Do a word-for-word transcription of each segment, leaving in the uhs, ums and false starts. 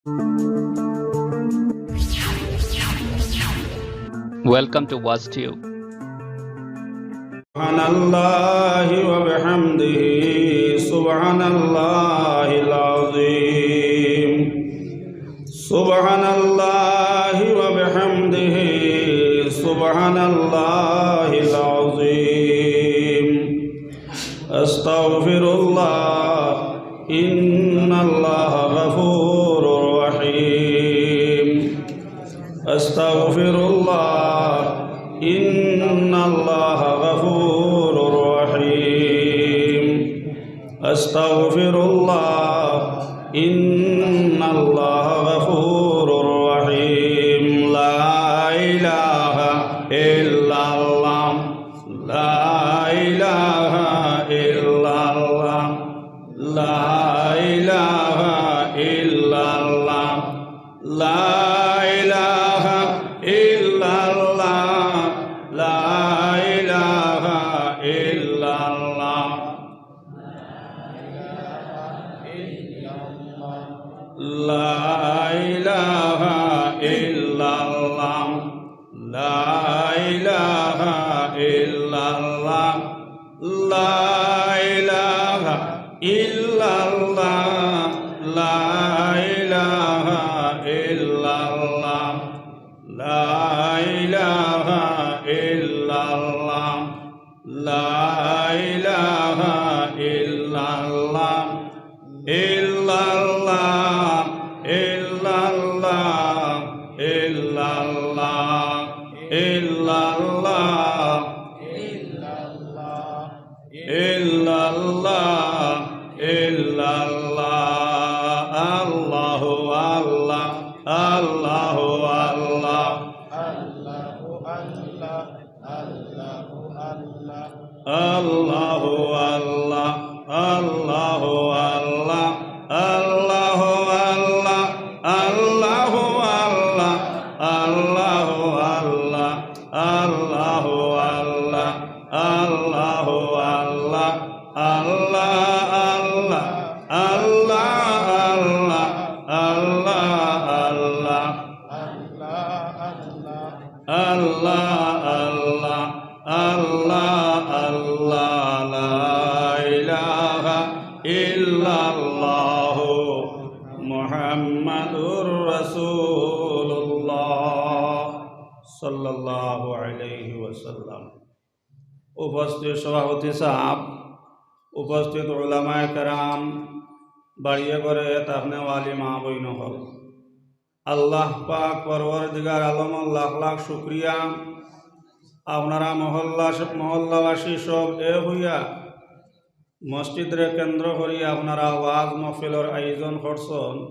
Welcome to WazTube. سبحان الله وبحمده، سبحان الله العظيم. سبحان الله وبحمده، سبحان الله العظيم. أستغفر الله، إن الله غفور رحيم. أستغفر الله، إن الله غفور رحيم. أستغفر الله، إن الله غفور رحيم. لا إله إلا الله. لا إله إلا الله. لا إله إلا الله. لا إله إلا الله. لا إله إلا الله. لا إله إلا الله. لا إله إلا الله. لا إله إلا الله. لا إله إلا الله. لا إله إلا الله. لا إله إلا الله. إلا الله، إلا الله، إلا الله، إلا الله، إلا الله، إلا الله. الله الله، الله الله، الله الله، الله الله. الله الله، الله الله، الله الله، الله الله، الله الله، الله الله، الله الله، الله الله، الله الله، الله الله، الله الله، الله الله، الله الله. الله الله، الله الله، الله الله، لا إله إلا الله محمد رسول الله صلى الله عليه وسلم। উপস্থিত সভাপতি সাহেব, উপস্থিত উলামায়ে কেরাম, বাড়িয়ে ঘরে থাকনেওয়ালি মা বইন অকল, আল্লাহ পাক পরওয়ারদিগার আলমর লাখ লাখ শুকরিয়া। আপনারা মহল্লা, মহল্লাবাসী সব এক অইয়া মসজিদরে কেন্দ্র করি আপনারা ওয়াজ মাহফিলর আয়োজন করছন,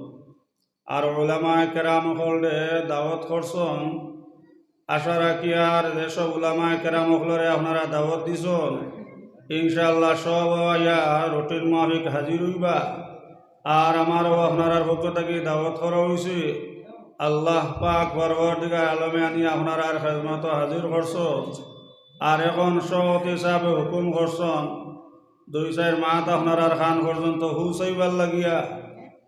আর উলামায়ে কেরাম অকলরে দাওয়াত করছন। আশা রাখি আর যেসব উলামায়ে কেরাম অকলরে আপনারা দাওয়াত দিছন, ইনশাআল্লাহ সব আইয়া রুটিন মাফিক হাজির অইবা। আর আমারও আপনারার পক্ষ থাকি দাওয়াত করা অইছে। আল্লাহ পাক পরওয়ারদিগার আলমে আনি আপনারার খেদমতো হাজির করছন। আর এখন সভাপতি সাহেবে হুকুম করছন, দুই চাইর মাত আপনারার কান পর্যন্ত পৌঁছাইবার লাগিয়া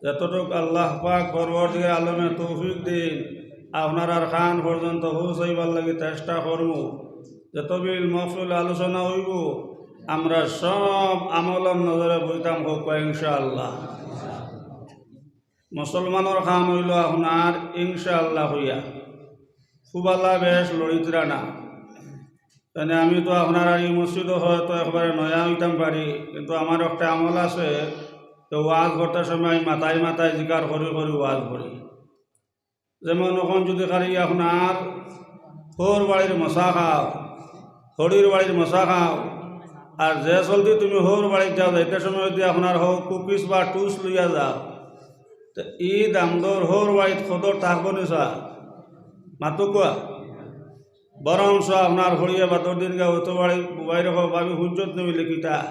যতটুক আল্লাহ পাক পরওয়ারদিগার আলমে তৌফিক দিন, আপনারার কান পর্যন্ত পৌঁছাইবার লাগি চেষ্টা করমু। যত বিল মহফিল আলোচনা অইবো, আমরা সব আমলর নজরে বইতাম, কউক্কা ইনশাআল্লাহ। মুসলমানর কাম অইলো আপনার ইনশাআল্লাহ কইয়া। খুব আল্লাহ বেশ লড়িতরা না। মানে আমি তো আপনারার ই মসজিদো হয়তো একবারে নয়া অইতাম পারি, কিন্তু আমার একটা আমল আছে, তো ওয়াজ করতে সময় আমি মাথায় মাথায় জিকার করি করি ওয়াজ করি। যেমন অখন যুদি খালি আপনার হউর বাড়ির মশা খাও, হড়ির বাড়ির মশা খাও, আর যে চলতি তুমি হউর বাড়িত যাও, যাইতে সময় যুদি আপনার হউ কুকিজ বা টুস লইয়া যাও, তে ই দামদর হউর বাড়িত কদর থাকবো নি স্যার? মাতউক্কা। বরঞ্চ আপনার হড়িয়ে বাদর দিন গা অত বাড়ি বুবাইরে কও, "ভাবি, হুনছত নি?" অইলে, "কিতা?"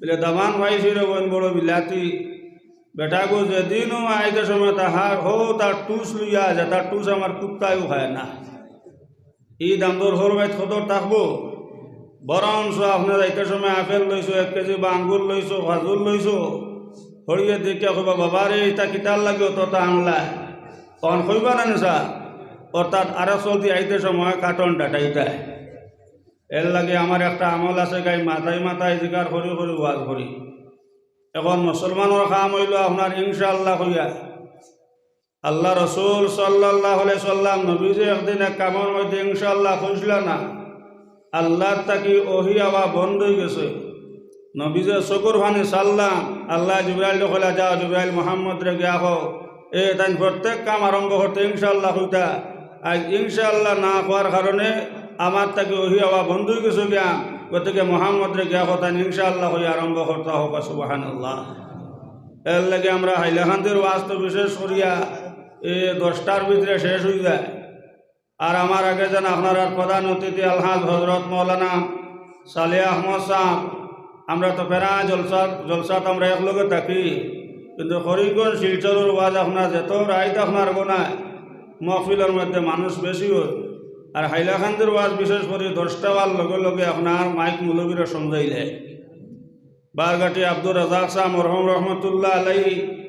অইলে, "দামান পাইছি রে বইন, বড় বিলাতি। বেটাগু যেদিনও আইতে সময় তাহার হউ তার টুস লইয়া যায়, তার টুস আমার কুত্তায়ও খায় না।" ই দামদর হউর বাড়িত কদর থাকবো? বরঞ্চ আপনে যাইতে সময় আপেল লইছো, এক কেজি বা আঙ্গুর লইছো, খাজুর লইছো, হরিয়ে দেখিয়া কইবা, "বাবা রে, ইটা কিতার লাগি অতটা আনলা?" তখন কইবা না নিসা, অর্থাৎ আরো চলতি আইতে সময় কাটন ডাটাইতায়। এর লাগি আমার একটা আমল আছে, গাই মাথায় মাথায় জিকার করি করি ওয়াজ করি। এখন মুসলমানর কাম অইলো আপনার ইনশাআল্লাহ কইয়া। আল্লাহ রসুল সাল্লাল্লাহু আলাইহি সাল্লাম নবীজি একদিন এক কামর মধ্যে ইনশাআল্লাহ কইছিলা না, আল্লাহ থাকি ওহি আওয়া বন্ধ অই গেছে। নবীজি চকুর পানি ছাড়লা, আল্লাহ জিব্রাইলরে কইলা, "যাও জিব্রাইল, মোহাম্মদরে গিয়া কও, এ তাইন প্রত্যেক কাম আরম্ভ করতে ইনশাআল্লাহ কইতা, আজ ইনশাআল্লাহ না কওয়ার কারণে আমার থাকি ওহি আওয়া বন্ধ অই গেছে গিয়া, গতিকে মোহাম্মদরে গিয়া কও তাইন ইনশাআল্লাহ কইয়া আরম্ভ করতা।" হউক্কা সুবহানাল্লাহ। এর লাগি আমরা হাইলাকান্দির ওয়াজ তো বিশেষ করিয়া এ দশটার ভিতরে শেষ অই যায়। আর আমার আগে যেন আপনারার প্রধান অতিথি আলহাজ হজরত মৌলানা সালেহ আহমদ সাহেব, আমরা তো প্রায় জলসাত, জলসাত আমরা একলগে থাকি, কিন্তু করিমগঞ্জ শিলচরর ওয়াজ আপনার যত রাইত আপনার গোনায় মহফিলর মধ্যে মানুষ বেশি অয়। আর হাইলাকান্দির ওয়াজ বিশেষ করি দশটা অওয়ার লগে লগে আপনার মাইক মৌলবীরা সমঝাইলে বারঘাটি আব্দুর রাজাক সাহেব মরহুম রহমতুল্লাহ আলাইহি,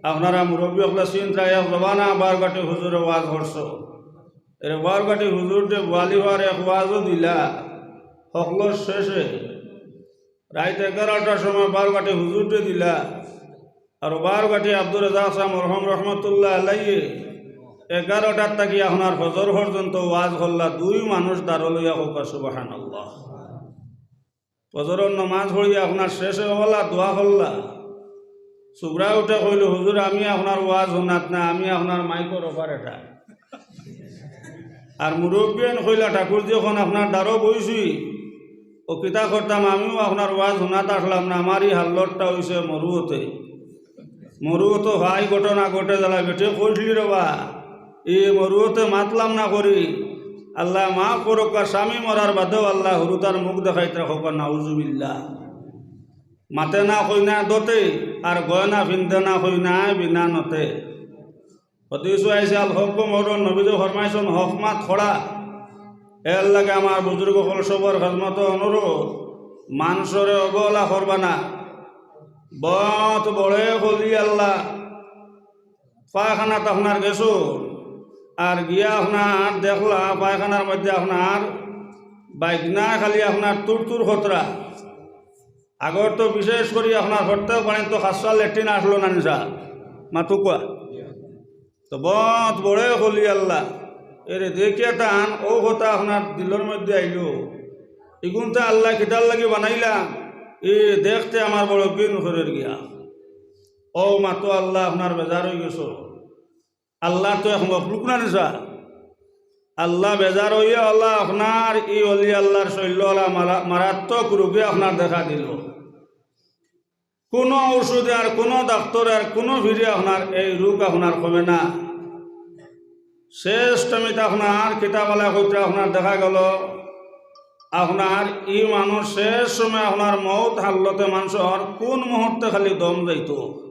আপনারা মুরব্বী অকলে চিনতা, এক জমানা বারঘাটি হুজুরে ওয়াজ করছো। এরে বারঘাটি হুজুররে বুয়ালি অওয়ার এক ওয়াজও দিলা, হকলর শেষে রাইত এগারোটার সময় বারঘাটি হুজুররে দিলা। আর বারঘাটি আব্দুর রাজাক সাহেব মরহুম রহমতুল্লাহ আলাইহি এগারোটার থাকি আপনার ফজর পর্যন্ত ওয়াজ করলা, দুই মানুষ দাঁড় লইয়া। হউক্কা সুবহানাল্লাহ। ফজরর নমাজ পড়ি আপনার শেষে অলা দোয়া করলা। সুবরা উঠে কইল, "হুজুর, আমি আপনার ওয়াজ হুনাত না, আমি আপনার মাইকর operator।" আর মুরব্বিয়াইন কইলা, "ঠাকুর, যখন আপনার দাঁড়ো বইছি, ও কিতা করতাম, আমিও আপনার ওয়াজ হুনাত আসলাম না, আমার ই হাল্লতটা অইছে মরুয়তে।" মরুয়তো ভাই ঘটনা ঘটে জ্বালা বেটে কইছলি রে বা, ই মরুয়তে মাতলাম না করি। আল্লাহ মাফ করউক্কা, স্বামী মরার বাদেও আল্লাহ হুরুতার মুখ দেখাইতরা। হউক্কা নাউজুবিল্লাহ। মাতে না কই না দতে, আর গয়না ফিন্দে না কই না বিনা নতে। হাদিসো আইছে, আল হক মরুন, নবীজি ফরমাইছন, হক মাত করা। এর লাগি আমার বুজুর্গ অকল সবর খেদমতো অনুরোধ, মানষরে অবহেলা করবা না। বউত বড় অলি আল্লাহ, পায়খানাত আপনার গেছো, আর গিয়া আপনার দেখলা পায়খানার মধ্যে আপনার বাইগনা খালি আপনার তুর তুর করতরা। আগর তো বিশেষ করি আপনার প্রত্যেক বাড়িত তো খাসা লেট্রিন আসলো না নিসা, মাতুক্কা। তো বউত বড় অলি আল্লাহ, এরে দেখিয়া তান অউ কথা আপনার দিলর মধ্যে আইলো, ইগুনতা আল্লাহ কিতার লাগি বানাইলা, ই দেখতে আমার বড় ঘিন করের গিয়া। অউ মাতো আল্লাহ আপনার বেজার অই গেছো। আল্লাহ তো এক মখলুক না নিসা। আল্লাহ বেজার অইয়া আল্লাহ আপনার ই অলি আল্লাহর শল্য আলা মারা-, মারাত্মক রোগে আপনার দেখা দিল। কোনো ঔষধে আর কোনো ডাক্তরে আর কোনো ফিরে আপনার এই রোগ আপনার কমে না। শেষ টাইমে আপনার কিতাব আলা কইতরা আপনার দেখা গেল, আপনার ই মানুষ শেষ সময় আপনার মউত হালতে মানষর কোন মুহূর্তে খালি দম যাইতো।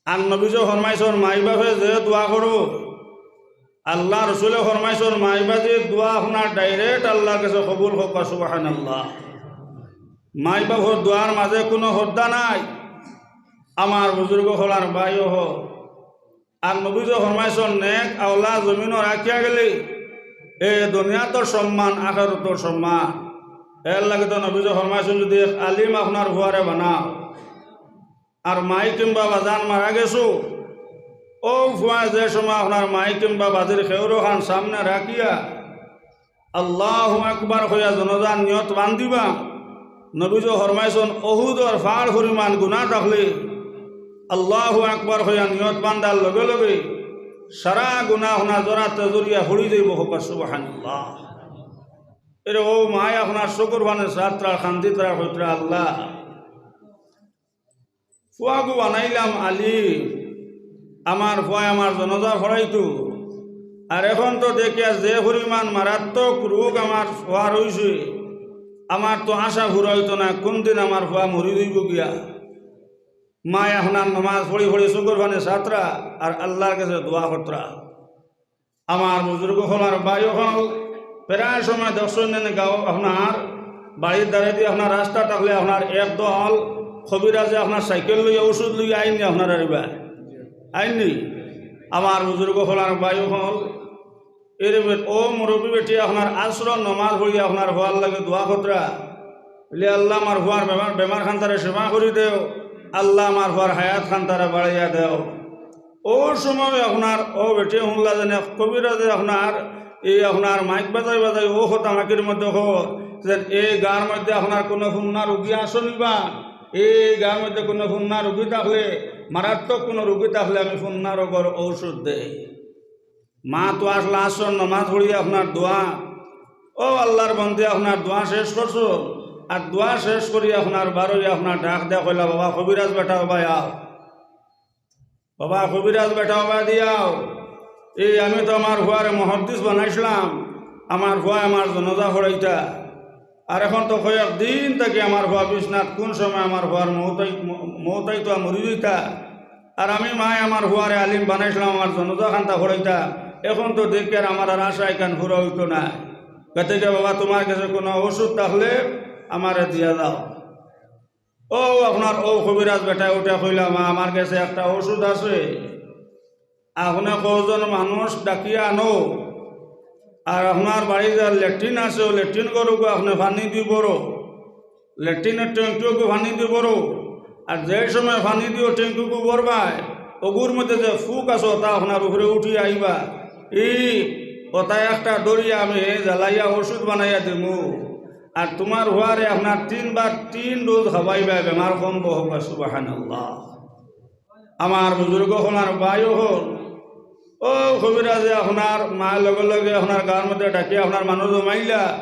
আর নবীজি ফরমাইছন, মাই বাফে যে দোয়া করো, আল্লাহ রসুলে ফরমাইছন, মাই বাফে দোয়া আপনার direct আল্লাহর গেছে কবুল। হউক্কা সুবহানাল্লাহ। মাই বাফর দোয়ার মাঝে কোনো হদ্দা নাই। আমার বুজুর্গ অকল আর ভাই অকল, আর নবীজি ফরমাইছন, নেক আওলাদ জমিনো রাখিয়া গেলে এ দুনিয়াতর সম্মান, আখেরাতর সম্মান। এর লাগি তো নবীজি ফরমাইছন, যদি এক আলিম আপনার ফুয়ারে বানাও, আর মাই কিংবা বাজান মারা গেছো, অউ ফুয়া যে সময় আপনার মাই কিংবা বাজির খেউরো খান সামনে রাখিয়া আল্লাহু আকবার কইয়া জনাজার নিয়ত বান্ধিবা। নবীজি ফরমাইছন, অহুদর ফাড় পরিমাণ গুনা থাকলে আল্লাহু আকবার কইয়া নিয়ত বান্ধার লগে লগে সারা গুনা আপনার জরাতে জরিয়া ফুড়ি যাইবো। হউক্কা সুবহানাল্লাহ। এরে অউ মাই আপনার চকুর পানি ছাড়তরা, কান্দিতরা, কইতরা, আল্লাহ, ফুয়াগু বানাইলাম আলিম, আমার ফুয়ায় আমার জনাজা পড়াইতো, আর এখন তো দেখিয়ার যে পরিমাণ মারাত্মক রোগ আমার ফুয়ার অইছে, আমার তো আশা ফুরা অইতো না, কোন দিন আমার ফুয়া মরি যাইবো গিয়া। মাই আপনার নমাজ পড়ি পড়ি চকুর পানি ছাড়তরা আর আল্লাহর গেছে দোয়া করতরা। আমার বুজুর্গ অকল আর ভাই অকল, প্রায় সময় দেখছইন নি গাঁও আপনার বাড়ির ধারেদি আপনার রাস্তা থাকলে আপনার একদল কবিরাজে আপনার সাইকেল লইয়া, ওষুধ লইয়া আইননি আপনার আরিবা? আইননি? আমার বুজুর্গ অকল আর ভাই অকল, এরে বে-, ও মুরব্বী বেটি আপনার আসরর নমাজ পড়িয়া আপনার ফুয়ার লাগি দোয়া করতরা। বলে, "আল্লাহ আমার ফুয়ার বেমার, বেমার খান তারে সেবা করি দেও, আল্লাহ আমার ফুয়ার হায়াত খান তারে বাড়াইয়া দেও।" ও সময় আপনার ও বেটি হুনলা যেন এক কবিরাজে আপনার এই আপনার মাইক বাজাই বাজাই ও কথা মাইকর মধ্যে খবর, যেন এই গাঁর মধ্যে আপনার কোনো ফুন্না রুগী আসো নিবা, এই গাঁর মধ্যে কোনো ফুন্না রুগী থাকলে, মারাত্মক কোনো রুগী থাকলে আমি ফুন্না রোগর ঔষধ দেই। মা তো আসলা আসর নমাজ পড়ি আপনার দোয়া, ও আল্লাহর বন্দে আপনার দোয়া শেষ করছো, আর দোয়া শেষ করি আপনার বারোই আপনার ডাক দেয়া কইলা, "বাবা কবিরাজ বেটা, বাবা আও।" বাবা কবিরাজ বেটা, বাবা দিয়াও, এই আমি তো আমার ফুয়ারে মুহাদ্দিস বানাইছিলাম, আমার ফুয়া আমার জানাজা পড়াইতা, আর এখন তো কয়েক দিন থাকি আমার ফুয়া বিছনাত, কোন সময় আমার ফুয়ার মৌতাই, মৌতাই তো মরি যাইতা, আর আমি মায় আমার ফুয়ারে আলিম বানাইছিলাম, আমার জানাজা খান্তা পড়াইতা, এখন তো দেখি আর আমার আর আশা এখান পুরা হইতো না। গতিকে বাবা, তোমার কাছে কোনো ওষুধ থাকলে আমারে দিয়া দাও। ও আপনার ও কবিরাজ বেটায় উঠে কইলা, "মা, আমার কাছে একটা ওষুধ আছে, আপনে কয়জন মানুষ ডাকিয়া আনো, আর আপনার বাড়ি যার লেট্রিন আছে, ও লেট্রিন ঘরগু আপনে পানি দি ভরো, লেট্রিনর ট্যাঙ্কিগু পানি দি ভরো, আর যে সময় পানি দিও ট্যাঙ্কিগু ভরবায়, ওগুর মধ্যে যে ফুক আছে, ওটা আপনার উপরে উঠি আইবা, ই ওটা একটা দড়িয়া আমি জ্বালাইয়া ওষুধ বানাইয়া দিমু।" আর তোমার ফুয়ারে আপনার তিনবার তিন ডোজ খাওয়াইবা, বেমার কমবো। কউক্কা সুবহানাল্লাহ। আমার বুজুর্গ অকল আর ভাই অকল, ও কবিরাজে আপনার মা লগে লগে আপনার গাঁর মধ্যে ডাকি আপনার মানুষ জমাইলা,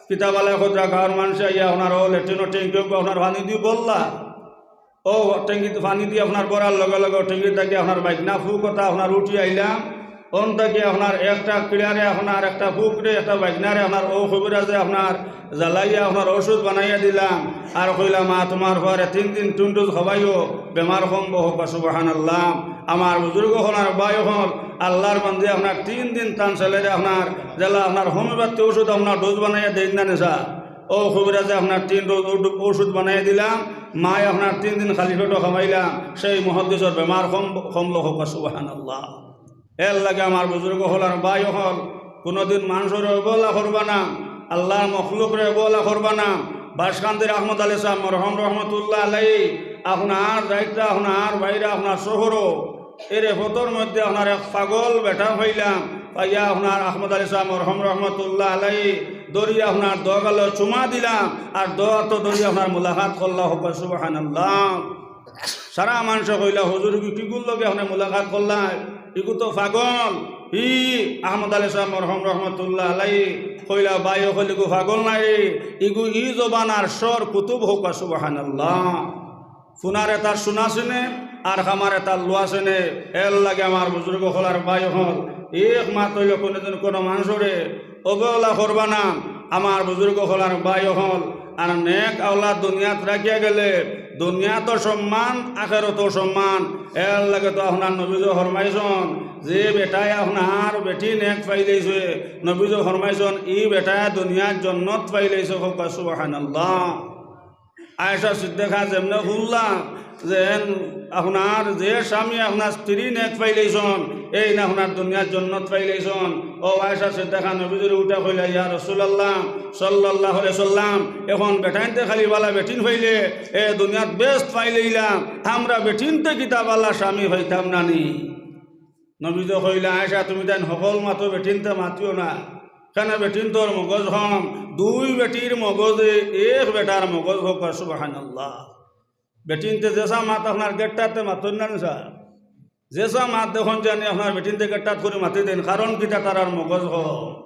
কিতা বালা কথা গাঁর মানুষে আইয়া আপনার ও লেট্রিনর ট্যাঙ্কিগু আপনার পানি দি ভরলা, ও ট্যাঙ্কিত পানি দি আপনার ভরার লগে লগে ট্যাঙ্কিত থাকি আপনার বাইগনা ফুক ওটা আপনার উঠি আইলা, অন থাকি আপনার একটা কিড়ারে আপনার একটা ফুকরে একটা বাইগনারে আপনার ও কবিরাজে আপনার জ্বালাইয়া আপনার ওষুধ বানাইয়া দিলা, আর কইলা, "মা, তোমার ফুয়ারে তিন দিন তিন ডোজ খাওয়াইও, বেমার কমবো।" কউক্কা সুবহানাল্লাহ। আমার বুজুর্গ অকল আর ভাই অকল, আল্লাহর বন্দে আপনার তিন দিন তান ছেলেরে আপনার যেলা আপনার homeopathy ওষুধ আপনার ডোজ বানাইয়া দেইন না নেশা, ও কবিরাজে আপনার তিন ডোজ ঔ-, ওষুধ বানাইয়া দিলা, মায় আপনার তিন দিন খালি পেটো খাওয়াইলা, সেই মুহাদ্দিসর বেমার কম, কমলো। কউক্কা সুবহানাল্লাহ। এর লাগি আমার বুজুর্গ অকল আর ভাই অকল, কোনোদিন মানষরে অবহেলা করবা না, আল্লাহর মখলুকরে অবহেলা করবা না। বাঁশকান্দির আহমদ আলী সাহেব মরহম রহমতুল্লাহ আলাইহি, আপনার যাইতা আপনার বাইরে আপনার শহরো, এরে পথর মধ্যে আপনার এক পাগল বেটা পাইলাম, পাইয়া আপনার আহমদ আলী সাহেব মরহম রহমতুল্লাহ আলাইহি ধরি আপনার দোগালো চুমা দিলাম, আর দোয়া তো ধরি আপনার মুলাকাত করলা। কউক্কা সুবহানাল্লাহ। সারা মানষে কইলা, "হুজুর, ইগু কিগুর লগে আপনে মুলাকাত করলা? ইগু তো পাগল।" ই আহমদ আলী সাহেব মরহম রহমতুল্লাহ আলাইহি কইলা, "ভাই অকল, ইগু পাগল নায়, ইগু ই জমানার সর কুতুব।" কউক্কা সুবহানাল্লাহ। ফুনারে তার শুনা চিনে, আর কামারে তার লুয়া চিনে। এর লাগি আমার বুজুর্গ অকল আর ভাই অকল, এক মাত অইলো, কোনোদিন কোনো মানষরে অবহেলা করবা না। আমার বুজুর্গ অকল আর ভাই অকল, আর নেক আওলাদ দুনিয়াত রাখিয়া গেলে দুনিয়াত সম্মান, আখেরাত সম্মান। এর লাগি তো আপনার নবীজি ফরমাইছন, যে বেটায় আপনার বেটি নেক পাইলাইছে, নবীজি ফরমাইছন, ই বেটায় দুনিয়াত জন্নত পাইলাইছে। কউক্কা সুবহানাল্লাহ। আয়েশা সিদ্দিকা যেমনে হুনলা যে আপনার যে স্বামী আপনার স্ত্রী নেক পাইলাইছন, এইন আপনার দুনিয়াত জন্নত পাইলাইছন। ও আয়েশা সিদ্দিকা নবীজিরে উঠা কইলা, "ইয়া রাসূলুল্লাহ সাল্লাল্লাহু আলাইহি ওয়াসাল্লাম, এখন বেটাইন্তে খালি বালা বেটিন পাইলে এ দুনিয়াত বেহেস্ত পাইলাইলাম, আমরা বেটিন্তে কিতা বালা স্বামী পাইতাম না নি?" নবীজি কইলা, "আয়েশা, তুমি তাইন হকল মাতো, বেটিন্তে মাতিও না। কেনে বেটিন্তর মগজ কম, দুই বেটির মগজে এক বেটার মগজ।" কউক্কা সুবহানাল্লাহ। বেটিন্তে যেসা মাত আপনার গেট্টাতে মাতইন না নি স্যার, যেসা মাত দেখইন জানি আপনার বেটিন্তে গেট্টাত করি মাতি দেইন, কারণ কিতা, তারার মগজ কম।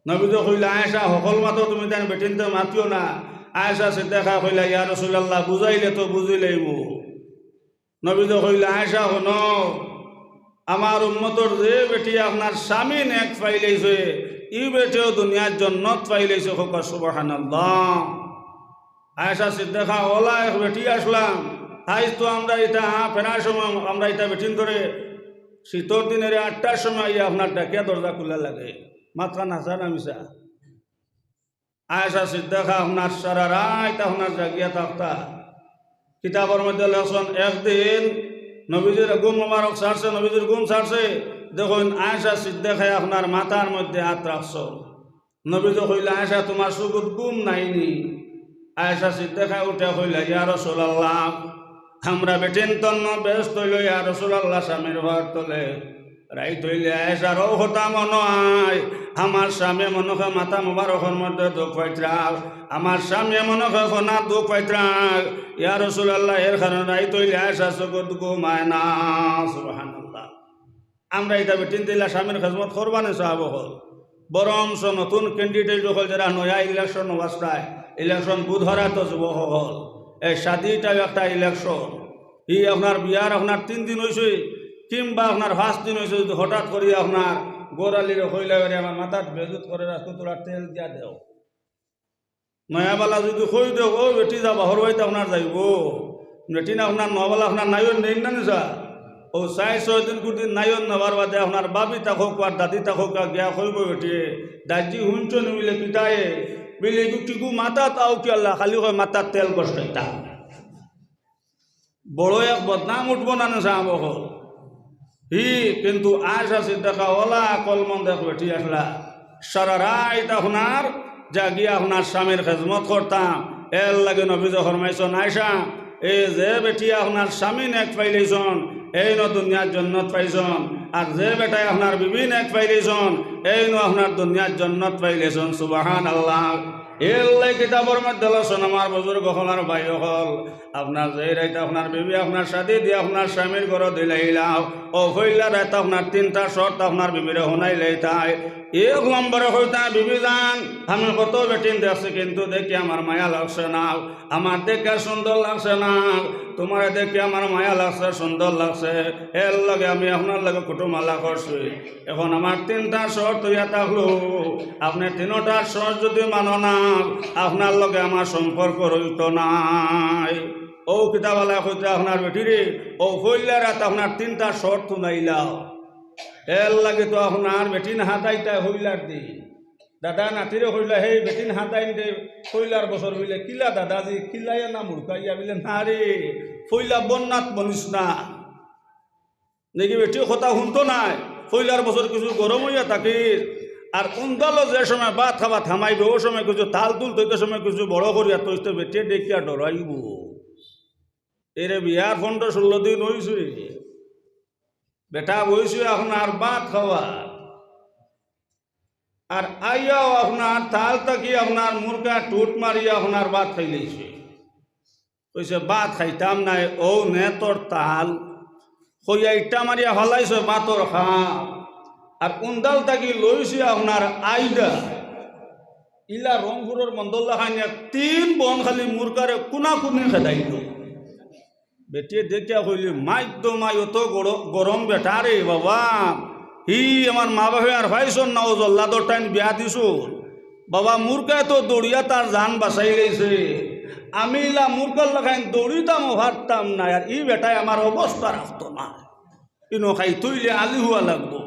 নবীজি কইলা, "আয়েশা, হকল মাতো তুমি তাইন বেটিন্তে মাতিও না।" আয়েশা সিদ্দিকা কইলা, "ইয়া রাসূলুল্লাহ, বুঝাইলে তো বুঝিলাইমু।" নবীজি কইলা, "আয়েশা, হুনো, আমার উম্মতর যে বেটি আপনার স্বামী নেক পাইলাইছে, ই বেটিও দুনিয়ার জন্নত পাইলাইছে।" কউক্কা সুবহানাল্লাহ। আয়েশা সিদ্দিকা অলা এক বেটি আছলা, আইজ তো আমরা ইতা, হ্যাঁ, প্রায় সময় আমরা ইতা বেটিন্তরে শীতর দিনরে আটটার সময় আইয়া আপনার ডাকিয়া দরজা খুলা লাগে, মাতখান হাছা না মিছা? আয়েশা সিদ্দিকা আপনার সারা রাইত আপনার জাগিয়া থাকতা। কিতাবর মধ্যে লেখছইন, একদিন নবীজির ঘুম মোবারক ছাড়ছে, নবীজির ঘুম ছাড়ছে, দেখইন আয়েশা সিদ্দিকায় আপনার মাথার মধ্যে আত রাখছইন। নবীজি কইলা, "আয়েশা, তুমার চকুত ঘুম নাইনি?" আয়েশা সিদ্দিকায় উঠিয়া কইলা, "ইয়া রাসূলুল্লাহ, আমরা বেটিন্তর বেহেস্ত অইলো, ইয়া রাসূলুল্লাহ, স্বামীর পাওর তলে।" রাইত অইলে আয়েশার অউ কথা মনো অয়, আমার স্বামী মনো অয় মাথা মোবারকর মধ্যে দুখ পাইতরা, আমার স্বামী মনো অয় ফনাত দুখ পাইতরা। ইয়া রাসূলুল্লাহ, এর কারণে রাইত অইলে আয়েশার চকুত ঘুম আয় না। সুবহানাল্লাহ। আমরা ইতা বেটিন্তর ইলা স্বামীর খেজমত করবা নি সাহাব অকল? বরঞ্চ নতুন candidate অকল যেরা নয়া election অবস্থায়, election বুধবারে তো যুবক অকল, এই শাদিটাও একটা election। ই আপনার বিয়ার আপনার তিন দিন অইছে, কিংবা আপনার পাঁচ দিন অইছে, যদি হঠাৎ করি আপনার ঘরআলিরে কইলা, "এরে আমার মাথাত বেজুত করে রাখতো, থুড়া তেল দিয়া দেও।" নয়াবালা যদি কই দেও, "ও বেটি যা, বাপর বাড়িত আপনার যাইবো।" বেটিন আপনার নয়াবালা আপনার নাইওর নেইন না নিছা। অউ চাইর ছয় দিন কুড়ি দিন নাইওর নেবার বাদে আপনার ভাবি থাকউক আর দাদি থাকউক, গিয়া কইবো বেটিয়ে, "দাইজি হুনছো নি বুলে কিতায়?" বুলে, "ইগু কিগু মাথাত আও কি আল্লাহ, খালি কয় মাথাত তেল গসকাইতা।" বড় এক বদনাম উঠবো না নি সাহাব অকল? হি, কিন্তু আয়েশা সিদ্দিকা অলা আকলমন্দ এক বেটি আছলা। সারা রাইত আপনার জাগিয়া আপনার স্বামীর খেজমত করতা। এর লাগি নবীজি ফরমাইছইন, "আয়েশা, এই যে বেটি আপনার স্বামী নেক পাইলাইছইন, এইন দুনিয়ার জন্নত পাইছইন, আর যে বেটায় আপনার বিবি নেক পাইলাইছইন, এইন আপনার দুনিয়ার জন্নত পাইলাইছইন।" সুবহানাল্লাহ। এর লাগি কিতাবর মধ্যে লেখছইন আমার বুজুর্গ অকল আর ভাই অকল, আপনার যে রাইত আপনার বিবি আপনার শাদি দিয়া আপনার স্বামীর ঘরো দিলাইলা, অউ পয়লা রাইত আপনার তিনটা শর্ত আপনার বিবিরে হুনাইলাইতায়। এক নম্বরে কইতায়, "বিবি জান, আমি কত বেটিন দেখছি, কিন্তু দেখি আমার মায়া লাগছে না, আমার দেখিয়া সুন্দর লাগছে না, তুমারে দেখি আমার মায়া লাগছে, সুন্দর লাগছে, এর লাগি আমি আপনার লগে কুটুমালা করছি।" এখন আমার তিনটা শর্ত অইয়া থাকলো, আপনে তিনোটার শর্ত যদি মানো না, আপনার লগে আমার সম্পর্ক রইতো নায়। অউ কিতাবালায় কইতা আপনার বেটিরে, অউ পয়লা রাইত আপনার তিনটা শর্ত হুনাইলা। এর লাগি তো আপনার বেটিন হাতাইতায় পয়লার দিন। দাদা নাতিরে কইলা, "হেই বেটিন হাতাইন দে পয়লার বছর।" বুলে, "কিলা দাদাজি, কিলাইয়া না মুরকাইয়া?" বুলে, "না রে, পয়লা বন্যাত বনিস না।" নাকি বেটি কথা হুনতো নায়, পয়লার বছর কিছু গরম অইয়া থাকির, আর উন্দালো যে সময় ভাত খাওয়া থামাইবে, অউ সময় কিছু তাল তুল তৈতে সময় কিছু বড় করিয়া তৈতে বেটিয়ে দেখিয়া ডরাইবো। এরে বিয়ার পনেরো ষোলো দিন অইছে, বেটা বইছে আপনার ভাত খাওয়া, আর আইয়াও আপনার তাল থাকি আপনার মুরকা টুট মারিয়া আপনার ভাত খাইলাইছে। কইছে, "ভাত খাইতাম নায়, অউ নে তোর তাল।" কইয়া ইটা মারিয়া ফালাইছে ভাতর খাপ। আর উন্দাল থাকি লইছে আপনার আইডা। ইলা রংপুরর মন্দল্লা খাইন এক তিন বন খালি মুরকারে কুনাকুনি খেদাইল। বেটিয়ে দেখিয়া কইলে, "মাই তো মাই, অত গর-, গরম বেটা রে বাবা। হি আমার মা বাপে আর পাইছইন না, অউ জল্লাদর টাইন বিয়া দিছইন। বাবা, মুরকায় তো দৌড়িয়া তার জান বাঁচাইলাইছে। আমি ইলা মুরকার লাখান দৌড়িতামও পারতাম না, আর ই বেটায় আমার অবস্থা রাখতো না। ইনো খাইতো অইলে আলি হওয়া লাগবো।"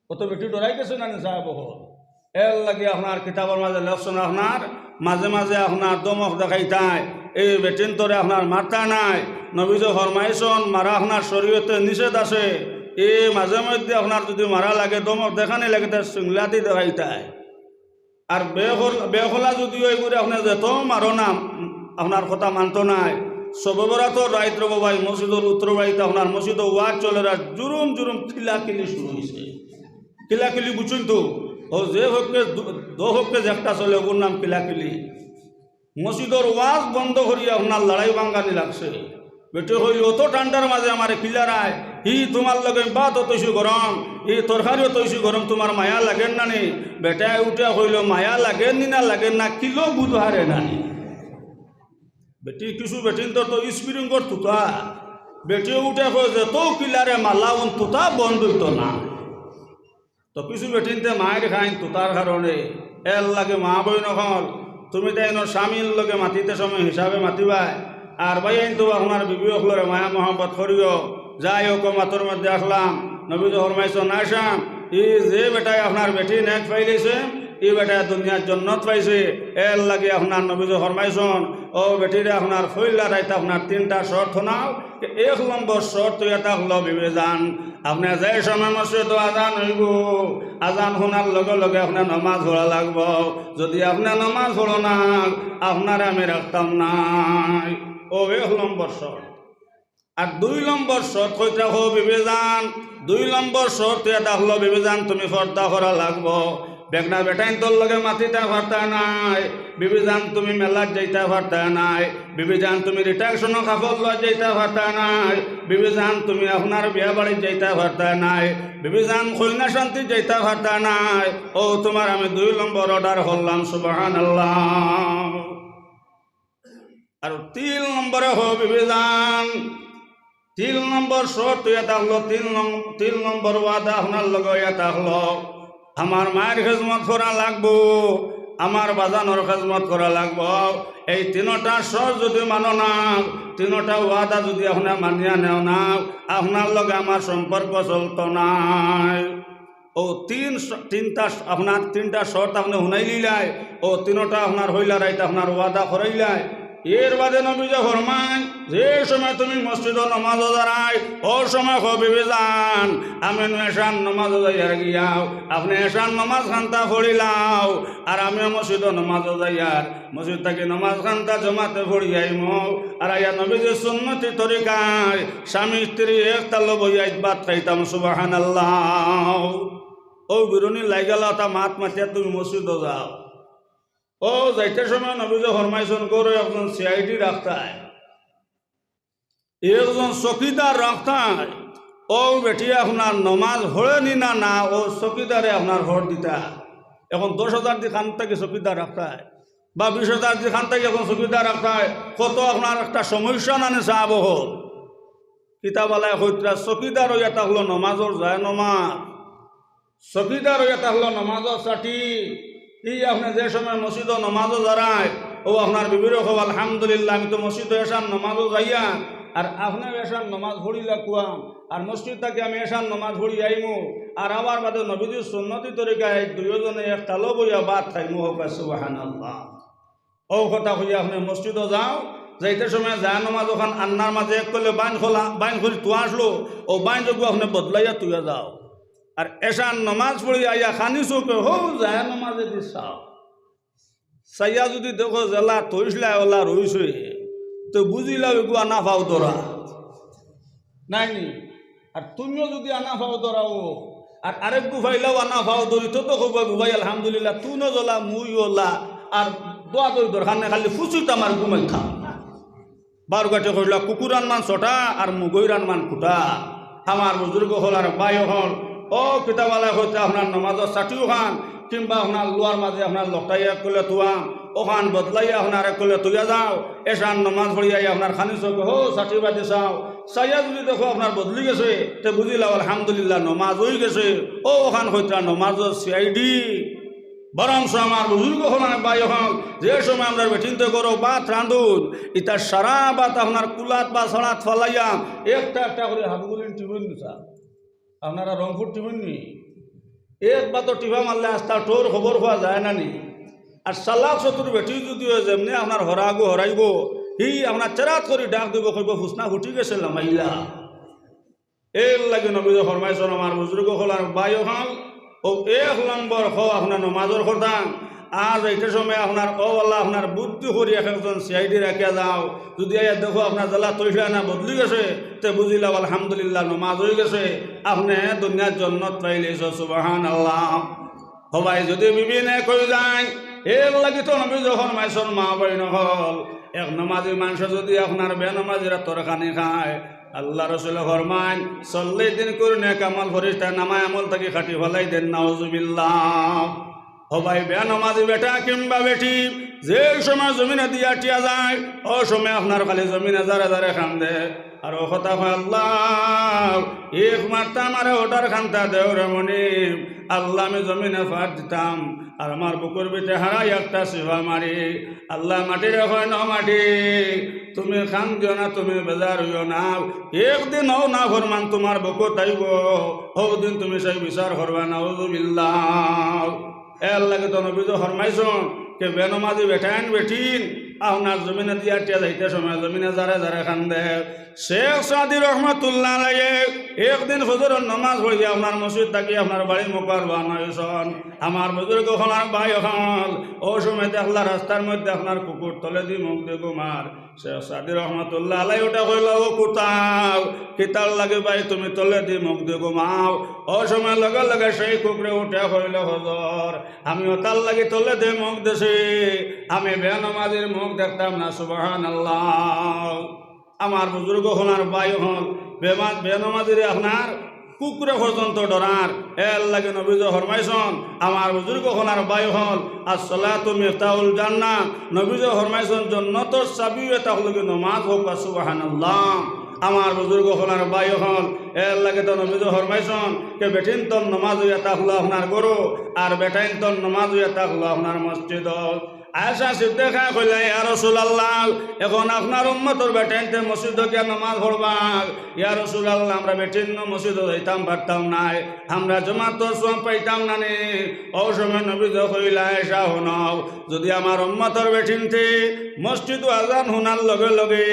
অত বেটি ডরাই গেছে না নি সাব অকল? এর লাগি আপনার কিতাবর মাঝে লেখছইন, আপনার মাঝে মাঝে আপনার ধমক দেখাইতায়, এই বেটিন্তরে আপনার মারতা নায়। নবীজি ফরমাইছইন, মারা আপনার শরীয়তে নিষেধ আছে। এ মাঝে মধ্যে আপনার যদি মারা লাগে, ধমক দেখানি লাগে, তার সিংলাদি দেখাইতায়। আর বেহল-, বেহলা যদি ওই করে আপনি যেত মারো না, আপনার কথা মানতো নায়। শবে বরাতর রাইত রে বাবা, মসজিদর উত্তর বাড়িত আপনার মসজিদো ওয়াজ চলের, আর জুরুম জুরুম কিলাকিলি শুরু অইছে। কিলাকিলি বুঝছইন তো? অউ যে হককে দু-, দো হককে যে একটা চলে, অগুর নাম কিলাকিলি। মসজিদর ওয়াজ বন্ধ করিয়া আপনার লড়াই ভাঙ্গানি লাগছে। বেটিয়ে কইল, "অত ঠান্ডার মাঝে আমারে কিলারায়, হি তুমার লগে ভাত অতইছি গরম, ই তরকারি অতইছি গরম, তুমার মায়া লাগের না নি?" বেটায় উঠিয়া কইল, "মায়া লাগের নি না লাগের না, কিলো বুধ হারে না নি।" বেটি কিছু বেটিন্তর তো স্প্রিংর তুতা। বেটিয়ে উঠিয়া কয়, "যেত কিলারে মারলাম, তুতা বন্ধ অইতো না।" তো কিছু বেটিন্তে মাইর খাইন তুতার কারণে। এর লাগি মা বইন অকল, তুমি তাইন স্বামীর লগে মাতিতে সময় হিসাবে মাতিবায়। আর ভাইয়াইন তো আপনার বিবি অকলরে মায়া মহব্বত করিও। যাই হোক, মাতর মধ্যে আসলাম, নবীজি ফরমাইছইন, আয়েশা, ই যে বেটায় আপনার বেটি নেক পাইলাইছে, ই বেটায় দুনিয়ার জন্নত পাইছে, এর লাগি আপনার নবীজি ফরমাইছইন, ও বেটিরে আপনার পয়লা রাইত আপনার তিনটা শর্ত নাও, এক নম্বর শর্ত ইয়া থাকলো বিবিজান, আপনে যে সময় মসজিদো আজান অইবো, আজান হুনার লগে লগে আপনে নমাজ পড়া লাগবো। যুদি আপনে নমাজ পড়ো না, আপনারে আমি রাখতাম নায়। অউ এক নম্বর শর্ত। আর দুই নম্বর শর্ত কইতা অউ বিবিজান, দুই নম্বর শর্ত ইয়া থাকলো বিবিজান তুমি পর্দা করা লাগবো। বেগনা বেটাইন্তর লগে মাতিতা পারতা নায়, বিবিজান তুমি মেলাত যাইতা পারতা নায়, বিবিজান তুমি reduction-ও কাপড় লইয়া যাইতা পারতা নায়, বিবিজান তুমি আপনার বিয়া বাড়িত যাইতা পারতা নায়, বিবিজান কইনা শান্তিত যাইতা পারতা নায়। অউ তুমার আমি দুই নম্বর order করলাম, সুবহানাল্লাহ। আর তিন নম্বরে অউ বিবিজান, তিন নম্বর শর্ত ইয়া থাকলো, তিন নম-, তিন নম্বর ওয়াদা আপনার লগে ইয়া থাকলো, আমার মায়ের খেজমত করা লাগবো, আমার বাজানর খেজমত করা লাগবো। এই তিনটা শর্ত যুদি মানো না, তিনটা ওয়াদা যুদি আপনে মানিয়া নেও না, আপনার লগে আমার সম্পর্ক চলতো নায়। অউ তিন শ-, তিনটা শ-, আপনার তিনটা শর্ত আপনে হুনাইলিলায়, অউ তিনটা আপনার পয়লা রাইত আপনার ওয়াদা করাইলায়। এর বাদে নবীজি ফরমাইন, যে সময় তুমি মসজিদো নমাজো যারায়, অউ সময় কও বিবিজান, আমি নু এশার নমাজো যাইয়ার গিয়াও, আপনে এশার নমাজ খান্তা পড়িলাও, আর আমিও মসজিদো নমাজো যাইয়ার, মসজিদ থাকি নমাজ খান্তা জমাতে পড়ি আইমু, আর আইয়া নবীজির সুন্নতি তরিকায় স্বামী স্ত্রী এক তালো বইয়া ভাত খাইতাম, সুবহানাল্লাহ। অউ বিরুনি লাইগালা তা মাত মাতিয়া তুমি মসজিদো যাও। অউ যাইতে সময় নবীজি ফরমাইছইন, ঘরো একজন CID রাখতায়, একজন চকিদার রাখতায়। অউ বেটি আপনার নমাজ পড়েনি না, না, অউ চকিদারে আপনার হর দিতা। এখন দশ হাজার দি খান থাকি চকিদার রাখতায়, বা বিশ হাজার দি খান থাকি এখন চকিদার রাখতায়, কত আপনার একটা সমস্যা নানি সাব অকল। কিতাবালায় কইতরা, চকিদার অইয়া থাকলো নমাজর যায় নমাজ, চকিদার অইয়া থাকলো নমাজর সাটি। ই আপনে যে সময় মসজিদো নমাজো যারায়, অউ আপনার বিবিরে কও, আলহামদুলিল্লাহ, আমি তো মসজিদো এশার নমাজো যাইয়ার, আর আপনে এশার নমাজ পড়িলা কুয়াম, আর মসজিদ থাকি আমি এশার নমাজ পড়ি আইমু, আর আওয়ার বাদে নবীজির সুন্নতি তরিকায় দুইওজনে এক তালো বইয়া ভাত খাইমু, কউক্কা সুবহানাল্লাহ। অউ কথা কইয়া আপনে মসজিদো যাও, যাইতে সময় যায় নমাজ অখান আন্নার মাঝে এক কলে বাইন খোলা, বাইন খুলি তুয়া আছলো, অউ বাইন যুগু আপনে বদলাইয়া তুইয়া যাও। আর এশার নমাজ পড়ি আইয়া খানি চউখে হউ যায় নমাজেদি চাও। চাইয়া যুদি দেখো যেলা তৈছলা অলা রইছে, তে বুঝিলাও এগু আনা ফাও ধরা। নায়নি? আর তুমিও যুদি আনা ফাও ধরাও, আর আরেকগু ফাইলাও আনা ফাও ধরি, তে তো কইবা, "গু ভাই, আলহামদুলিল্লাহ, তুইনও যেলা, মুইও অলা, আর দোয়া দই দরকার নাই, খালি ফুসুইত আমার ঘুমাই খা।" বারো গাটে কইলা, "কুকুরার মান ছটা, আর মুগইরার মান কুটা।" আমার বুজুর্গ অকল আর ভাই অকল, অউ কিতাবালায় কইতরা আপনার নমাজর সাটিও খান, কিংবা আপনার লুয়ার মাঝে আপনার লকটাই এক কলে তুয়া, অখান বদলাইয়া আপনার এক কলে তুইয়া যাও, এশার নমাজ পড়ি আইয়া আপনার খানি চউখে হউ সাটি বাদি চাও, চাইয়া যুদি দেখো আপনার বদলি গেছে, তে বুঝিলাও আলহামদুলিল্লাহ নমাজ অইগেছে। অউ অখান কইতরা নমাজর CID। বরঞ্চ আমার বুজুর্গ অকল, ভাই অকল, যে সময় আমরার বেটিন্তে ঘরো ভাত রান্ধইন, ইতা সারা ভাত আপনার কুলাত বা ছড়াত ফালাইয়া একটা একটা করি হাতগুলিন টিপইন নি ছাব। আপনারা রংপুর টিপইন নি? এক ভাতো টিপা মারলে আস্তা টোর খবর পাওয়া যায় না নি? আর চালাক চতুর বেটি যুদি অয়, যেমনে আপনার হরাগু হরাইবো, হি আপনার চেরাত করি ডাক দিবো, কইবো, "ফুসনা ফুটি গেছে, লামাইলা।" এর লাগি নবীজি ফরমাইছইন, আমার বুজুর্গ অকল আর ভাই অকল, অউ এক নম্বর কও আপনার নমাজর কথা। আর যাইতে সময় আপনার অউ আল্লাহ আপনার বুদ্ধি করি এক একজন CID রাখিয়া যাও। যুদি আইয়া দেখো আপনার যেলা তৈছলা না বদলি গেছে, তে বুঝিলাও আলহামদুলিল্লাহ নমাজ অইগেছে, আপনে দুনিয়ার জন্নত পাইলাইছো, সুবহানাল্লাহ। হবাই যুদি বিবি নেক অই যায়, এর লাগি তো নবীজি ফরমাইছইন, মা বইন অকল, এক নমাজি মানষে যুদি আপনার বেনমাজির আতর খানি খায়, আল্লার রসুলে ফরমাইন, চল্লিশ দিন করি নেক আমল ফিরিস্তায় নামায়ে আমল থাকি কাটি ফালাই দেইন, নাউজুবিল্লাহ। হবাই বেনমাজি বেটা কিংবা বেটি যে সময় জমিনেদি আটিয়া যায়, অউ সময় আপনার খালি জমিনে জারে জারে কান্দে, আর অউ কথা কয়, "আল্লাহ, এক মাত্র আমারে অটার খান্তা দেও রে মনিব, আল্লাহ আমি জমিনে ফার দিতাম, আর আমার বুকুর ভিতরে হারাই একটা চিপা মারি।" আল্লায় মাটিরে কইন, "ও মাটি, তুমি কান্দিও না, তুমি বেজার অইও না, একদিন অউ নাফরমান তুমার বুকো আইবো, অউ দিন তুমি সেই বিচার করবায়।" নাউজুবিল্লাহ। এরলাগি তো নবীজি ফরমাইছইন, কে বেনমাজি বেটাইন বেটিন আপনার জমিনে দিয়া আটিয়া যাইতে সময় জমিনে জারে জারে কান্দে। শেখ সাদি রহমতুল্লাহ আলাইহি একদিন ফজরর নমাজ পড়িয়া আপনার মসজিদ থাকি আপনার বাড়ি মুখা রওয়ানা অইছইন। আমার বুজুর্গ অকল আর ভাই অকল, অউ সময় দেখলা রাস্তার মধ্যে আপনার কুকুর তলেদি মুখ দি ঘুমার। শেখ সাদি রহমতুল্লাহ আলাইহি উঠে কইলা, "ও কুকুর, কিতার লাগি ভাই তুমি তলেদি মুখ দি ঘুমাও?" অউ সময় লগে লগে সেই কুকুরে উঠে কইলা, "হুজুর, আমি অতার লাগি তলেদি মুখ দিছি, আমি বেনমাজির মুখ দেখতাম না।" সুবহানাল্লাহ। আমার বুজুর্গ অকল আর ভাই অকল, বেমা-, বেনমাজিরে আপনার কুকুরে পর্যন্ত ডরার। এরলাগি নবীজি ফরমাইছইন, আমার বুজুর্গ অকল আর ভাই অকল, "আসসালাতু মিফতাহুল জান্নাহ।" নবীজি ফরমাইছইন, "জন্নতর চাবি অইয়া থাকলো গি নমাজ।" কউক্কা সুবহানাল্লাহ। আমার বুজুর্গ অকল আর ভাই অকল, এরলাগি তো নবীজি ফরমাইছইন, কে বেটিন্তর নমাজ অইয়া থাকলো আপনার ঘরো, আর বেটাইন্তর নমাজ অইয়া থাকলো আপনার মসজিদো। আয়েশা সিদ্দিকা কইলা, "ইয়া রাসূলুল্লাহ, অখন আপনার উম্মতর বেটাইন্তে মসজিদো গিয়া নমাজ পড়বা। ইয়া রাসূলুল্লাহ, আমরা বেটিন্তর মসজিদো যাইতাম পারতাম নায়, আমরা জমাতর সওয়াব পাইতাম না নি?" অউ সময় নবীজি কইলা, "আয়েশা হুনো, যুদি আমার উম্মতর বেটিন্তে মসজিদো আজান হুনার লগে লগে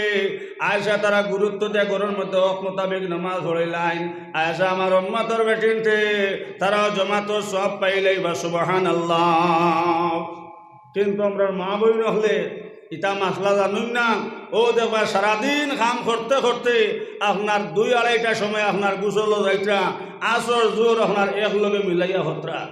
আয়েশা তারা গুরুত্ব দিয়া ঘরর মধ্যে অখ মোতাবিক নমাজ পড়িলাইন, আয়েশা আমার উম্মতর বেটিন্তে তারাও জমাতর সওয়াব পাইলাইবা।" সুবহানাল্লাহ। কিন্তু আমরার মা বইন অকলে ইতা মাসলা জানইন না। অউ দেখবা সারাদিন কাম করতে করতে আপনার দুই আড়াইটার সময় আপনার গোসলো যাইতরা, আসর জোহর আপনার একলগে মিলাইয়া করতরা।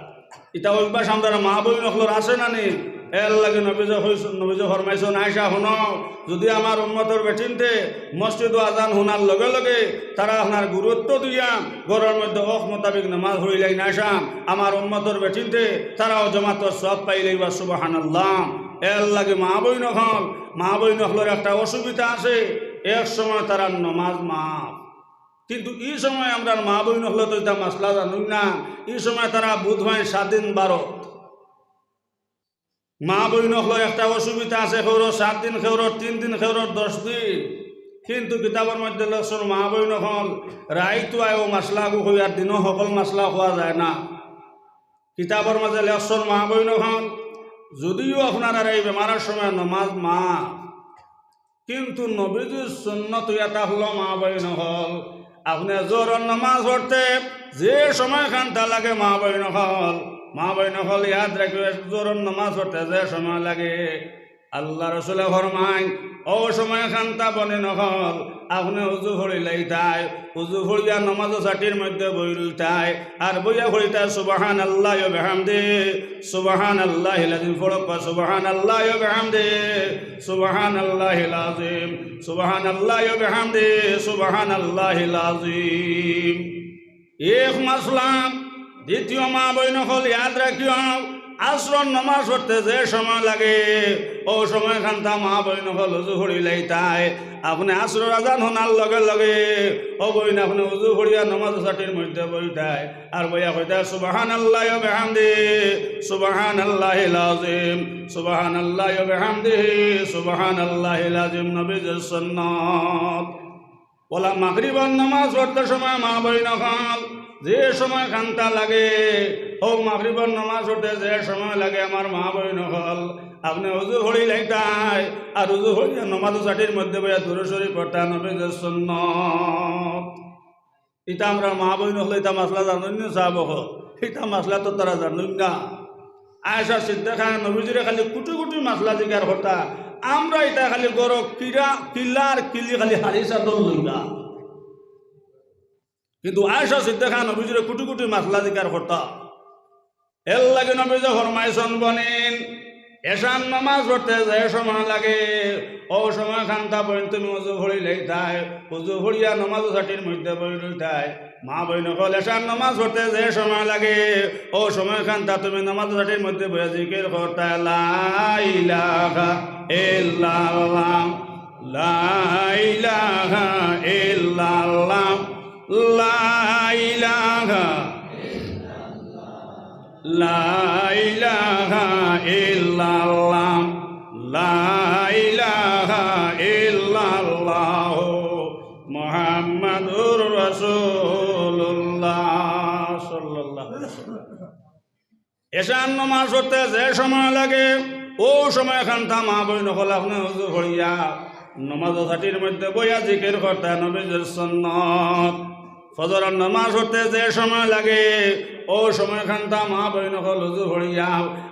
ইতা অভ্যাস আমরার মা বইন অকলর আছে না নি? এরলাগি নবীজি কইছইন, নবীজি ফরমাইছইন, "আয়েশা হুনো, যুদি আমার উম্মতর বেটিন্তে মসজিদো আজান হুনার লগে লগে তারা আপনার গুরুত্ব দিয়া ঘরর মধ্যে অখ মোতাবিক নমাজ পড়িলাইন আয়েশা, আমার উম্মতর বেটিন্তে তারাও জমাতর সওয়াব পাইলাইবা।" সুবহানাল্লাহ। এরলাগি মা বইন অকল, মা বইন অকলর একটা অসুবিধা আছে, এক সময় তারার নমাজ মাফ, কিন্তু ই সময় আমরার মা বইন অকলে তো ইতা মাসলা জানইন না। ই সময় তারা বুধ অয় সাত দিন বারো। মা বইন অকলর একটা অসুবিধা আছে, কেউরর সাত দিন, কেউরর তিন দিন, কেউরর দশ দিন। কিন্তু কিতাবর মধ্যে লেখছইন মা বইন অকল রাইতো আয় অউ মাসলাগু কইয়ার, দিনো হকল মাসলা কওয়া যায় না। কিতাবর মাঝে লেখছইন মা বইন অকল, যুদিও আপনারার এই বেমারর সময় নমাজ মাফ, কিন্তু নবীজির সুন্নত অইয়া থাকলো মা বইন অকল, আপনে জোহরর নমাজ পড়তে যে সময়খানতা লাগে মা বইন অকল, মা বইন অকল ইয়াদ রাখিও, জোহরর নমাজ পড়তে যে সময় লাগে, আল্লার রসুলে ফরমাইন, অউ সময়খানতা বইন অকল, আপনে উজু পড়িলাইতায়, উজু পড়িয়া নমাজর ছাটির মধ্যে বই রইতায়, আর বইয়া পড়িতায়, "সুবহানাল্লাহি ওয়া বিহামদিহি, সুবহানাল্লাহিল আযীম।" পড়উক্কা, "সুবহানাল্লাহি ওয়া বিহামদিহি, সুবহানাল্লাহিল আযীম, সুবহানাল্লাহি ওয়া বিহামদিহি, সুবহানাল্লাহিল আযীম।" এক মাসলা। দ্বিতীয় মা বইন অকল ইয়াদ রাখিও, আসরর নমাজ পড়তে যে সময় লাগে, অউ সময়খানতা মা বইন অকল উজু পড়িলাইতায়। আপনে আসরর আজান হুনার লগে লগে, ও বইন, আপনে উজু পড়িয়া নমাজর ছাটির মধ্যে বইতায়, আর বইয়া কইতায়, "সুবহানাল্লাহি ওয়া বিহামদিহি, সুবহানাল্লাহিল আযীম, সুবহানাল্লাহি ওয়া বিহামদিহি, সুবহানাল্লাহিল আযীম।" নবীজির সুন্নত। অউলা মাগরিবর নমাজ পড়তে সময় মা বইন অকল, যে সময়খানতা লাগে, অউ মাগরিবর নমাজ পড়তে যে সময় লাগে, আমার মা বইন অকল, আপনে উজু পড়িলাইতায়, আর উজু পড়িয়া নমাজর ছাটির মধ্যে বইয়া দুরূদ শরীফ পড়তা নবীজির সুন্নত। ইতা আমরার মা বইন অকলে ইতা মাসলা জানইন না, সাব অকল, ইতা মাসলা তো তারা জানইন না। আয়েশা সিদ্দিকা নবীজিরে খালি কুটি কুটি মাসলা জিকার করতা, আমরা ইতা খালি ঘরো কিরা, কিলা আর কিলি খালি হাড়ি চাদর লইলা। কিন্তু আয়েশা সিদ্দিকা নবীজিরে কুটি কুটি মাসলা জিকার করতা। এরলাগি নবীজি ফরমাইছইন, বইন, এশার নমাজ পড়তে যে সময় লাগে, অউ সময়খানতা বইন তুমি উজু পড়িলাইতায়, উজু পড়িয়া নমাজর ছাটির মধ্যে বই রইতায়। মা বইন অকল, এশার নমাজ পড়তে যে সময় লাগে, অউ সময়খানতা তুমি নমাজর ছাটির মধ্যে বইয়া জিকির করতায়, "লা ইলাহা ইল্লাল্লাহ, লা ইলাহা ইল্লাল্লাহ, লা ইলাহা, লা ইলাহা ইল্লাল্লাহ, লা ইলাহা ইল্লাল্লাহ, মুহাম্মাদুর রাসূলুল্লাহ সাল্লাল্লাহু আলাইহি ওয়াসাল্লাম।" এশার নমাজ পড়তে যে সময় লাগে, অউ সময়খানতা মা বইন অকল আপনে উজু পড়িয়া নমাজর ছাটির মধ্যে বইয়া জিকির করতা নবীজির সুন্নত। ফজরর নমাজ পড়তে যে সময় লাগে, অউ সময়খানতা মা বইন অকল উজু পড়িয়া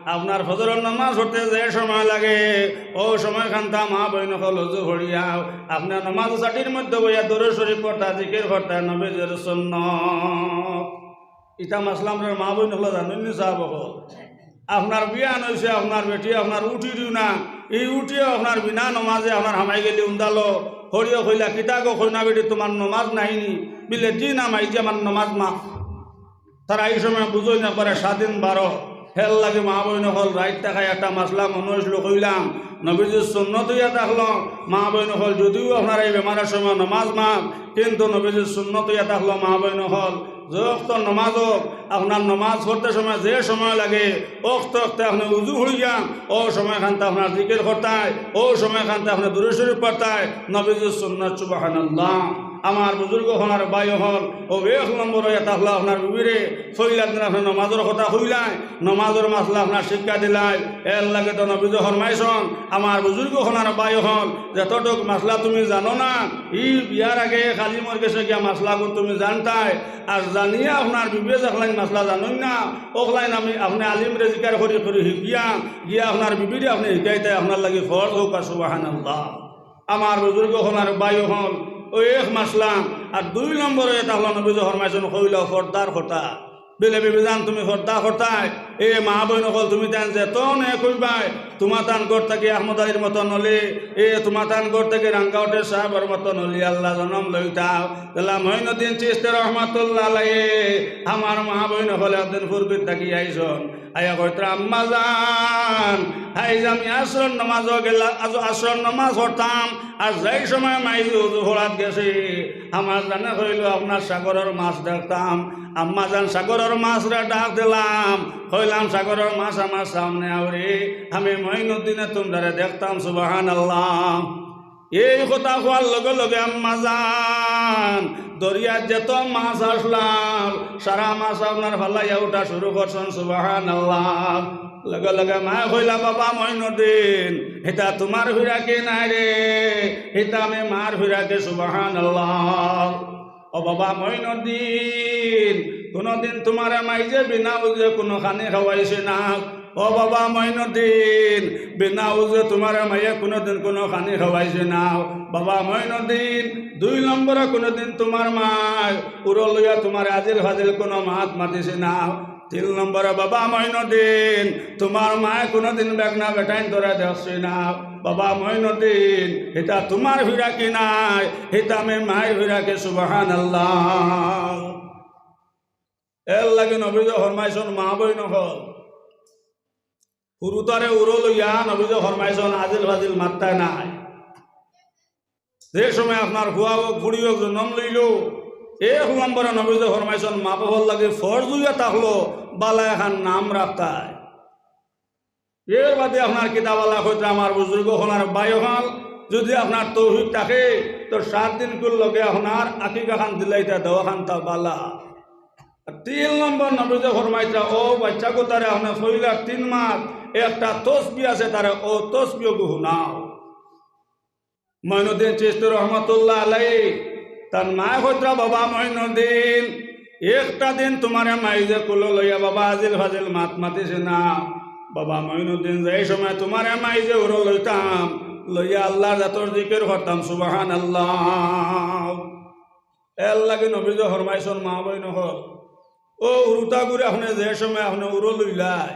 আপনার ফজরর নমাজ পড়তে যে সময় লাগে, অউ সময়খানতা মা বইন অকল উজু পড়িয়া আপনার নমাজর ছাটির মধ্যে বইয়া দুরূদ শরীফ পড়তা, জিকির করতা নবীজির সুন্নত। ইতা মাসলা আমরার মা বইন অকলে জানইন নি সাব অকল? আপনার বিয়ান অইছে, আপনার বেটি আপনার উঠিরিও না, ই উঠিও আপনার বিনা নমাজে আপনার হামাই গেলি উন্দালো, হরিও কইলা, "কিতা গো কইনা বেটি, তুমার নমাজ নাই নি?" বিলে, "জি না মাইজি, আমার নমাজ মাফ।" তারা ই সময় বুঝইন একবারে স্বাধীন বারো। হের লাগি মা বইন অকল রাইত থাকায় একটা মাসলা মনো অইছিল কইলাম, নবীজির সুন্নত অইয়া থাকলো, মা বইন অকল যদিও আপনার ই বেমারর সময় নমাজ মাফ, কিন্তু নবীজির সুন্নত অইয়া থাকলো মা বইন অকল, যে অক্ত নমাজ অউক, আপনার নমাজ পড়তে সময় যে সময় লাগে, অক্ত অক্তে আপনে উজু পড়িয়া, অউ সময়খানতা আপনার জিকির করতায়, অউ সময়খানতা আপনে দুরূদ শরীফ পড়তায়, নবীজির সুন্নত, সুবহানাল্লাহ। আমার বুজুর্গ অকল আর ভাই অকল, অউ এক নম্বর অইয়া থাকলো আপনার বিবিরে, পয়লা দিন আপনে নমাজর কথা কইলায়, নমাজর মাসলা আপনার শিক্ষা দিলায়, এর লাগি তো নবীজি ফরমাইছইন, আমার বুজুর্গ অকল আর ভাই অকল, যতটুক মাসলা তুমি জানো না, ই বিয়ার আগে এক আলিমর গেছে গিয়া মাসলাগুন তুমি জানতায়, আর জানিয়া আপনার বিবিয়ে যেখলাইন মাসলা জানইন না, অখলাইন আমি আপনে আলিমরে জিকার করি করি শিখিয়া গিয়া আপনার বিবিরে আপনে শিখাইতায়, আপনার লাগি ফরজ অউক, সুবহানাল্লাহ। আমার বুজুর্গ অকল আর ভাই অকল, অউ এক মাসলা। আর দুই নম্বর অইয়া থাকলো নবীজি ফরমাইছইন, কইলা পর্দার কথা। বিলে, "বিবিজান, তুমি পর্দা করতায়, এ মা বইন অকল, তুমি তাইন যেত নেক অইবায়, তুমার তান ঘর থাকি আহমদ আলীর মতন অলি, এ তুমার তান ঘর থাকি রাঙ্গাউটের সাবর মতন অলি আল্লাহ জনম লইতাও।" তাইলে মঈনুদ্দিন চিশতি রহমাতুল্লাহ আলাইহি, আমার মা বইন অকল একদিন ফুরবিত থাকি আইছইন, আইয়া কইতরা, "আম্মা জান, আইজ আমি আসরর নমাজো গেলা, আজ আসরর নমাজ পড়তাম, আর যেই সময় মাইজি উজু পড়াত গেছি, আমার জানে কইলো আপনার সাগরর মাছ দেখতাম।" আম্মা জান, সাগরর মাছরে ডাক দিলাম, কইলাম, "সাগরর মাছ আমার সামনে আওরে, আমি মঈনুদ্দিনে তুমরারে দেখতাম।" সুবহানাল্লাহ। এই কথা কওয়ার লগে লগে আম্মা জান, দরিয়াত যত মাছ আছলা, সারা মাছ আপনার ফালাইয়া উঠা শুরু করছইন। সুবহানাল্লাহ। লগে লগে মায়ে কইলা, "বাবা মঈনুদ্দিন, ইতা তুমার ফিরাকি নায় রে, ইতা আমি মার ফিরাকি।" সুবহানাল্লাহ। ও বাবা মঈনুদ্দিন, কুনুদিন তুমারে মাইজে বিনা উজরে কুনু খানি খাওয়াইছে না। ও বাবা মঈনুদ্দিন, বিনা উজরে তুমারে মাইয়ে কুনুদিন কুনু খানি খাওয়াইছে না। বাবা মঈনুদ্দিন, দুই নম্বরে কুনুদিন তুমার মায় উরো লইয়া তুমারে আজিল ফাজিল কুনু মাত মাতিছে না। তিন নম্বরে বাবা মঈনুদ্দিন, তুমার মায় কুনুদিন বেগনা বেটাইন ধরে দেখছে না। বাবা মঈনুদ্দিন, ইতা তুমার ফিরাকি নায়, ইতা আমি মার ফিরাকি। সুবহানাল্লাহ। এর লাগি নবীজি ফরমাইছইন, মা বইন অকল, হুরুতারে উরো লইয়া নবীজি ফরমাইছইন, আজিল ফাজিল মাততায় নায়। যে সময় আপনার ফুয়া অউক, ফুড়ি অউক জনম লইলো, এক নম্বরে নবীজি ফরমাইছইন, মা বাবার লাগি ফরজ অইয়া থাকলো, বালা একখান নাম রাখতায়। এর বাদে আপনার কিতা বালা কইতরা, আমার বুজুর্গ অকল আর ভাই অকল, যুদি আপনার তৌফিক থাকে, তো সাত দিন কুর লগে আপনার আকিকা খান দিলাইতা, দেওয়া খানতা বালা। আর তিন নম্বর নবীজি ফরমাইতরা, ও বাইচ্চা গুতারে আপনে পয়লার তিন মাস একটা তসবি আছে, তারে অউ তসবিগু হুনাও। মঈনুদ্দিন চিশতি রহমাতুল্লাহ আলাইহি, তান মায় কইতরা, বাবা মঈনুদ্দিন, একটা দিন তুমারে মাইজে কুলো লইয়া বাবা আজিল ফাজিল মাত মাতিছে না। বাবা মঈনুদ্দিন, যেই সময় তুমারে মাইজে উরো লইতাম, লইয়া আল্লার জাতর জিকির করতাম, সুবহানাল্লাহ। এর লাগি নবীজি ফরমাইছইন, মা বইন অকল, অউ হুরুতাগুরে আপনে যে সময় আপনে উরো লইলায়,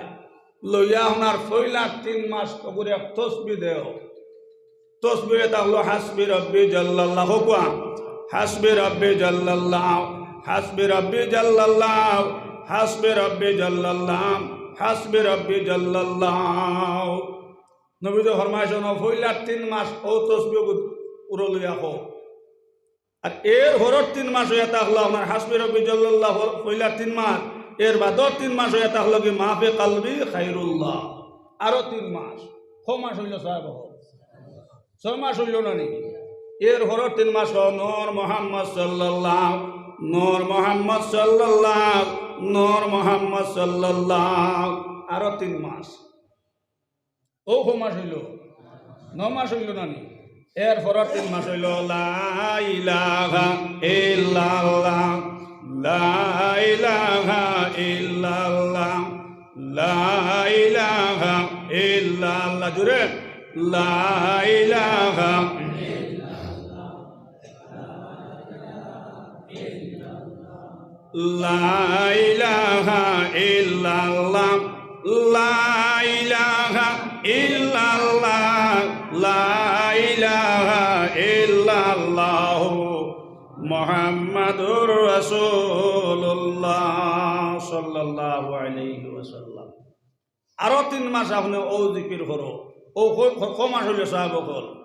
লইয়া আপনার পয়লার তিন মাস অগুরে এক তসবি দেও। তসবি অইয়া থাকলো, হাসবি রব্বি জাল্লাল্লাহ, কউক্কা, হাসবি রব্বি জাল্লাল্লাহ, হাসবি রব্বি জাল্লাল্লাহ, হাসবি রব্বি জাল্লাল্লাহ, হাসবি রব্বি জাল্লাল্লাহ। নবীজি ফরমাইছইন, পয়লার তিন মাস অউ তসবিগু উরো লইয়া কও। আর এর হরর তিন মাস অইয়া থাকলো আপনার হাসবি রব্বি জাল্লাল্লাহ, পয়লার তিন মাস, এর বাদর তিন মাস অইয়া থাকলো কি মাফি কালবি খাইরুল্লাহ, আরো তিন মাস। ক মাস অইলো সাব? ছয় মাস অইলো না নি? এর হরর তিন মাস অইলো নূর মুহাম্মদ সাল্লাল্লাহ। নূর মোহাম্মদ সাল্লাল্লাহ, নূর মোহাম্মদ সাল্লাল্লাহ। আরো তিন মাস। অউ ক মাস অইলো? নয় মাস অইলো না নি? এর পরর তিন মাস অইলো লা ইলাহা ইল্লাল্লাহ, লা ইলাহা ইল্লাল্লাহ, লা ইলাহা ইল্লাল্লাহ। জোরে, লা ইলাহা লা ইলাহা ইল্লাল্লাহ, লা ইলাহা ইল্লাল্লাহ, লা ইলাহা ইল্লাল্লাহু মুহাম্মাদুর রাসূলুল্লাহ সাল্লাল্লাহু আলাইহি ওয়াসাল্লাম। আরো তিন মাস আপনে অউ জিকির করো। অউ ক-, ক-, ক মাস অইলো সাব অকল?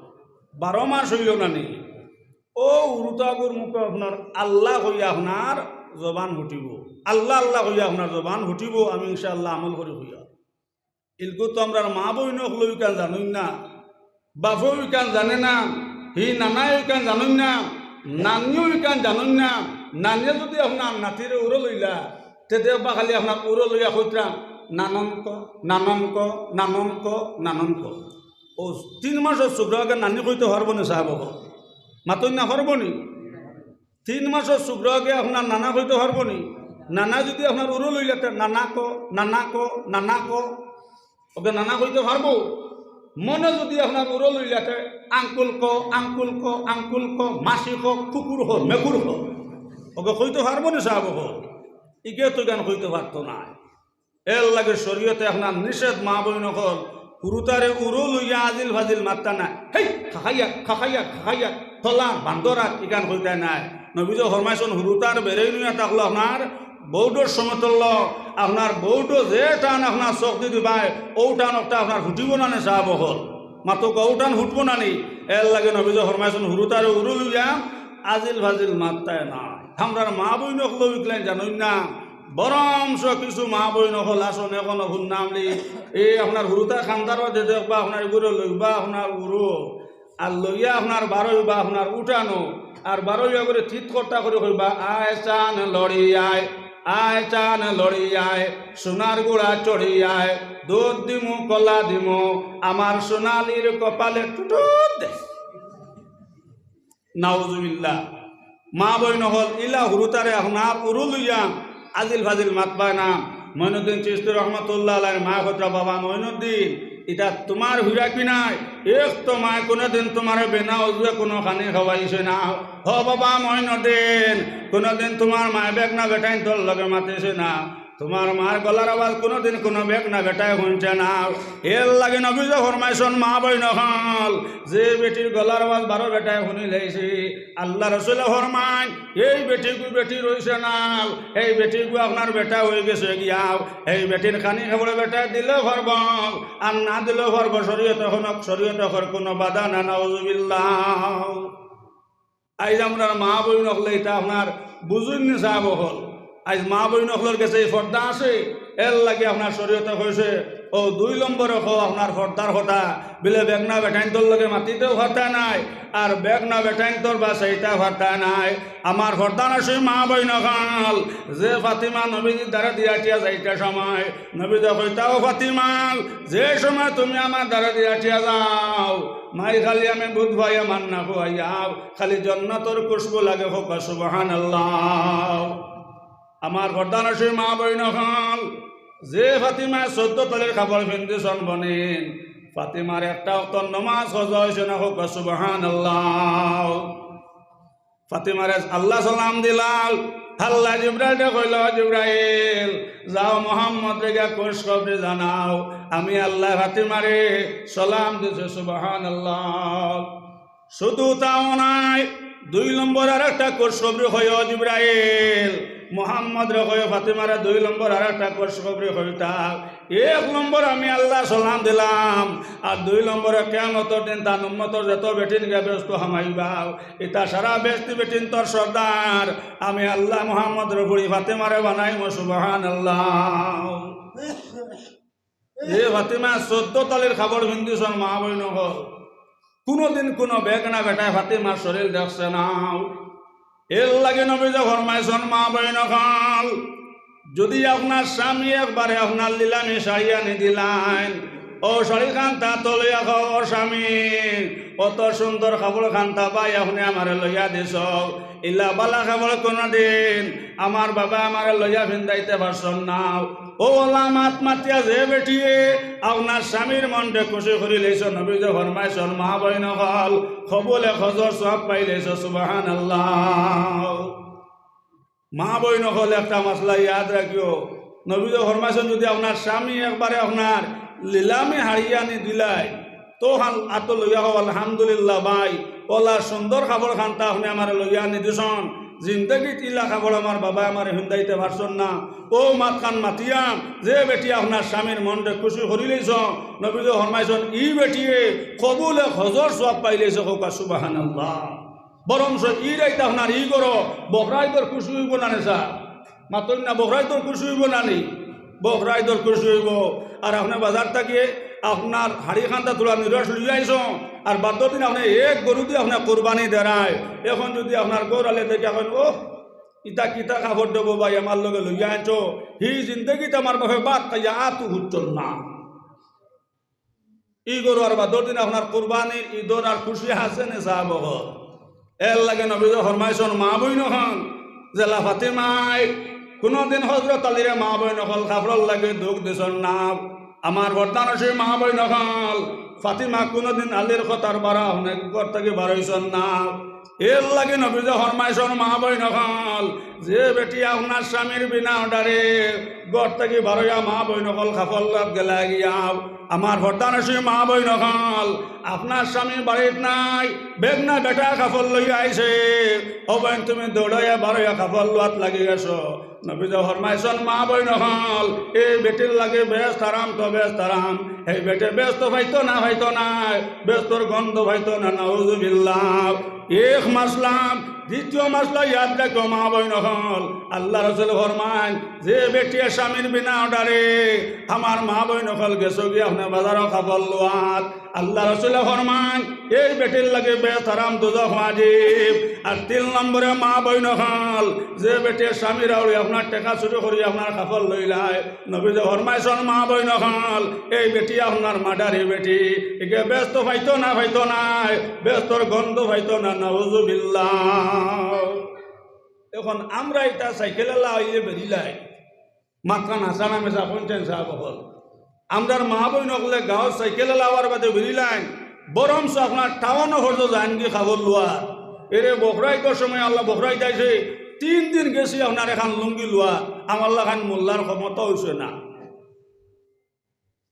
বারো মাস অইলো না নি? অউ হুরুতাগুর মুখো আপনার আল্লাহ কইয়া আপনার জবান হুটিবো, আল্লাহ আল্লাহ কইয়া আপনার জবান হুটিবো। আমি ইনশাআল্লাহ আমল করি কইয়া। ইলগু তো আমরার মা বইন অকলেউ ইখান জানইন না, বাপেউ ইখান জানে না, হি নানায়ও ইখান জানইন না, নানিও ইখান জানইন না। নানিয়ে যুদি আপনার নাতিরে উরো লইলা, তে দেখবা খালি আপনার উরো লইয়া কইতরা, "নানন ক, নানন ক, নানন ক, নানন ক।" অউ তিন মাসর ছুকরাগে নানি কইতো পারবো নি সাব অকল? মাতইন না, পারবো নি? তিন মাসর ছুকরাগে আপনার নানা কইতো পারবো নি? নানা যুদি আপনার উরো লইলা তে, "নানা ক, নানা ক, নানা ক।" অগে নানা কইতো পারবো? মনে যুদি আপনার উরো লইলা তে, "আঙ্কুল ক, আঙ্কুল ক, আঙ্কুল ক, মাসি ক, কুকুর ক, মেকুর ক।" অগে কইতো পারবো নি সাব অকল? ইগে তো ইখান কইতো পারতো নায়। এর লাগি শরীয়তে আপনার নিষেধ, মা বইন অকল, হুরুতারে উরো লইয়া আজিল ফাজিল মাততা নায়। "হেই, খাখাইয়া, খাখাইয়া, খাখাইয়া, তলা, বান্দরা", ইখান কইতা নায়। নবীজি ফরমাইছইন, হুরুতার বেরেইন অইয়া থাকলো আপনার বউডর সমতুল্য, আপনার বউডো যে টান আপনার চউখদি দিবায়, অউ টান একটা আপনার ফুটিবো না নি সাব অকল? মাতো ক, অউ টান ফুটবো না নি? এর লাগি নবীজি ফরমাইছইন, হুরুতারে উরো লইয়া আজিল ফাজিল মাততায় নায়। আমরার মা বইন অকলেউ ইগলাইন জানইন না, বরঞ্চ কিছু মা বইন অকল আছইন অখনো হুনলাম নি, এই আপনার হুরুতা কান্দার বাদে দেখবা আপনার ইগুরে লইবা আপনার উরো, আর লইয়া আপনার বারইবা আপনার উঠানো, আর বারইয়া করি চিৎ করতা করি কইবা, "আয় চান লড়ি আয়, আয় চান লড়ি আয়, সোনার ঘোড়া চড়ি আয়, দুধ দিমু কলা দিমু, আমার সোনালির কপালে টুটুট দে।" নাউজুবিল্লাহ। মা বইন অকল, ইলা হুরুতারে আপনার উরো লইয়া আজিল ফাজিল মাতবায় না। মঈনুদ্দিন চিশতি রহমতুল্লাহ আলাইহির মায় কইতরা, "বাবা মঈনুদ্দিন, ইতা তুমার ফিরাকি নায়। এক তো মায় কুনুদিন তুমারে বিনা অজুয়ে কুনু খানি খাওয়াইছে না। হ বাবা মঈনুদ্দিন, কুনুদিন তুমার মায় বেগনা বেটাইন্তর লগে মাতিছে না।" তুমার মার গলার আওয়াজ কুনুদিন কুনু বেগনা বেটায় হুনছে না। এর লাগি নবীজি ফরমাইছইন, মা বইন অকল, যে বেটির গলার আওয়াজ বারো বেটায় হুনিলাইছে, আল্লার রসুলে ফরমাইন, এই বেটিগু বেটি রইছে না, এই বেটিগু আপনার বেটা অইগেছে গিয়াও, এই বেটির খানি খাবড়ে বেটায় দিলেও পারবো, আর না দিলেও পারবো, শরীয়তে কুনু, শরীয়তে কুনু বাধা না, নাউজুবিল্লাহ। আইজ আমরার মা বইন অকলে ইতা আপনার বুঝইন নি সাব অকল। আইজ মা বইন অকলর গেছে ই পর্দা আছে, এর লাগি আপনার শরীয়তে কইছে, অউ দুই নম্বরে কও আপনার পর্দার কথা, বিলে বেগনা বেটাইন্তর লগে মাতিতেও পারতা নায়, আর বেগনা বেটাইন্তর বাসাইতা পারতা নায়। আমার পর্দানশীন মা বইন অকল, যে ফাতিমা নবীজির দ্বারে দিয়া আটিয়া যাইতা সময়, নবীজি কইতা, "ও ফাতিমা, যে সময় তুমি আমার দ্বারে দিয়া আটিয়া যাও, মাই খালি আমি বুধ ভাই আমার না খুয়াইয়াও।" খালি জন্নতর খুশবু লাগে, কউক্কা সুবহানাল্লাহ। আমার পর্দানশীন মা বইন অকল, যে ফাতিমায় চৌদ্দ তলির কাপড় পিন্দিছইন বইন, ফাতিমার একটা অক্তর নমাজ কাজা অইছে না, কউক্কা সুবহানাল্লাহ। ফাতিমারে আল্লায় সালাম দিলা, আল্লায় জিব্রাইলরে কইলা, "জিব্রাইল, যাও মুহাম্মদরে গিয়া খুশখবরি জানাও, আমি আল্লায় ফাতিমারে সালাম দিছি।" সুবহানাল্লাহ। শুধু তাও নায়, দুই নম্বর আরেকটা খুশখবরি কইও জিব্রাইল, মুহাম্মদরে কইও ফাতিমারে দুই নম্বর আরেকটা খুশখবরি কইতা। এক নম্বর আমি আল্লায় সালাম দিলাম, আর দুই নম্বরে কিয়ামতর দিন তান উম্মতর যত বেটিন গিয়া বেহেস্তো হামাইবা, ইতা সারা বেহেস্তি বেটিন্তর সর্দার আমি আল্লায় মুহাম্মদর ফুড়ি ফাতিমারে বানাইমু। সুবহানাল্লাহ। যে ফাতিমায় চৌদ্দ তলির কাপড় পিন্দিছইন মা বইন অকল, কুনুদিন কুনু বেগনা বেটায় ফাতিমার শরীর দেখছে না। এরলাগি নবীজি ফরমাইছইন, মা বইন অকল, যুদি আপনার স্বামী একবারে আপনার লিলামি শাড়ি আনি দিলাইন, অউ শাড়িখান তাতো লইয়া কও, "ও স্বামী, অত সুন্দর কাপড়খান তা ভাই আপনে আমারে লইয়া দিছো, ইলা বালা কাপড় কুনুদিন আমার বাবা আমারে লইয়া ফিন্দাইতে পারছইন না।" অউ অলা মাত মাতিয়া যে বেটিয়ে আপনার স্বামীর মনরে খুশি করিলাইছো, নবীজি ফরমাইছইন, মা বইন অকল, কবুলে হজর সওয়াব পাইলাইছো। সুবহানাল্লাহ। মা বইন অকল, একটা মাসলা ইয়াদ রাখিও, নবীজি ফরমাইছইন, যুদি আপনার স্বামী একবারে আপনার লিলামি শাড়ি আনি দিলাইন, তো হাল আতো লইয়া কও, "আলহামদুলিল্লাহ ভাই, অলা সুন্দর কাপড়খান তা আপনে আমারে লইয়া আনি দিছইন, জিন্দেগিত ইলা কাপড় আমার বাবায় আমারে ফিন্দাইতে পারছইন না।" অউ মাতখান মাতিয়াম, যে বেটি আপনার স্বামীর মনরে খুশি করিলাইছইন, নবীজি ফরমাইছইন, ই বেটিয়ে কবুলে হজর সওয়াব পাইলাইছে। কউক্কা সুবহানাল্লাহ। বরঞ্চ ই রাইত আপনার ই ঘরো বকরা ইদর খুশি অইবো না নি সাব? মাতইন না, বকরা ইদর খুশি অইবো না নি? বকরা ইদর খুশি অইবো। আর আপনে বাজার থাকি আপনার শাড়িখান তা থুড়া নিরস লইয়া আইছইন, আর বাদর দিন আপনে এক গরু দি আপনে কুরবানি দেরায়। অখন যুদি আপনার ঘরআলি দেখিয়া কইন, "ওহ, ইতা কিতা কাপড় দেবো ভাই, আমার লগে লইয়া আনছো, হি জিন্দেগিত আমার বাপে ভাত খাইয়া আতো হুদছইন না।" ই ঘরো আর বাদর দিন আপনার কুরবানির ইদর আর খুশি আছে নি সাব অকল? এরলাগি নবীজি ফরমাইছইন, মা বইন অকল, যেলা ফাতিমায় কুনুদিন হজরত আলীরে মা বইন অকল কাপড়র লাগি দুখ দিছইন না, আমার পর্দানশীন মা বইন অকল, ফাতিমা কুনুদিন আলীর কথার বারা অনেক ঘর থাকি বারইছইন না। এরলাগি নবীজি ফরমাইছইন, মা বইন অকল, যে বেটি আপনার স্বামীর বিনা অর্ডারে ঘর থাকি বারইয়া মা বইন অকল কাপড় লইয়া গেলা গিয়া, আমার পর্দানশীন মা বইন অকল, আপনার স্বামী বাড়িত নাই, বেগনা বেটা কাপড় লইয়া আইছে, ও বইন তুমি দৌড়াইয়া বারইয়া কাপড় লওয়াত লাগি গেছো। নবীজি ফরমাইছইন, মা বইন অকল, এই বেটির লাগি বেহেস্ত হারাম তো বেহেস্ত হারাম, এই বেটি বেহেস্ত পাইতো না পাইতো নায়, বেহেস্তর গন্ধ পাইতো না, নাউজুবিল্লাহ। এক মাসলা। দ্বিতীয় মাসলা ইয়াদ রাখো মা বইন অকল, আল্লার রসুলে ফরমাইন, যে বেটিয়ে স্বামীর বিনা অর্ডারে, আমার মা বইন অকল গেছো গিয়া আপনে বাজারো কাপড় লওয়াত, আল্লার রসুলে ফরমাইন, এই বেটির লাগি বেহেস্ত হারাম দোজখ ওয়াজিব। আর তিন নম্বরে মা বইন অকল, যে বেটিয়ে স্বামীর আউরি আপনার টেকা চুরি করি আপনার কাপড় লইলায়, নবীজি ফরমাইছইন, মা বইন অকল, এই বেটি আপনার মার্ডারি বেটি, ইগে বেহেস্ত পাইতো না পাইতো নায়, বেহেস্তর গন্ধ পাইতো না, নাউজুবিল্লাহ। অখন আমরা ইতা সাইকেলআলা অইয়া বেরিলাই, মাতখান হাছা না মিছা কইন চাইন সাব অকল। আমরার মা বইন অকলে গাঁওত সাইকেলআলা অওয়ার বাদে বেরিলাইন, বরঞ্চ আপনার টাউনো পর্যন্ত যাইন গি কাপড় লওয়াত। এরে বকরা ইদর সময় আল্লা বকরা ইদ আইছে, তিন দিন গেছি আপনার এখান লুঙ্গি লওয়াত, আমার লাখান মোল্লার ক্ষমতা অইছে না।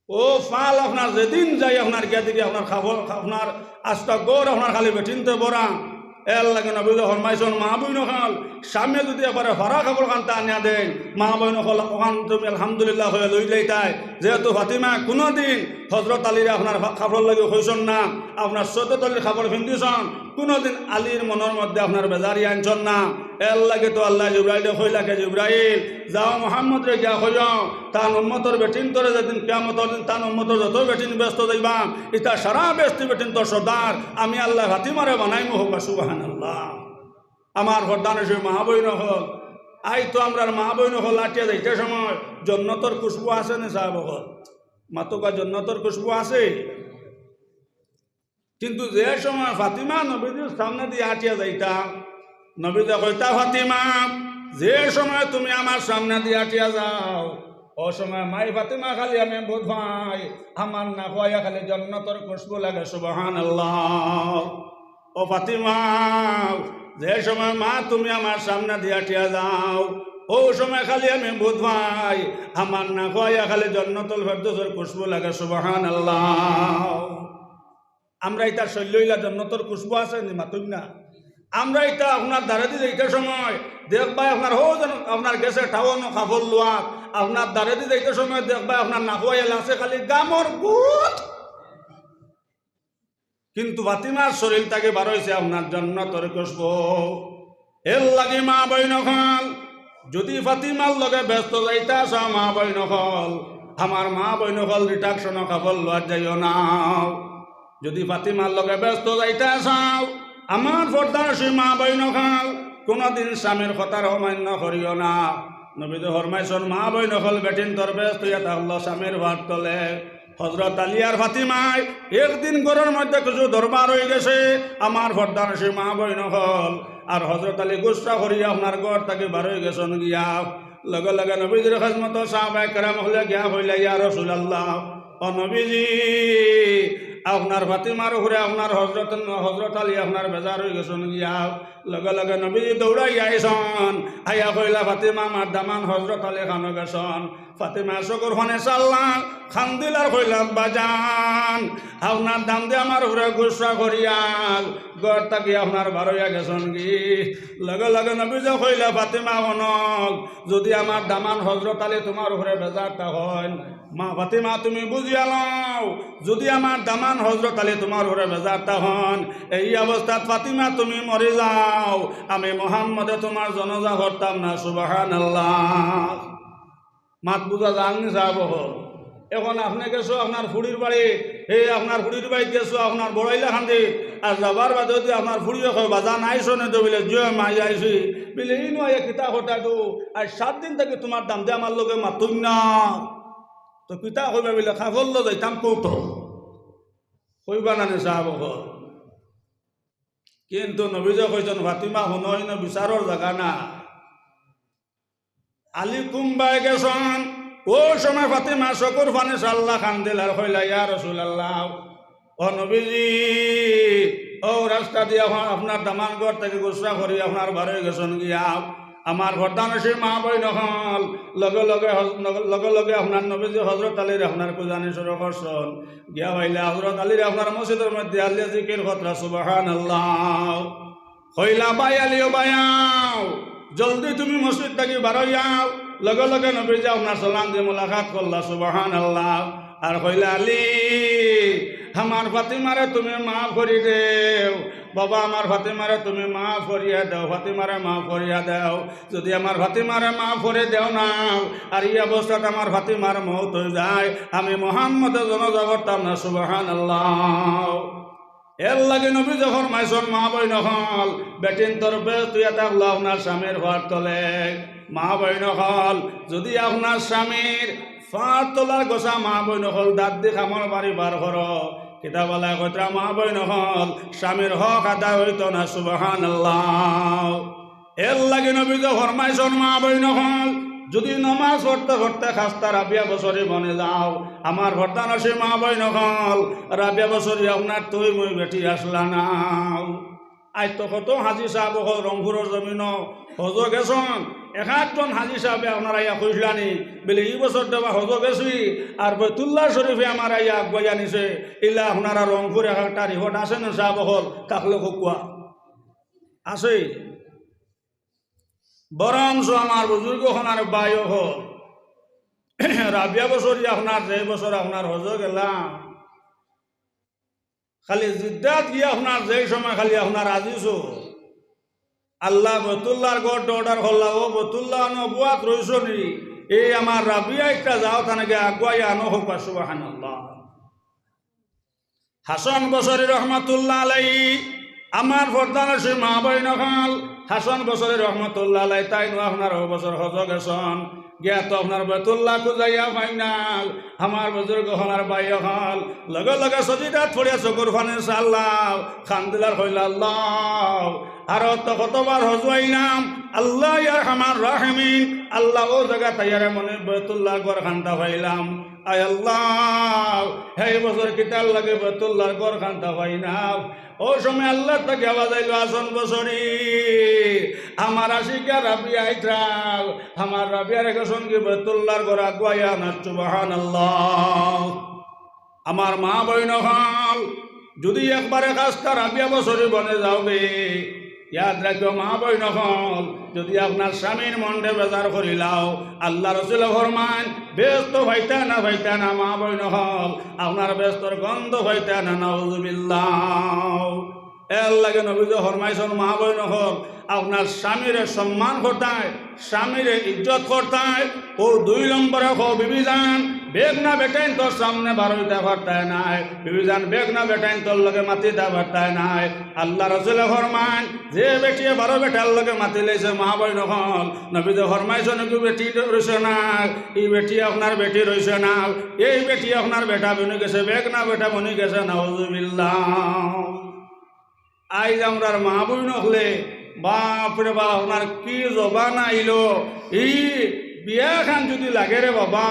ও ফাল আপনার যেদিন যাই আপনার গিয়া দেখি আপনার কাপড়, আপনার আস্তা ঘর আপনার খালি বেটিন্তে ভরা। এরলাগি নবীজি ফরমাইছইন, মা বইন অকল, স্বামীয়ে যুদি একবারে ফাড়া কাপড় খান্তা আনিয়া দেইন, মা বইন অকল, অখান তুমি আলহামদুলিল্লাহ কইয়া লইলাইতায়। যেহেতু ফাতিমা কুনুদিন হজরত আলীরে আপনার ফা-, কাপড়র লাগি কইছইন না, আপনার সৈয়দত আলীর কাপড় ফিন্দিছইন, কুনুদিন আলীর মনর মধ্যে আপনার বেজারি আনছইন না। এরলাগি তো আল্লায় জিব্রাইলরে কইলা কে, জিব্রাইল, যাও মুহাম্মদরে গিয়া কইও, তান উম্মতর বেটিন্তরে যেদিন কিয়ামতর দিন তান উম্মতর যত বেটিন বেহেস্তো যাইবা, ইতা সারা বেহেস্তি বেটিন্তর সর্দার আমি আল্লায় ফাতিমারে বানাইমু। কউক্কা সুবহানাল্লাহ। আমার পর্দানশীন মা বইন অকল, আইজ তো আমরার মা বইন অকল আটিয়া যাইতে সময় জন্নতর খুশবু আছে নি সাব অকল? মাতউক্কা, জন্নতর খুশবু আছে? কিন্তু যে সময় ফাতিমা নবীজির সামনেদি আটিয়া যাইতা, নবীজি কইতা, ফাতিমা, যে সময় তুমি আমার সামনেদি আটিয়া যাও, ও সময় মাই ফাতিমা খালি আমি বুঝ পাই, আমার নাকো আইয়া খালি জন্নতর খুশবু লাগে। সুবহানাল্লাহ। ও ফাতিমা, যে সময় মা তুমি আমার সামনেদি আটিয়া যাও, ও সময় খালি আমি বুঝ পাই, আমার নাকো আইয়া খালি জন্নতুল ফেরদৌসর খুশবু লাগে। সুবহানাল্লাহ। আমরা ইতা শইল্লো ইলা জন্নতর খুশবু আছে নি? মাতইন না। আমরা ইতা আপনার দারেদি যাইতে সময় দেখবায় আপনার হউ যেন আপনার গেছে টাউনো কাপড় লওয়াত, আপনার দারেদি যাইতে সময় দেখবায় আপনার নাকো আইয়া লাগছে খালি গামর গুদ। কিন্তু ফাতিমার শরীল থাকি বারইছে আপনার জন্নতর খুশবু। এরলাগি মা বইন অকল, যুদি ফাতিমার লগে বেহেস্তো যাইতা চাও মা বইন অকল, আমার মা বইন অকল, রিটাকশনো কাপড় লওয়াত যাইও না। যুদি ফাতিমার লগে বেহেস্তো যাইতা চাও, আমার পর্দানশীন মা বইন অকল, কুনুদিন স্বামীর কথার অমান্য করিও না। নবীজি ফরমাইছইন, মা বইন অকল, বেটিন্তর বেহেস্ত অইয়া থাকলো স্বামীর পাওর তলে। হজরত আলী আর ফাতিমায় একদিন ঘরর মধ্যে কিছু দরবার অইগেছে, আমার পর্দানশীন মা বইন অকল, আর হজরত আলী গুসা করিয়া আপনার ঘর থাকি বার অইগেছইন গিয়া। লগে লগে নবীজির খেজমতো সাহাবায়ে কেরাম অকলে গিয়া কইলা, ইয়া রাসূলুল্লাহ, ও নবীজি, আপনার ফাতিমার উপরে আপনার হজরত, হজরত আলী আপনার বেজার অইগেছইন গিয়া। লগে লগে নবীজি দৌড়াইয়া আইছইন, আইয়া কইলা, ফাতিমা, আমার দামান হজরত আলী খানো গেছইন। ফাতিমা চকুর পানি ছাড়লা, কান্দিলা আর কইলা, আব্বাজান, আপনার দামদে আমার উপরে গুসা করিয়া ঘর থাকি আপনার বার অইয়া গেছইন গি। লগে লগে নবীজি কইলা, ফাতিমা, হুনো, যুদি আমার দামান হজরত আলী তুমার উপরে বেজার থাকইন, মা ফাতিমা, তুমি বুঝিয়া লও, যুদি আমার দামান হজরত আলী তুমার উপরে বেজার থাকইন, এই অবস্থাত ফাতিমা তুমি মরি যাও, আমি মুহাম্মদে তুমার জানাজা পড়তাম না। সুবহানাল্লাহ। মাত বুঝা যার নি সাব অকল? এখন আপনে গেছো আপনার ফুড়ির বাড়ি, হে আপনার ফুড়ির বাড়িত গেছো আপনার বড়াইলা কান্দি, আর যাবার বাদে যুদি আপনার ফুড়িয়ে কয়, বাজান আইছো নি? তো বলে, জি অয় মা, আইছি। বলে, ইনো আইয়া কিতা কথা তো, আইজ সাত দিন থাকি তুমার দামদে আমার লগে মাতইন না। তো কিতা কইবা? বলে, কাপড় লইয়া যাইতাম কৌটো। কইবা না নি সাব অকল? কিন্তু নবীজি কইছইন, ফাতিমা, হুনো, ইনো বিচারর জাগা না। আলী কুনবায় গেছইন, অউ সময় ফাতিমা চকুর পানি ছাড়লা, কান্দিলা আর কইলা, ইয়া রাসূলুল্লাহ, ও নবীজি, অউ রাস্তা দিয়া আপনার দামান ঘর থাকি গুসা করি আপনার বার অইগেছইন গিয়া। আমার পর্দানশীন মা বইন অকল, লগে লগে হজ-, লগে লগে আপনার নবীজি হজরত আলীরে আপনার খুজানি শুরু করছইন। গিয়া পাইলা হজরত আলীরে আপনার মসজিদর মধ্যে আলিয়া জিকির কররা, সুবহানাল্লাহ। কইলা, ভাই আলী, ও ভাই আও, জলদি তুমি মসজিদ থাকি বার অইয়াও। লগে লগে নবীজি আপনার সালাম দিয়া মুলাকাত করলা, সুবহানাল্লাহ। আর কইলা, আলী, আমার ফাতিমারে তুমি মাফ করি দেও। বাবা, আমার ফাতিমারে তুমি মাফ করিয়া দেও, ফাতিমারে মাফ করিয়া দেও। যুদি আমার ফাতিমারে মাফ করি দেও না, আর ই অবস্থাত আমার ফাতিমার মউত অই যায়, আমি মুহাম্মদে জানাজা পড়তাম না। সুবহানাল্লাহ। এরলাগি নবীজি ফরমাইছইন, মা বইন অকল, বেটিন্তর বেহেস্ত অইয়া থাকলো আপনার স্বামীর পাওর তলে। মা বইন অকল, যুদি আপনার স্বামীর পাওর তলার গোসা মা বইন অকল দাঁত দি কামড় মারি বার করো, কিতাবআলায় কইতরা, মা বইন অকল, স্বামীর হক আদায় অইতো না। সুবহানাল্লাহ। এরলাগি নবীজি ফরমাইছইন, মা বইন অকল, যুদি নমাজ পড়তে পড়তে খাস্তা রাবিয়া বসরি বনি যাও, আমার পর্দানশীন মা বইন অকল, রাবিয়া বসরি আপনার তুই মুই বেটি আছলা না। আইজ তো কত হাজি সাব অকল রংপুরর জমিনো হজো গেছইন, এক আধজন হাজি সাবে আপনার আইয়া কইছলা নি, বলে, ই বছর দেবা হজো গেছি, আর বাইতুল্লাহ শরীফে আমার আইয়া আগুয়াইয়া নিছে, ইলা আপনারা রংপুর এক একটা রিপোর্ট আছে নি সাব অকল? থাকলে কউক্কা। আছে। বরঞ্চ আমার বুজুর্গ অকল আর ভাই অকল, রাবিয়া বসরি আপনার যে বছর আপনার হজো গেলাম, খালি জিদ্দাত গিয়া আপনার যে সময় খালি আপনার আজিজো আল্লায় বাইতুল্লাহর ঘরটা অর্ডার করলা, ও বাইতুল্লাহ নবুয়াত রইছো নি, এই আমার রাবিয়া একটা যাও, তানে গিয়া আগুয়াইয়া আনো কউক্কা, সুবহানাল্লাহ। হাসান বসরি রহমাতুল্লাহ আলাইহি, আমার পর্দানশীন মা বইন অকল, হাসান বসরি রহমাতুল্লাহ আলাইহি, তাইন আপনার অউ বছর হজো গেছইন, গিয়া তো আপনার বাইতুল্লাহ খুজাইয়া পাইন না। আমার বুজুর্গ অকল আর ভাই অকল, লগে লগে সজিদাত পড়িয়া চকুর পানি ছাড়লা, কান্দিলা আর কইলা, আল্লাহ, আরো তো কতবার হজো আইলাম, আল্লাহ ইয়া আরহামার রাহিমিন, আল্লাহ অউ জাগাত আইয়ারে মনে বাইতুল্লাহর ঘর কান্দা পাইলাম। আয় আল্লাহ, হেই বছর কিতার লাগি বাইতুল্লাহর ঘর কান্দা পাই না। অউ সময় আল্লাহর থাকি আওয়াজ আইলো, হাসান বসরি, আমার আশিকা রাবিয়া আইতরা, আমার রাবিয়ারে গেছইন গি বাইতুল্লাহর ঘর আগুয়াইয়া আনাত, সুবহানাল্লাহ। আমার মা বইন অকল, যুদি একবারে খাস্তা রাবিয়া বসরি বনি যাওগি, ইয়াদ রাখিও মা বইন অকল, যুদি আপনার স্বামীর মনরে বেজার করিলাও, আল্লার রসুলে ফরমাইন, বেহেস্ত পাইতা না, পাইতা না মা বইন অকল, আপনার বেহেস্তর গন্ধ পাইতা না, নাউজুবিল্লাহ। এরলাগি নবীজি ফরমাইছইন, মা বইন অকল, আপনার স্বামীরে সম্মান করতায়, স্বামীরে ইজ্জত করতায়। ও দুই নম্বরে কও, বিবিজান, বেগনা বেটাইন্তর সামনে বারইতা পারতায় নায়। বিবিজান, বেগনা বেটাইন্তর লগে মাতিতা পারতায় নায়। আল্লার রসুলে ফরমাইন, যে বেটিয়ে বারো বেটার লগে মাতিলাইছে, মা বইন অকল, নবীজি ফরমাইছইন, ইগু বেটি রইছে না, ই বেটি আপনার বেটি রইছে না, এই বেটি আপনার বেটা বনি গেছে, বেগনা বেটা বনি গেছে, নাউজুবিল্লাহ। আইজ আমরার মা বইন অকলে, বাপ রে বাপ, আপনার কি জবান আইলো। ই বিয়া খান যুদি লাগে রে বাবা,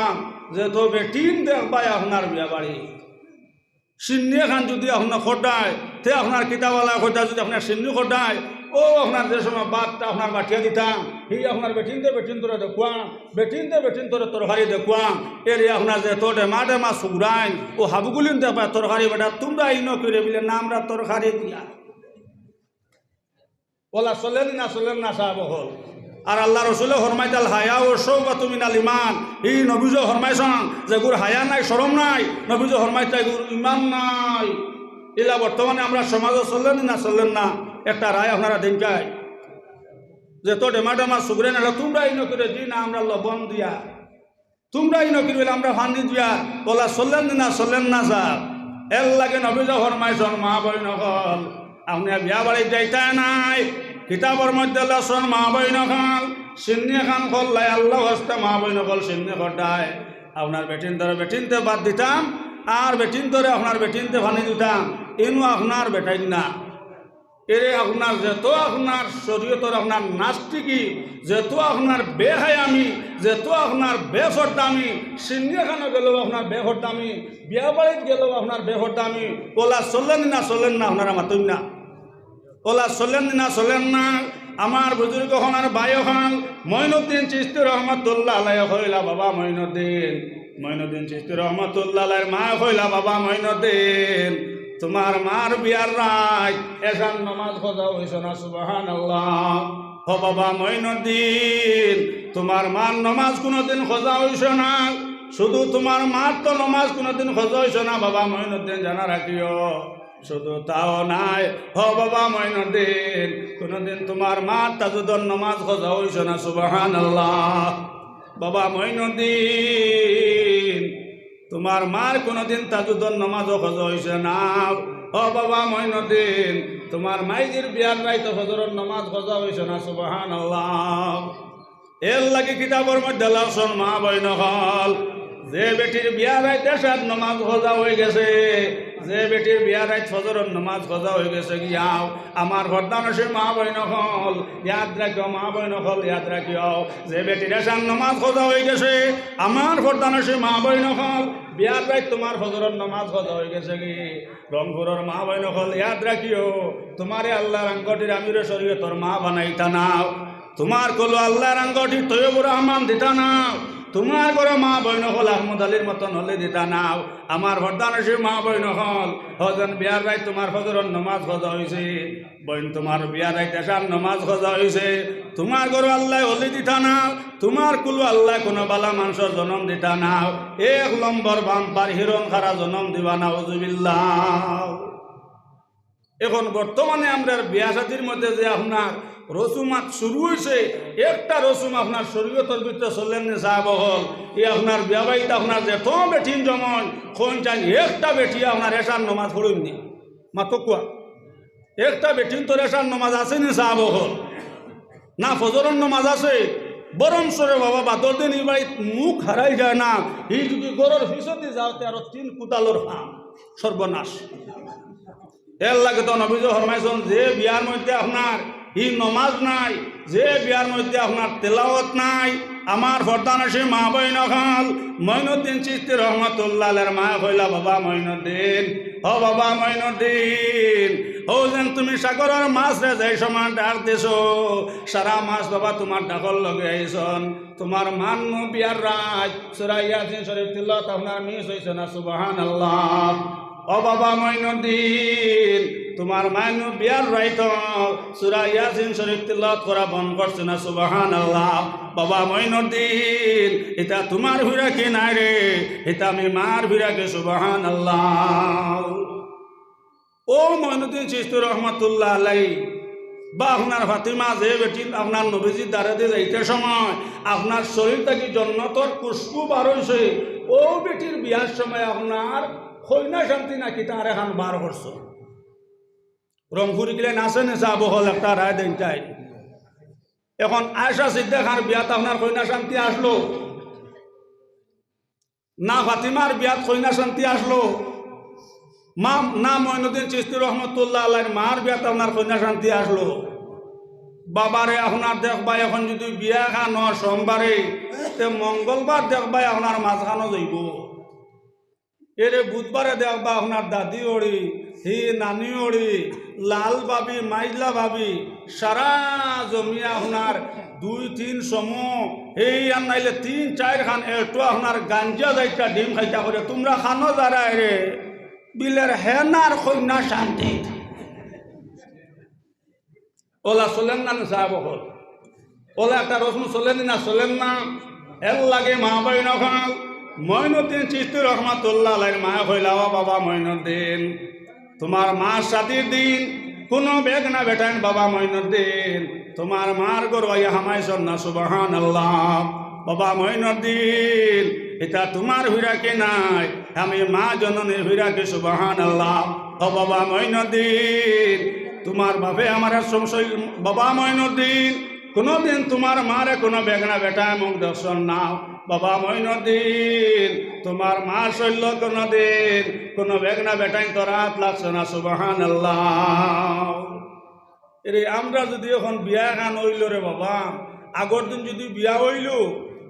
যেতো বেটিন দেখবায় আপনার বিয়া বাড়ি, শিন্নি খান যুদি আপনার খটায়, তে আপনার কিতাবালা খটায় যুদি আপনার শিন্নি খটায়, ও আপনার যে সময় ভাতটা আপনার বাটিয়া দিতাম, হি আপনার বেটিনতে বেটিনতরে দেখুয়াম, বেটিনতে বেটিনতরে তরকারি দেখুয়াম, এরে আপনার যেতো ডেমা ডেমা সুগরাইন, ও হাবুগুলিন দেখবায় তরকারি বেটা, তুমরা ইনো কিরে বিলে নামরা তরকারি দিয়া। অলা চলের নি না চলের না সাব অকল। আর আল্লার রসুলে ফরমাইতা, আল হায়াউ শুবাতুম মিনাল ঈমান। ই নবীজি ফরমাইছইন, যেগুর হায়া নাই, শরম নাই, নবীজি ফরমাইতা, এগুর ঈমান নাই। ইলা বর্তমানে আমরার সমাজো চলের নি না চলের না, একটা রায় আপনারা দেইন চাই। যেতো ডেমা ডেমা সুগরাইন, তুমরা ইনো কিরে, জি না, আমরা লবণ দিয়া। তুমরা ইনো কিরে, আমরা পানি দিয়া। অলা চলের নি না চলের না সাব। এরলাগি নবীজি ফরমাইছইন, মা বইন অকল, আপনে বিয়া বাড়িত যাইতা নায়। কিতাবর মধ্যে লেখছইন, মা বইন অকল, শিন্নি খান খটাইলায়, আল্লার ওয়াস্তে মা বইন অকল, শিন্নি খটাইলায়। আপনার বেটিনতরে বেটিনতে ভাত দিতাম, আর বেটিনতরে আপনার বেটিনতে পানি দিতাম, ইনো আপনার বেটাইন না। এরে আপনার যেতো আপনার শরীয়তর আপনার নাস্তিকি, যেতো আপনার বেহায়ামি, যেতো আপনার বেফর্দামি, শিন্নি খানো গেলেও আপনার বেফর্দামি, বিয়া বাড়িত গেলেও আপনার বেফর্দামি, অলা চলের নি না চলের না, আপনারা মাতইন না। অলা চলের নি না চলের না। আমার বুজুর্গ অকল, ভাই অকল, মঈনুদ্দিন চিশতি রহমতুল্লাহ আলাইহি কইলা, বাবা মঈনুদ্দিন, মঈনুদ্দিন চিশতি রহমতুল্লাহ আলাইহির মায় কইলা, বাবা মঈনুদ্দিন, তুমার মার বিয়ার রাইত এশার নমাজ কজা অইছে না, সুবহানাল্লাহ। ও বাবা মঈনুদ্দিন, তুমার মার নমাজ কুনুদিন কজা অইছে না, শুধু তুমার মার তো নমাজ কুনুদিন কজা অইছে না, বাবা মঈনুদ্দিন জানা রাখিও। শুধু তাও নায়, ও বাবা মঈনুদ্দিন, কুনুদিন তুমার মার তাহাজ্জুদর নমাজ কজা অইছে না, সুবহানাল্লাহ। বাবা মঈনুদ্দিন, তুমার মার কুনুদিন তাহাজ্জুদর নমাজও কজা অইছে না। ও বাবা মঈনুদ্দিন, তুমার মাইজির বিয়ার রাইতো ফজরর নমাজ কজা অইছে না, সুবহানাল্লাহ। এরলাগি কিতাবর মধ্যে লেখছইন, মা বইন অকল, যে বেটির বিয়ার রাইত এশার নমাজ কজা অইগেছে, যে বেটির বিয়ার রাইত ফজরর নমাজ কজা অইগেছে গিয়াও, আমার পর্দানশীন মা বইন অকল, ইয়াদ রাখিও, মা বইন অকল, ইয়াদ রাখিও, যে বেটির এশার নমাজ কজা অইগেছে, আমার পর্দানশীন মা বইন অকল, বিয়ার রাইত তুমার ফজরর নমাজ কজা অইগেছে গি, রংপুরর মা বইন অকল, ইয়াদ রাখিও, তুমারে আল্লার আঙ্গটির আমিরে শরিয়তর মা বানাইতা নাও, তুমার কুলো আল্লার আঙ্গটির তৈয়বুর রহমান দিতা নাও, তুমার ঘরো মা বইন অকল আহমদ আলীর মতন অলি দিতা নাও। আমার পর্দানশীন মা বইন অকল, হজন বিয়ার রাইত তুমার ফজরর নমাজ কজা অইছে, বইন তুমার বিয়ার রাইত এশার নমাজ কজা অইছে, তুমার ঘরো আল্লায় অলি দিতা নাও, তুমার কুলো আল্লায় কুনু বালা মানষর জনম দিতা নাও, এক নম্বর বাম্পার হিরন খারা জনম দিবা, নাউজুবিল্লাহ। এখন বর্তমানে আমরার বিয়া শাদির মধ্যে যে আপনার রসুমাত শুরু অইছে, একটা রসুম আপনার শরিয়তর ভিতরে চলের নি সাব অকল, ই আপনার বিয়া বাড়িত আপনার যেতো বেটিন জমইন, কইন চাইন একটা বেটি আপনার এশার নমাজ পড়ইন নি, মাতো কুয়া। একটা বেটিনতর এশার নমাজ আছে নি সাব অকল? না, ফজরর নমাজ আছে, বরঞ্চ রে বাবা, বাদর দিন ই বাড়িত মুখ হারাই যায় না, ই যুদি ঘরর পিছদি যাও তে আরো তিন কুদালর কাম, সর্বনাশ। এরলাগি তো নবীজি ফরমাইছইন, যে বিয়ার মধ্যে আপনার ই নমাজ নাই, যে বিয়ার মধ্যে আপনার তেলাওয়াত নাই, আমার পর্দানশীন মা বইন অকল, মঈনুদ্দিন চিশতি রহমতুল্লাহ আলাইহির মায় কইলা, বাবা মঈনুদ্দিন, ও বাবা মঈনুদ্দিন, অউ যেন তুমি সাগরর মাছরে যেই সমান ডাক দিছো, সারা মাছ বাবা তুমার ডাকর লগে আইছইন। তুমার মার নু বিয়ার রাইত সূরা ইয়াসিন শরিফ তিলাওয়াত আপনার মিস অইছে না, সুবহানাল্লাহ। ও বাবা মঈনুদ্দিন, তুমার মার নু বিয়ার রাইত সূরা ইয়াসিন শরিফ তিলাওয়াত করা বন্ধ করছে না, সুবহানাল্লাহ। বাবা মঈনুদ্দিন, ইতা তুমার ফিরাকি নায় রে, ইতা আমি মার ফিরাকি, সুবহানাল্লাহ। অউ মঈনুদ্দিন চিশতি রহমতুল্লাহ আলাইহি বা আপনার ফাতিমা যে বেটি আপনার নবীজির দ্বারেদি যাইতে সময় আপনার শরীর থাকি জন্নতর খুশবু বার অইছে, অউ বেটির বিয়ার সময় আপনার কইনা শান্তি নাকি তার এখান বার করছে। রংপুরি গিলাইন আছে নি সাব অকল, একটা রায় দেইন চাই। এখন আয়েশা সিদ্দিকার বিয়াত আপনার কইনা শান্তি আসলো, না ফাতিমার বিয়াত কইনা শান্তি আসলো, মা না মঈনুদ্দিন চিশতি রহমতুল্লাহ আলাইহির মার বিয়াত আপনার কইনা শান্তি আসলো। বাবারে আপনার দেখবায় এখন যদি বিয়া খান সোমবারে, তে মঙ্গলবার দেখবায় আপনার মাঝখানো যাইব। এরে বুধবারে দেখবা আপনার দাদি অড়ি, হি নানি অড়ি, লাল ভাবি, মাইজলা ভাবি, সারা জমিয়া আপনার দুই তিন সম, এই আর নাইলে তিন চাইর খান একটু আপনার গাঞ্জা যাইতা ডিম খাইতা করে, তুমরা খানো যারা রে, বিলের হেনার কইনা শান্তি। অলা চলের না নি সাব অকল? অলা একটা রসম চলের না, চলের না? এর লাগি মা বইন অকল, মঈনুদ্দিন চিশতি রহমতুল্লাহ আলাইহির মায়ে কইলা, "ও বাবা মঈনুদ্দিন, তুমার মার শাদির দিন কুনু বেগনা বেটাইন বাবা মঈনুদ্দিন তুমার মার ঘরো আইয়া হামাইছইন না।" সুবহানাল্লাহ। বাবা মঈনুদ্দিন, ইতা তুমার ফিরাকি নায়, আমি মা জননীর ফিরাকি। সুবহানাল্লাহ। ও বাবা মঈনুদ্দিন, তুমার বাপে আমারে সংশয়, বাবা মঈনুদ্দিন, কুনুদিন তুমার মারে কুনু বেগনা বেটায় মুখ দেখছইন না। বাবা মঈনুদ্দিন, তুমার মার শৈল্য কুনুদিন কুনু বেগনা বেটাইন তোর আত লাগছে না। সুবহানাল্লাহ। এরে আমরা যদি এখন বিয়া খান অইল রে বাবা, আগর দিন যদি বিয়া অইল,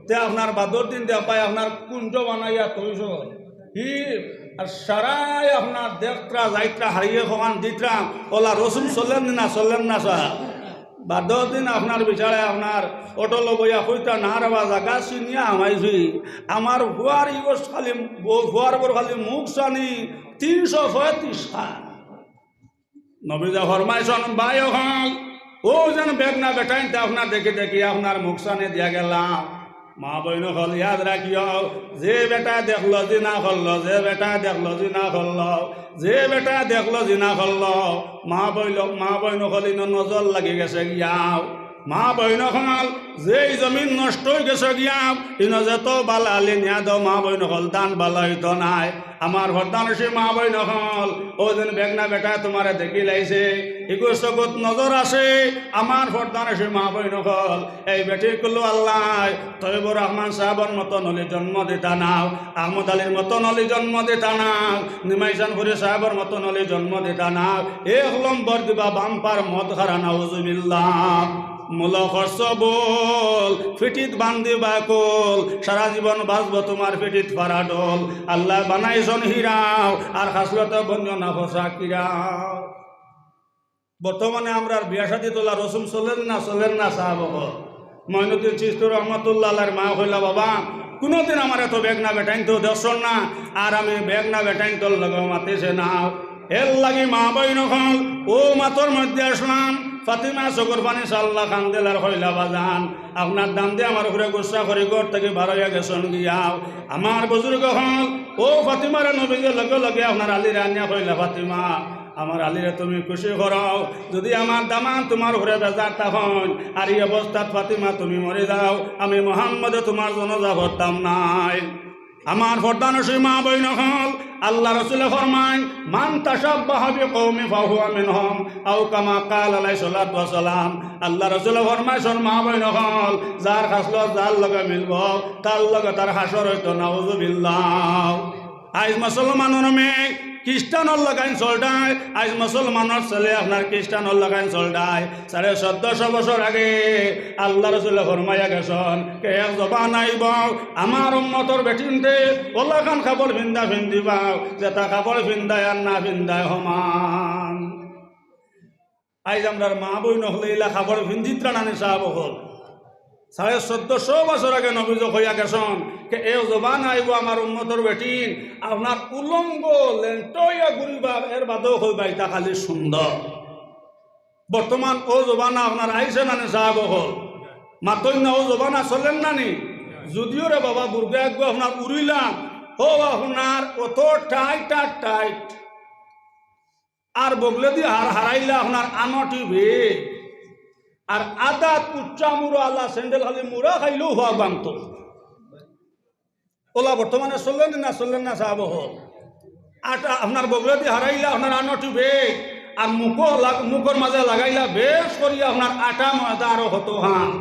তে আপনার বাদর দিন দেখবায় আপনার কুঞ্জ বানাইয়া থইছইন। হি, আর সারায় আপনার দেখতরা যাইতরা হারিয়ে খোয়ান দিতরা, অলা রসম চলের না, চলের না সাব? বাদর দিন আপনার বিচারে আপনার অটোলো বইয়া কইতা, "না রে বা, জাগা চিনিয়া হামাইছি, আমার ফুয়ার ইগোস খালি, ফুয়ার বর খালি মুখ চানি, তিনশো পঁয়ত্রিশ খান।" নবীজি ফরমাইছইন, ভাই অকল, অউ যেন বেগনা বেটাইন্তে আপনার দেখি দেখি আপনার মুখ চানি দিয়া গেলা। মা বইন অকল ইয়াদ রাখিও, যে বেটায় দেখলো জিনা করলো, যে বেটায় দেখলো জিনা করলো, যে বেটায় দেখলো জিনা করলো, মা বইন, মা বইন অকল ইনো নজর লাগি গেছে গিয়াও। মা বইন অকল, যেই জমিন নষ্ট অই গেছে গিয়াও, ইনো যত বালা আলি নিয়া দেও, মা বইন অকল ধান বালা অইতো নায়। আমার পর্দানশীল মা বইন অকল, অউ যেন বেগনা বেটায় তুমারে দেখিলাইছে, ইগু চকুত নজর আছে। আমার পর্দানশীল মা বইন অকল, এই বেটির কুলো আল্লায় তৈয়বুর রহমান সাবর মতন অলি জন্ম দিতা নাও, আহমদ আলীর মতন অলি জন্ম দিতা নাও, নিমাইশানপুরি সাবর মতন অলি জন্ম দিতা নাও। এক নম্বর দিবা বাম্পার মদ খারা, নাউজুবিল্লাহ। মূল খরচ বল, ফিটিত বান্ধিবা কল, সারা জীবন বাজবো তুমার ফিটিত ফারা ডল। আল্লায় বানাইছইন হিরাও, আর খাসলতে বনিও না ফসা কিরাও। বর্তমানে আমরার বিয়া শাদিত অলা রসম চলের না, চলের না সাব অকল? মঈনুদ্দিন চিশতি রহমতুল্লাহ আলাইহির মা কইলা, বাবা, কুনুদিন আমারে তো বেগনা বেটাইন্তে দেখছইন না, আর আমি বেগনা বেটাইন্তর লগে মাতিছে না। এর লাগি মা বইন অকল, অউ মাতর মধ্যে আসলাম, ফাতিমা চকুর পানি ছাড়লা, কান্দিলা আর কইলা, বাজান, আপনার দামান্দে আমার উপরে গুসা করি ঘর থাকি বার অইয়া গেছইন গিয়াও। আমার বুজুর্গ অকল, অউ ফাতিমারে নবীজিয়ে লগে লগে আপনার আলীরে আনিয়া কইলা, ফাতিমা, আমার আলীরে তুমি খুশি করাও, যদি আমার দামান্দ তুমার উপরে বেজার থাকইন, আর ই অবস্থাত ফাতিমা তুমি মরি যাও, আমি মুহাম্মদে তুমার জানাজা পড়তাম নায়। আমার পর্দানশীল মা বইন অকল, আল্লার রসুলে ফরমাইন, "মান তাশাব্বাহা বিকওমিন ফাহুয়া মিনহুম", আও কামা ক্বালা আলাইহিস সালাতু ওয়াস সালাম। আল্লার রসুলে ফরমাইছইন, মা বইন অকল, যার খাসলত যার লগে মিলবো, তার লগে তার হাশর অইতো, নাউজুবিল্লাহ। আইজ মুসলমানর মেয়ে খ্রিস্টানর লাখান চলতায়, আইজ মুসলমানর ছেলে আপনার খ্রিস্টানর লাখান চলতায়। সাড়ে চৌদ্দশো বছর আগে আল্লার রসুলে ফরমাইয়া গেছইন, কে এক জবান আইবো, আমার উম্মতর বেটিন্তে অলাখান কাপড় ফিন্দা ফিন্দিবা, যেটা কাপড় ফিন্দায় আর না ফিন্দায় সমান। আইজ আমরার মা বইন অকলে ইলা কাপড় ফিন্দিত্রা নানি সাব অকল? সাড়ে চৌদ্দশো বছর আগে নবীজি কইয়া গেছইন, কে এক জবান আইবো আমার উম্মতর বেটিন, আপনার উলঙ্গ লেংটা অইয়া ঘুরিবা, এর বাদেও কইবা, ইটা খালি সুন্দর। বর্তমান অউ জমানা আপনার আইছে নানি সাব অকল? মাতইন না, অউ জমানা চলের নানি? যদিও রে বাবা, বুরকা এগু আপনার উড়িলা, অউ আপনার অত টাইট আর টাইট। আর বগলেদি হার হারাইলা আপনার আনো টিভি। আর আদাত উচ্চা মুড়ো আলা স্যান্ডেল খালি মুড়া খাইলেও হওয়া বাংতো। ওলা বর্তমানে চললেন না, চললেন না সাহাব হল। আটা আপনার বগলেদি হারাইলা আপনার আনো টিউবে, আর মুখো লাগ-, মুখর মাঝে লাগাইলা বেশ করিয়া আপনার আটা ময়দা আরো কত হান।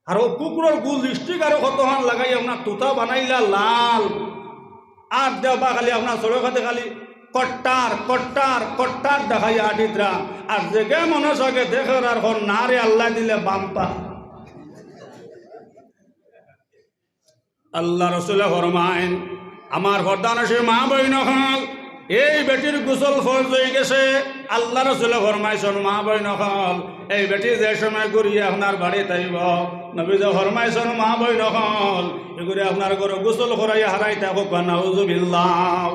আর ও কুকুরর গু লিপস্টিক আরো কত হান লাগাই আপনার তুতা বানাইলা লাল। আর দেবা খালি আপনার সড়ক খাতে খালি কট্টার, কট্টার, কট্টার দেখাই আটিতরা। আর যেগে মনে সাগে দেখের আর হন না রে আল্লাহ দিলে বাম্পা। আল্লাহ রসুলে ফরমাইন, আমার পর্দানশীন মা বইন অকল, এই বেটির গোসল ফরজ হয়ে গেছে। আল্লাহ রসুলে ফরমাইছন, মা বইন অকল, এই বেটি যে সময় ঘুরিয়া আপনার বাড়িত আইব, নবীজি ফরমাইছন, মা বইন অকল, এগুরে আপনার ঘরো গোসল করাইয়া হারাইতা কউক্কা, নাউজুবিল্লাহ।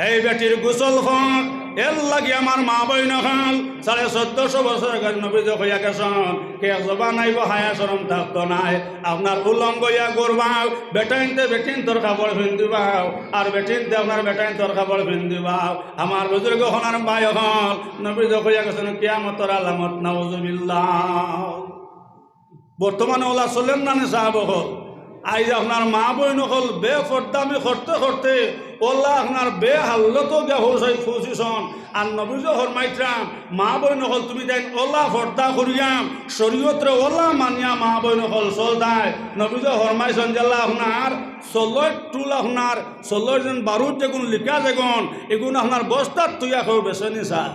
এই বেটির গোসল ফরজ, এর লাগি আমার মা বইন অকল, সাড়ে চোদ্দশো বছর আগে নবীজি কইয়া গেছন, কে জবান আইব হায়া শরম থাকতো নায়। আপনার উলঙ্গ ইয়া ঘুরবাও, বেটাইন্তে বেটিন্তর কাপড় পিন্দিবাও, আর বেটিন্তে আপনার বেটাইন্তর কাপড় পিন্দিবাও। আমার বুজুর্গ অকল আর ভাই অকল, নবীজি কইয়া গেছন কিয়ামতর আলামত, নাউজুবিল্লাহ। বর্তমানে ওলা চলেন না নি সাহাব অকল? আইজ আপনার মা বইন অকল বেপর্দামি করতে করতে ওলা আপনার বেহালতো গিয়া পৌঁছাই পৌঁছিছন। আর নবীজি ফরমাইতরা, মা বইন অকল তুমি তাইন ওলা পর্দা করিয়া, শরীয়তরে ওলা মানিয়া মা বইন অকল চলতায়। নবীজি ফরমাইছন যেলা আপনার চলর টুল আপনার চলর যেন বারুদ যেগুন লিকা যেগুন, এগুন আপনার বস্তাত থুইয়া কেউ বেচে নি সার।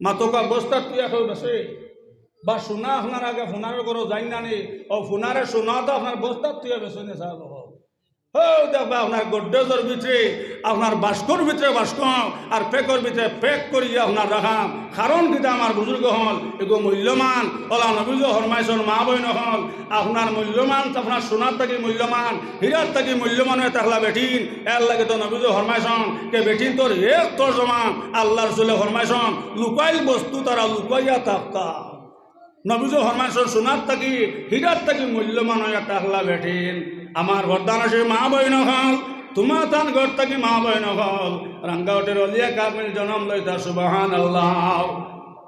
মাতকা বস্তাত থুইয়া কেউ বেচে? বা সোনা আপনার আগে ফুনারর ঘরো যাইন না নি, ও ফুনারে সোনা তো আপনার বস্তাত থুইয়া বেচে নি সার। হো দেখবা আপনার গড্রেজর ভিতরে, আপনার বাস্কর ভিতরে বাস্ক, আর প্যাকর ভিতরে প্যাক করিয়া আপনার রাখাম। কারণ কিতা আমার বুজুর্গ অকল, এগু মূল্যবান। ওলা নবীজি ফরমাইছন মা বইন অকল, আপনার মূল্যবান, আপনার সোনার থাকি মূল্যবান, হীরার থাকি মূল্যবান অইয়া থাকলা বেটিন। এর লাগি তো নবীজি ফরমাইছন, কে বেটিন্তর এক তর্জমা, আল্লাহ রসুলে ফরমাইছন, লুকাইল বস্তু তারা লুকাইয়া থাকতা। নবীজি ফরমাইছন, সোনার থাকি, হীরার থাকি মূল্যবান অইয়া থাকলা বেটিন। আমার পর্দানশীন মা বইন অকল, তুমা তান ঘর থাকি মা বইন অকল, রাঙ্গাউটির অলিয়ে কামিল জনম লইতা, সুবহানাল্লাহ।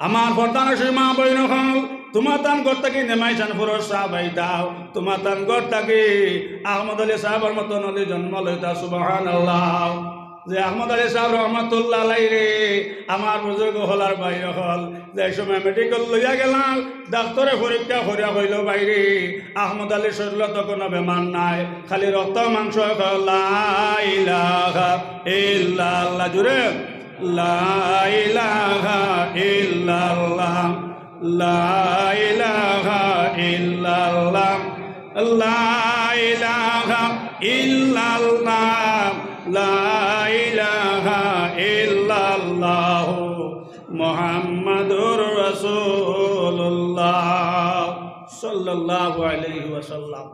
আমার পর্দানশীন মা বইন অকল, তুমা তান ঘর থাকি নেমাই চানপুরর সাব আইতাও, তুমা তান ঘর থাকি আহমদ আলী সাবর মতন অলি জন্ম লইতা, সুবহানাল্লাহ। যে আহমদ আলী সাব রহমতুল্লাহ আলাইরে, আমার বুজুর্গ অকল আর ভাই অকল, যে সময় মেডিকেল লইয়া গেলাম, ডাক্তরে পরীক্ষা করিয়া কইল, ভাইরে, আহমদ আলীর শরীরো তো কোনো বেমার নাই, খালি রক্ত মাংস। কয়, লা ইলাহা ইল্লাল্লাহ, জুরে, লা ইলাহা ইল্লাল্লাহ, লা ইলাহা ইল্লাল্লাহ, লা ইলাহা ইল্লাল্লাহ, লা ইলাহা ইল্লাল্লাহ, মুহাম্মাদুর রাসূলুল্লাহ সাল্লাল্লাহু আলাইহি ওয়াসাল্লাম।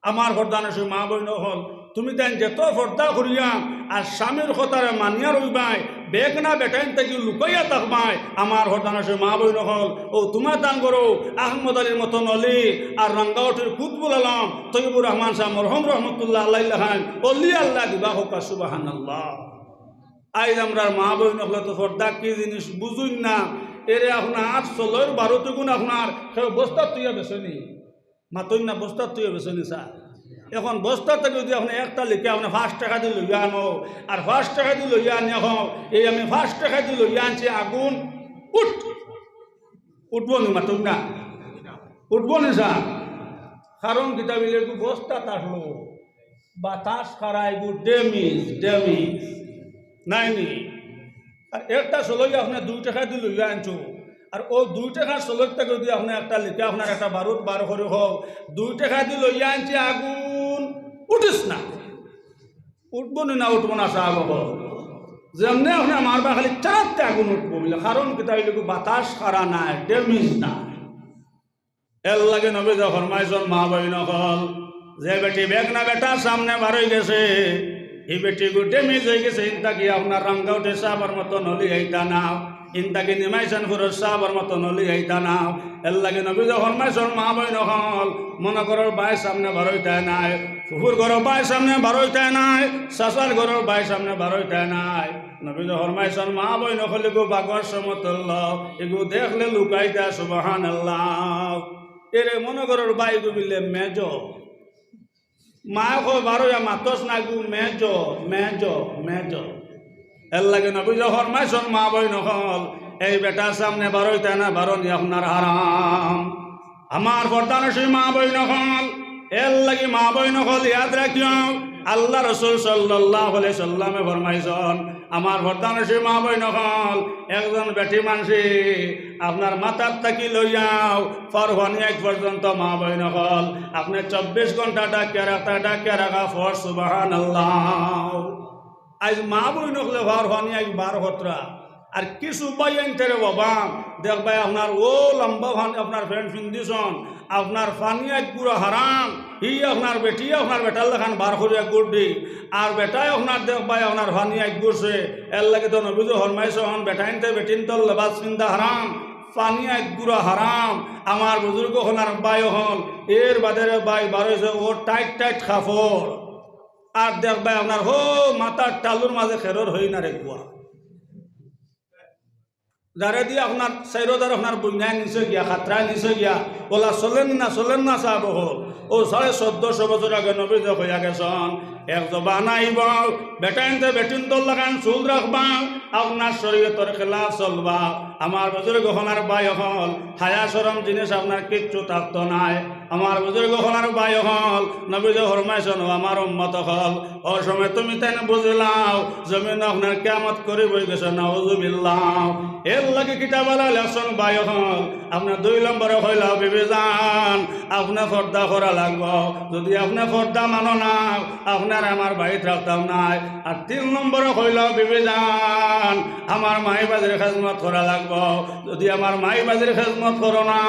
আমার পর্দানশীন মা বইন অকল, তুমি তাইন যেত পর্দা করিয়া আর স্বামীর কথারে মানিয়া রইবায়, বেগনা বেটাইন থাকি লুকাইয়া থাকবায়। আমার পর্দানশীন মা বইন অকল, ও তুমা তান ঘরো আহমদ আলীর মতন অলি আর রাঙ্গাউটির কুতবুল আলম তৈয়বুর রহমান সাব মরহুম রহমতুল্লাহ আলাইহির লাখান অলি আল্লাহ দিবা, কউক্কা সুবহানাল্লাহ। আইজ আমরার মা বইন অকলে তো পর্দা কি জিনিস বুঝইন না। এরে আপনার চলর বারুদ এগুন আপনার কেউ বস্তাত থুইয়া বেচে নি? মাতইন না, বস্তাত থুইয়া বেচে নি সার। এখন বস্তা থাকি যদি আপনে একটা লিখে আপনে পাঁচ টেকা দি লইয়া আনো, আর পাঁচ টেকা দি লইয়া আনি এখন, এই আমি পাঁচ টেকা দি লইয়া আনছি আগুন, উঠ, উঠবো নি? মাতইন না, উঠবো নি সার? কারণ কিতা অইলে এগু বস্তাত আছলো, বাতাস খারা, এগু damage, damage। নাই নি? আর একটা চলই আপনে দুই টেকা দি লইয়া আনছো, আর ও দুই টেকার চলই থাকি যদি আপনে একটা লিখে আপনার একটা বারুদ বার করি কও, দুই টেকা দি লইয়া আনছি আগুন, উঠিস না। উঠবো নি না উঠবো না সাব অকল? যেমনে আপনে মারবা খালি চারাতে আগুন উঠবো বুলে, কারণ কিতা অইলে এগু বাতাস খারা নাই, damage নাই। এর লাগি নবীজি ফরমাইছন, মা বইন অকল, যে বেটি বেগনা বেটার সামনে বার অই গেছে, ই বেটি গু damage অই গেছে, ইন থাকি আপনার রাঙ্গাউটি সাবর মতন অলি আইতা না। ইনতাকি নিমাইছান ফুরুষ সাবর মতো নলি আইতা না। এরলাগি নবীজি ফরমাইছন, মা বইন অকল, মনো করো ভাইর সামনে বারইতায় নায়, ফুফুর ঘরর ভাইর সামনে বারইতায় নায়, চাচার ঘরর ভাইর সামনে বারইতায় নায়। নবীজি ফরমাইছন, মা বইন অকল ইগু বাঘর সমতুল্য, ইগু দেখলে লুকাইতা। সুবহানাল্লাহ। এরে মনো করো ভাই ইগু বিলে মেজো, মায় কয়, বারইয়া মাতস না গু, মেজো, মেজো, মেজো। এরলাগি নবীজি ফরমাইছন, মা বইন অকল, এই বেটার সামনে বারইতায় না, বারনি আপনার হারাম। আমার পর্দানশীন মা বইন অকল, এরলাগি মা বইন অকল ইয়াদ রাখিও, আল্লাহ রসুল সাল্লাল্লাহু আলাইহি সাল্লামে ফরমাইছন, আমার পর্দানশীন মা বইন অকল, একজন বেটি মানষি আপনার মাথার থাকি লইয়াও পাওর ফানি আগ পর্যন্ত মা বইন অকল, আপনে চব্বিশ ঘন্টা ঢাকিয়া রাখতা, ঢাকিয়া রাখা ফরজ। সুবহানাল্লাহ। আইজ মা বইন অকলে পাওর ফানি আগ বার করতরা। আর কিছু ভাইয়াইন্তে রে বাবা, দেখবায় আপনার অউ লম্বা ফান-, আপনার প্যান্ট ফিন্দিছন, আপনার ফানি আগ গুরা হারাম, হি আপনার বেটি আপনার বেটার লাখান বার করিয়া গুড় দি, আর বেটায় আপনার দেখবায় আপনার ফানি আগ গুড়ছে। এরলাগি তো নবীজি ফরমাইছন, বেটাইন্তে বেটিন্তর লেবাস ফিন্দা হারাম, ফানি আগ গুরা হারাম। আমার বুজুর্গ অকল আর ভাই অকল, এর বাদে রে ভাই বারইছে অউ টাইট টাইট কাপড়, আর দেখবায় আপনার হউ মাথার তালুর মাঝে খেরর হই না রে গুয়া। যারে দি আপনার চাইরোদার আপনার বইনায় নিছে গিয়া, খাতরায় নিছে গিয়া, অলা চলের না, চলের না সাব অকল। অউ সাড়ে চৌদ্দশো বছর আগে নবীজি কইয়া গেছন, এক জমানা আইবো, বেটাইন্তে বেটিন্তর লাখান চুল রাখবা, আপনার শরীয়তর খেলাফ চলবা। আমার বুজুর্গ অকল আর ভাই অকল, হায়া শরম জিনিস আপনার কিচ্ছু থাকতো নায়। আমার বুজুর্গ অকল আর ভাই অকল, নবীজি ফরমাইছন, ও আমার উম্মত অকল, অউ সময় তুমি তাইন বুঝিলাও, জমিন আপনার কিয়ামত করিব অইগেছে, নাউজুবিল্লাহ। এরলাগি কিতাবআলা লেখছন ভাই অকল, আপনার দুই নম্বরে কইলাও বিবিজান, আপনে পর্দা করা লাগবো। যুদি আপনে পর্দা মানো না, আপনারে আমার বাড়িত রাখতাম নায়। আর তিন নম্বরে কইলাও বিবিজান, আমার মাই বাজির খেজমত করা লাগবো। যুদি আমার মাই বাজির খেজমত করো না,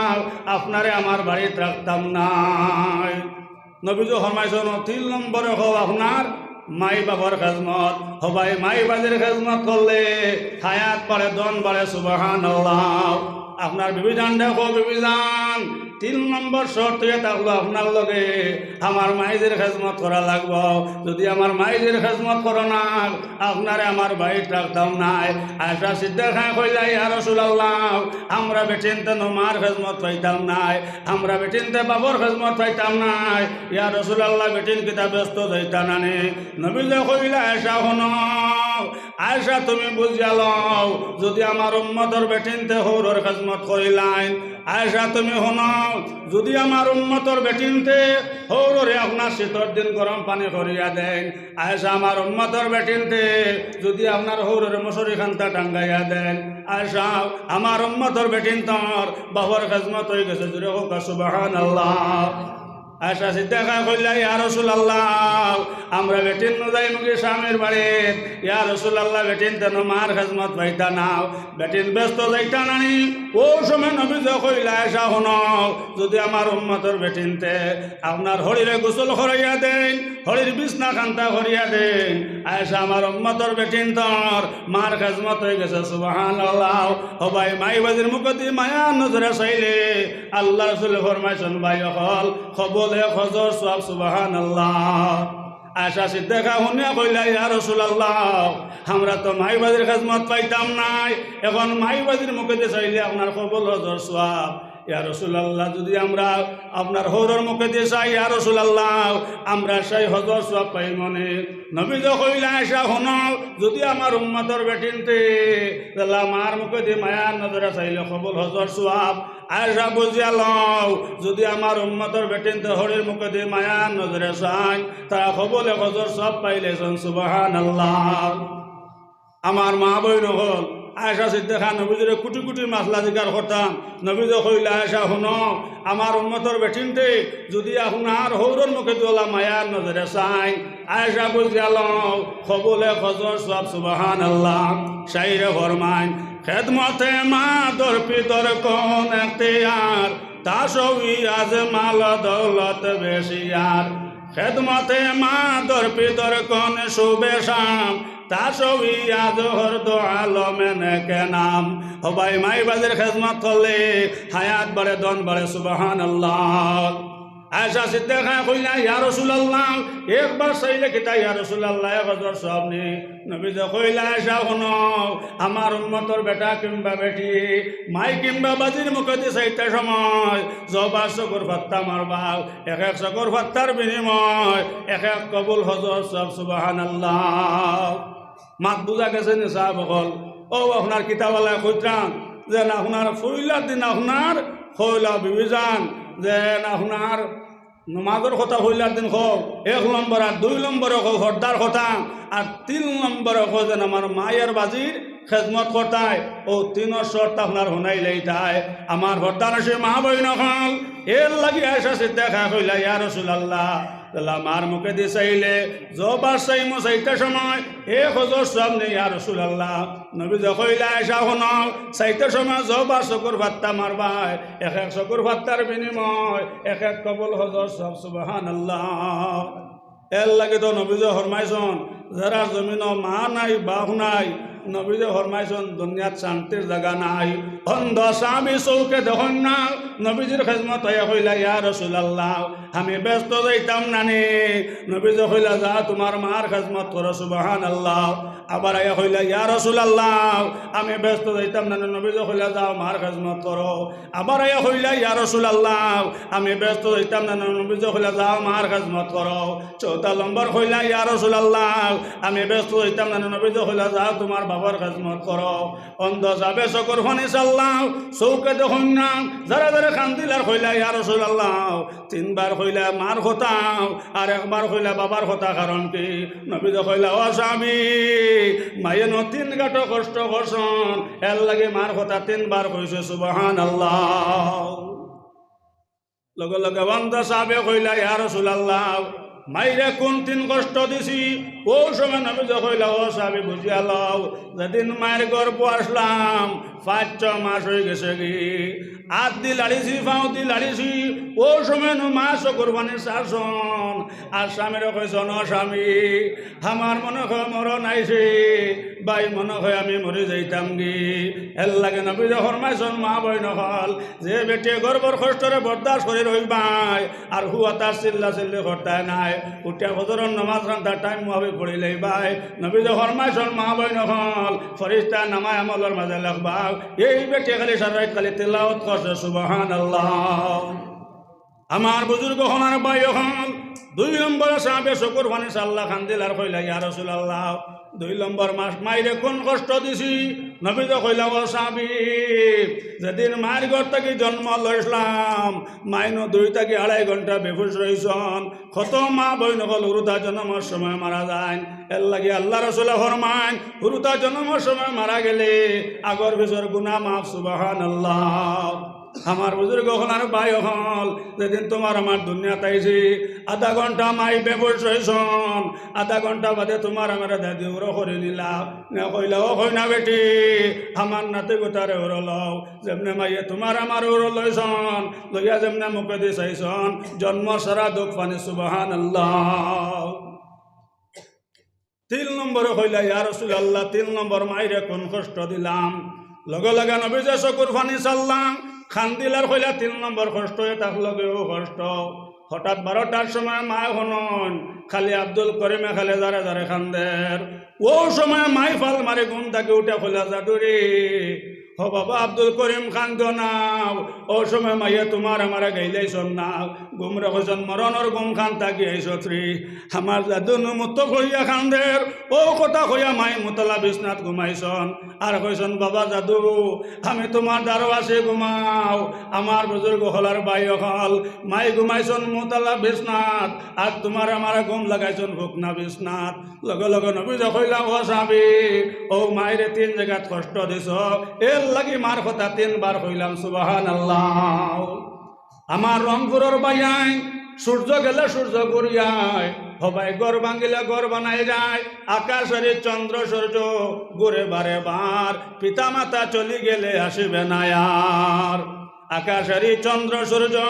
আপনারে আমার বাড়িত রাখতাম নায়। নবীজি ফরমাইছন, তিন নম্বরে কও আপনার মাই বাবার খেজমত। ও ভাই, মাই বাজির খেজমত করলে হায়াত বাড়ে, ধন বাড়ে। সুবহানাল্লাহ। আপনার বিবিজানরে কও, বিবিজান, তিন নম্বর শর্ত অইয়া থাকলো আপনার লগে আমার মাইজির খেজমত করা লাগবো। যুদি আমার মাইজির খেজমত করো না, আপনারে আমার বাড়িত রাখতাম নায়। আয়েশা সিদ্দিকায় কইলা, ইয়া রাসূলুল্লাহ, আমরা বেটিন্তে নু মার খেজমত পাইতাম নায়, আমরা বেটিন্তে বাবার খেজমত পাইতাম নায়। ইয়া রাসূলুল্লাহ, বেটিন কিতা বেহেস্তো যাইতা না নি? নবীজি কইলা, আয়েশা হুনো, আয়েশা তুমি বুঝিয়া লও, যুদি আমার উম্মতর বেটিন্তে হউরর খেজমত করিলাইন, আয়েশা তুমি হুনো, যুদি আমার উম্মতর বেটিন্তে হউররে আপনার শীতর দিন গরম পানি করিয়া দেইন, আয়েশা আমার উম্মতর বেটিন্তে যুদি আপনার হউররে মশারি কান্তা টাঙ্গাইয়া দেইন, আয়েশা আমার উম্মতর বেটিন্তর বাবার খেজমত অইগেছে। জুরে কউক্কা সুবহানাল্লাহ। আয়েশা সিদ্দিকায় কইলা, ইয়া রাসূলুল্লাহ, আমরা বেটিন নু যাইমুগি স্বামীর বাড়িত। ইয়া রাসূলুল্লাহ, বেটিন্তে নু মার খেজমত পাইতা না, বেটিন বেহেস্তো যাইতা না নি? অউ সময় নবীজি কইলা, আয়েশা হুনো, যুদি আমার উম্মতর বেটিন্তে আপনার হড়িরে গোসল করাইয়া দেইন, হড়ির বিছনা কান্তা করিয়া দেইন, আয়েশা আমার উম্মতর বেটিন্তর মার খেজমত অইগেছে। সুবহানাল্লাহ। ও ভাই, মাই বাজির মুখেদি মায়ার নজরে চাইলে আল্লার রাসূলে ফরমাইছন, ভাই অকল, কবুল এক হজর সওয়াব। সুবহানাল্লাহ। আয়েশা সিদ্দিকা হুনিয়া কইলা, ইয়া রাসূলুল্লাহ, আমরা তো মাই বাজির খেজমত পাইতাম নায়, এখন মাই বাজির মুখেদি চাইলে আপনার কবুল হজর সওয়াব। ইয়া রাসূলুল্লাহ, যুদি আমরা আপনার হউরর মুখেদি চাই, ইয়া রাসূলুল্লাহ, আমরা সেই হজর সওয়াব পাইমু নি? নবীজি কইলা, আয়েশা হুনো, যুদি আমার উম্মতর বেটিন্তে যেলা মার মুখেদি মায়ার নজরে চাইলে কবুল হজর সওয়াব, আয়েশা বুঝিয়া লও, যুদি আমার উম্মতর বেটিন্তে হড়ির মুখেদি মায়ার নজরে চাইন, তারা কবুল এক হজর সওয়াব পাইলাইছন। সুবহানাল্লাহ। আমার মা বইন অকল, আয়েশা সিদ্দিকা নবীজিরে কুটি কুটি মাসলা জিকার করতা। নবীজি কইলা, আয়েশা হুনো, আমার উম্মতর বেটিন্তে যুদি আপনার হউরর মুখেদি অলা মায়ার নজরে চাইন, আয়েশা বুঝিয়া লও, কবুল এক হজর সওয়াব। সুবহানাল্লাহ। শাইরে ফরমাইন, খেদমতে মা দর পি দর কোন এখতিয়ার, তা সবই আজ মাল দৌলত বেশিয়ার। খেদমতে মা দর পি দর কোন সুবে শাম, তাসবিয়া জোহর দো আলমে নেকে নাম। ও ভাই, মাই বাজির খেজমত করলে হায়াত বাড়ে, ধন বাড়ে। সুবহানাল্লাহ। আয়েশা সিদ্দিকা কইলা, "ইয়া রাসূলুল্লাহ, একবার চাইলে কিতা ইয়া রাসূলুল্লাহ, এক হাজার সওয়াব নি?" নবীজি কইলা, "আয়েশা, হুনো, আমার উম্মতর বেটা কিংবা বেটি, মাই কিংবা বাজির মুখেদি চাইতে সময় যবার চকুর ফাত্তা মারবাও, এক এক চকুর ফাত্তার বিনিময় এক এক কবুল হজর সওয়াব।" সুবহানাল্লাহ। মাত বুঝা গেছে নি সাব অকল? ও আপনার কিতাবআলায় কইতরা যেন আপনার পয়লার দিন আপনার কইলা বিবিজান, যেন আপনার নমাজর কথা পয়লার দিন কও, এক নম্বর, আর দুই নম্বরে কও পর্দার কথা, আর তিন নম্বরে কও যেন আমার মাই আর বাজির খেজমত করতায়। অউ তিনর শর্ত আপনার হুনাইলাইতায়। আমার পর্দানশীন মা বইন অকল, এর লাগি আয়েশা সিদ্দিকা কইলা, "ইয়া রাসূলুল্লাহ, তাইলে আমার মুখেদি চাইলে যবার চাইমু চাইতে সময় এক হজর সওয়াব নি ইয়া রাসূলুল্লাহ?" নবীজি কইলা, "আয়েশা, হুনো, চাইতে সময় যবার চকুর ফাত্তা মারবায়, এক এক চকুর ফাত্তার বিনিময় এক এক কবুল হজর সওয়াব।" সুবহানাল্লাহ। এর লাগি তো নবীজি ফরমাইছন, যারার জমিনো মা নাই, বাপ নাই, নবীজি ফরমাইছন, দুনিয়াত শান্তির জাগা নাই। অন্ধ সাহাবী চউখে দেখইন না, নবীজির খেজমত আইয়া কইলা, "ইয়া রাসূলুল্লাহ, আমি বেহেস্তো যাইতাম না নি?" নবীজি কইলা, "যা তুমার মার খেজমত করো।" সুবহানাল্লাহ। আবার আইয়া কইলা, "ইয়া রাসূলুল্লাহ, আমি বেহেস্তো যাইতাম না নি?" নবীজি কইলা, "যাও মার খেজমত করো।" আবার আইয়া কইলা, "ইয়া রাসূলুল্লাহ, আমি বেহেস্তো যাইতাম না নি?" নবীজি কইলা, "যাও মার খেজমত করো।" চউথা নম্বর কইলা, "ইয়া রাসূলুল্লাহ, আমি বেহেস্তো যাইতাম না নি?" নবীজি কইলা, "যাও তুমার বাবার খেজমত করো।" অন্ধ সাহাবীয়ে চকুর পানি ছাড়লাও, চউখে দেখইন না, জারে জারে কান্দিলার কইলা, "ইয়া রাসূলুল্লাহ।" তিনবার কইলা মার কথা, আর একবার কইলা বাবার কথা, কারণ কি? নবীজি কইলা, "ও সাহাবী, মায়ে নু তিন গাটো কষ্ট করছন, এর লাগি মার কথা তিনবার কইছে।" সুবহানাল্লাহ। লগে লগে অন্ধ সাহাবীয়ে কইলা, "ইয়া রাসূলুল্লাহ, মাইরে কুন তিন কষ্ট দিছি?" অউ সময় নবীজি কইলা, "ও সাহাবী, বুঝিয়া লও, যেদিন মাইর গর্ভো আছলাম, পাঁচ ছয় মাস অইগেছে গি, আতদি লাড়িছি, পাওদি লাড়িছি, অউ সময় নু মা চকুর পানি ছাড়ছন, আর স্বামীরে কইছন, 'ও স্বামী, আমার মনো অয় মরণ আইছে, ভাই মনো অয় আমি মরি যাইতাম গি।'" এর লাগি নবীজি ফরমাইছন, মা বইন অকল, যে বেটিয়ে গর্ভর কষ্টরে বরদাস্ত করি রইবায়, আর পুয়া তার চিল্লা চিল্লি করতায় নায়, উঠিয়া ফজরর নমাজ খান তার টাইম মুতাবিক পড়িলাইবায়। নবীজি ফরমাইছন, মা বইন অকল, ফিরিস্তায় নামায়ে আমলর মাঝে লেখবা, এই বেটিয়ে খালি সারা রাইত খালি তিলাওত করছে। সুবহানাল্লাহ। আমার বুজুর্গ অকল আর ভাই অকল, দুই নম্বর সাহাবীয়ে চকুর পানি ছাড়লা, কান্দিলার কইলা, "ইয়া রাসূলুল্লাহ, দুই নম্বর মাস মাইরে কুন কষ্ট দিছি?" নবীজি কইলা, "ও সাহাবী, যেদিন মাইর গর্ভ থাকি জন্ম লইছলাম, মাই নু দুই থাকি আড়াই ঘন্টা বেহুশ রইছন।" কত মা বইন অকল হুরুতা জন্মর সময় মারা যাইন। এর লাগি আল্লার রাসূলে ফরমাইন, হুরুতা জন্মর সময় মারা গেলে আগর পিছর গুনা মাফ। সুবহানাল্লাহ। আমার বুজুর্গ অকল আর ভাই অকল, যেদিন তুমার আমার দুনিয়াত আইছি, আধা ঘন্টা মাই বেহুশ রইছন, আধা ঘন্টা বাদে তুমার আমার দাদি উরো করি নিলা। নে কইলা, "ও কইনা বেটি, আমার নাতি গুতারে উরো লও।" যেমনে মাইয়ে তুমার আমার উরো লইছন, লইয়া যেমনে মুখেদি চাইছন, জন্ম সারা দুখ পানি। সুবহানাল্লাহ। তিন নম্বরে কইলা, "ইয়া রাসূলুল্লাহ, তিন নম্বর মাইরে কুন কষ্ট দিলাম?" লগে লগে নবীজি চকুর পানি ছাড়লা, কান্দিলার কইলা, "তিন নম্বর কষ্ট, এ থাকলো গিও কষ্ট।" হঠাৎ বারোটার সময় মায় হুনইন, খালি আব্দুল করিমে খালি জারে জারে কান্দের। অউ সময় মাই ফাল মারি ঘুম থাকি উঠিয়া কইলা, "জাদুরে, ও বাবা আব্দুল করিম, কান্দো না।" অউ সময় মাইয়ে তুমার আমারে গাইলাইছন না, ঘুমরে কইছন, "মরণর ঘুম খান থাকি আইছত রে।" আমার জাদু নু মুতলা করিয়া কান্দের। অউ কথা কইয়া মাই মুতলা বিছনাত ঘুমাইছন। আর কইছন, "বাবা জাদু, আমি তুমার দ্বারো আছি, ঘুমাও।" আমার বুজুর্গ অকল আর ভাই অকল, মাই ঘুমাইছন মুতলা বিছনাত, আর তুমার আমারে ঘুম লাগাইছন ফুকনা বিছনাত। লগে লগে নবীজি কইলা, "ও সাহাবী, অউ মাইরে তিন জাগাত কষ্ট দিছো, এর লাগি মার কথা তিনবার কইলাম।" সুবহানাল্লাহ। আমার রংপুরর ভাইয়াইন, সূর্য গেলে সূর্য ঘুরিয়ায়, হবায় ঘর ভাঙ্গিলে ঘর বানাই যায়, আকাশর এই চন্দ্র সূর্য ঘুরে বারে বার, পিতা মাতা চলি গেলে আসিবে না আর। আকাশেরই চন্দ্র সূর্য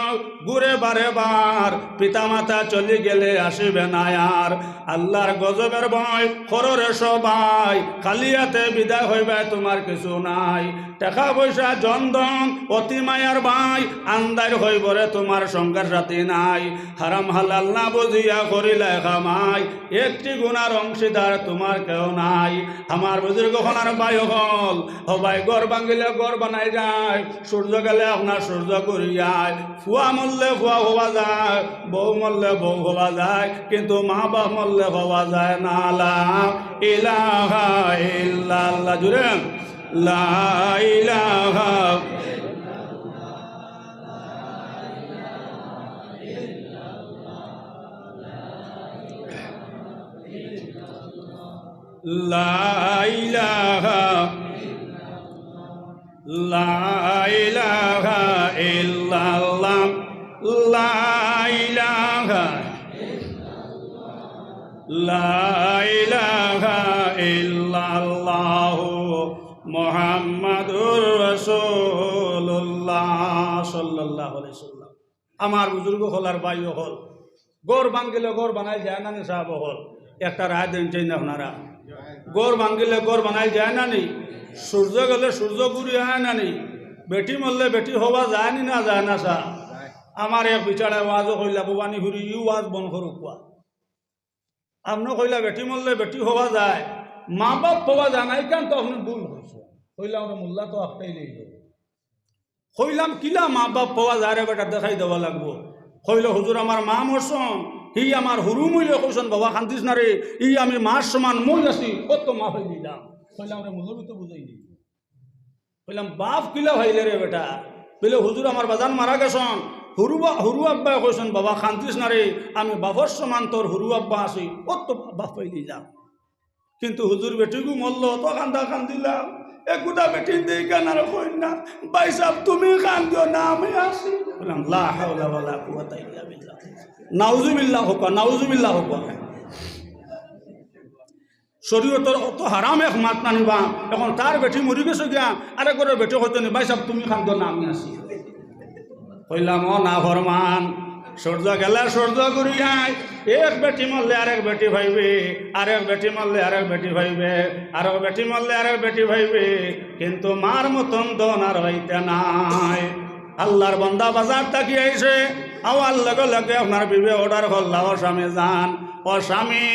ঘুরে বারে বার, পিতামাতা চলি গেলে আসিবে না আর। আল্লাহর গজবের ভয় করো রে সবাই, খালি হাতে বিদায় হইবায়, তোমার কিছু নাই। টেকা পয়সা জন ধন অতি মায়ার ভাই, আন্দাইর হইবরে তোমার সঙ্গের সাথী নাই। হারাম হালাল না বুঝিয়া করিলায় কামাই, একটি গুনার অংশীদার তোমার কেউ নাই। আমার বুজুর্গ অকল আর ভাই অকল, ও ভাই, ঘর ভাঙ্গিলে ঘর বানাই যায়, সূর্য গেলে আপনার সূর্য ঘুরিয়ায়। ফুয়া মরলে ফুয়া হওয়া যায়, বউ মরলে বউ হওয়া যায়, কিন্তু মা বাপ মরলে হওয়া যায় না। লা ইলাহা ইল্লাল্লাহ, জুরে, লা ইলাহা لا إله، لا إله إلا الله، لا إله، لا إله إلا الله، محمد رسول الله صلى الله عليه وسلم। আমার বুজুর্গ অকল আর ভাই অকল, ঘর ভাঙ্গিলে ঘর বানাই যায় না নি সাব অকল? একটা রায় দেইন চাই না আপনারা। ঘর ভাঙ্গিলে ঘর বানাই যায় না নি? সূর্য গেলে সূর্য ঘুরি আয় না নি? বেটি মরলে বেটি হওয়া যায় নি না যায় না সা? আমার এক বিচারে ওয়াজও কইলা, "ভবানীপুরি, ইউ ওয়াজ বন্ধ করো কুয়া।" আপনে কইলা বেটি মরলে বেটি হওয়া যায়, মা বাপ হওয়া যায় না, ইখান তো আপনে ভুল কইছইন। কইলা আমরা মোল্লা তো একটাই লইল। কইলাম, "কিলা মা বাপ হওয়া যায় রে বেটা, দেখাই দেওয়া লাগবো।" কইল, "হুজুর, আমার মা মরছইন, হি আমার হুরু মইলে কইছইন, 'বাবা কান্দিস না রে, ই আমি মার সমান মই আছি, কত মা হয়ে দিলাম।'" কইলাম, "রে মৌলবি তো বুঝাই নি।" কইলাম, "বাপ কিলা হইলে রে বেটা?" বলে, "হুজুর, আমার বাজান মারা গেছইন, হুরু বা-, হুরু আব্বায় কইছইন, 'বাবা কান্দিস না রে, আমি বাপর সমান তোর হুরু আব্বা আছি, কত বাপ হয়ে দিলাম।'" কিন্তু হুজুর বেটিগু মরলো, অত কান্দা কান্দিলাম। এগুটা বেটিন দেই কান আর কইন না, "ভাই সাব, তুমি কান্দিও না, আমি আছি।" বললাম, "লা হাওলা ওয়ালা কুওয়াতা ইল্লা বিল্লাহ।" নাউজুবিল্লাহ হোক, নাউজুবিল্লাহ হোক। শরীয়তর অত হারাম এক মাত না নিবা। এখন তার বেটি মরি গেছে গিয়া, আরেক ঘরের বেটি কইতো নি, "ভাই সাব, তুমি কান্দিও না, আমি আছি।" কইলাম, "ও নাফরমান, সূর্য গেলে সূর্য ঘুরি আয়, এক বেটি মরলে আরেক বেটি পাইবে, আরেক বেটি মরলে আরেক বেটি পাইবে, আরেক বেটি মরলে আরেক বেটি পাইবে, কিন্তু মার মতন ধন আর হইতে নাই।" আল্লাহর বান্দা বাজার থাকি আইছে, আওয়ার লগে লগে আপনার বিবে অর্ডার করলা, "ও স্বামী যান, ও স্বামী,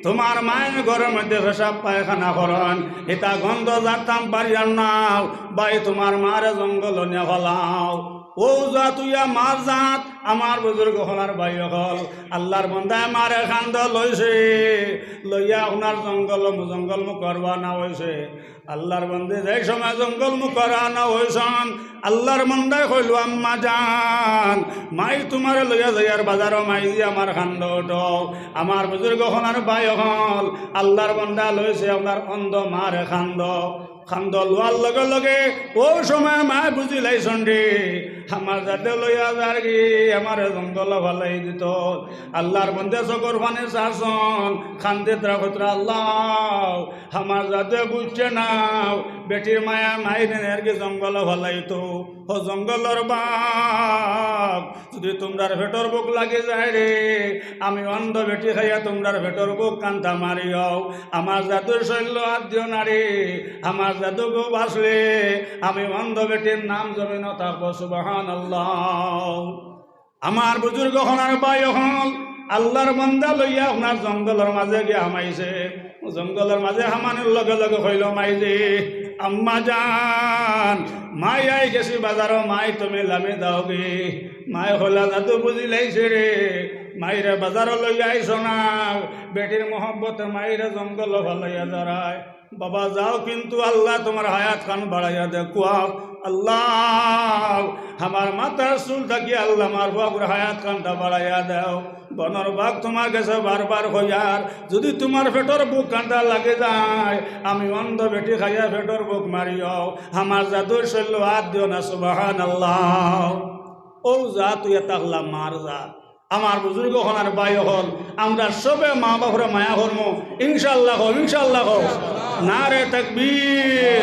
তোমার মায়ে ঘরর মধ্যে পেশাব পায়খানা করইন, ইতা গন্ধ জারতাম পারিয়ার না, ভাই তোমার মারে জঙ্গলো নিয়া ফালাও।" অউ জাত অইয়া মার জাত, আমার বুজুর্গ অকল আর ভাই অকল, আল্লাহর বান্দায় মারে কান্দো লইছে, লইয়া আপনার জঙ্গল, জঙ্গল মুখো রওয়ানা অইছে। আল্লাহর বান্দে যেই সময় জঙ্গল মুখো রওয়ানা অইছইন, আল্লাহর বান্দায় কইলো, "আম্মা জান, মাই তোমারে লইয়া যাইয়ার বাজারো, মাই জি আমার কান্দো উঠো।" আমার বুজুর্গ অকল আর ভাই অকল, আল্লাহর বান্দা লইছে আপনার অন্ধ মারে কান্দো। কান্দো লওয়ার লগে লগে অউ সময় মায় বুঝিলাইছইন রে, আমার জাদে লইয়া যারগি, আমারে জঙ্গলো ফালাই দিতো। আল্লাহর বান্দে চকুর পানি ছাড়ছইন, কান্দিতরা কইতরা, "আল্লাহ, আমার জাদে বুঝছে না, বেটির মায় মাইরে নেরগি জঙ্গলো ফালাইতো। ও জঙ্গলর বাঘ, যুদি তুমরার পেটর ভুক লাগি যায় রে, আমি অন্ধ বেটি খাইয়া তুমরার পেটর ভুক কান্তা মারিও। আমার জাদুর শল্য আত দিও না রে, আমার জাদু গো বাঁচলে আমি অন্ধ বেটির নাম জমিনো থাকবো।" সুবহানাল্লাহ। আমার বুজুর্গ অকল আর ভাই অকল, আল্লাহর বান্দা লইয়া আপনার জঙ্গলর মাঝে গিয়া হামাইছে। জঙ্গলর মাঝে হামানির লগে লগে কইলো, "মাই জি, আম্মা জান, মাই আই গেছি বাজারো, মাই তুমি লামি যাওগি।" মায় কইলা, "জাদু বুঝিলাইছে রে, মাইরে বাজারো লইয়া আইছো না, বেটির মহব্বতে মাইরে জঙ্গলো ফালাইয়া যারায়।" বাবা যাও, কিন্তু আল্লাহ তোমার হায়াত খান বাড়াইয়া দেউক। আল্লাহ, আমার মাথার চুল থাকি আল্লাহ আমার বাবুর হায়াত খানটা বাড়াইয়া দেও। বনর বাঘ তোমার গেছে বারবার কইয়ার, যুদি তোমার পেটর ভুক কান্তা লাগি যায়, আমি অন্ধ বেটি খাইয়া পেটর ভুক মারিও, আমার জাদুর শল্য আত দিও না। সুবহানাল্লাহ। অউ জাত অইয়া থাকলা মার জাত। আমার বুজুর্গ অকল আর ভাই অকল, আমরা সবে মা বাপরে মায়া করমু, ইনশাআল্লাহ কও, ইনশাআল্লাহ কও। নারে তাকবীর,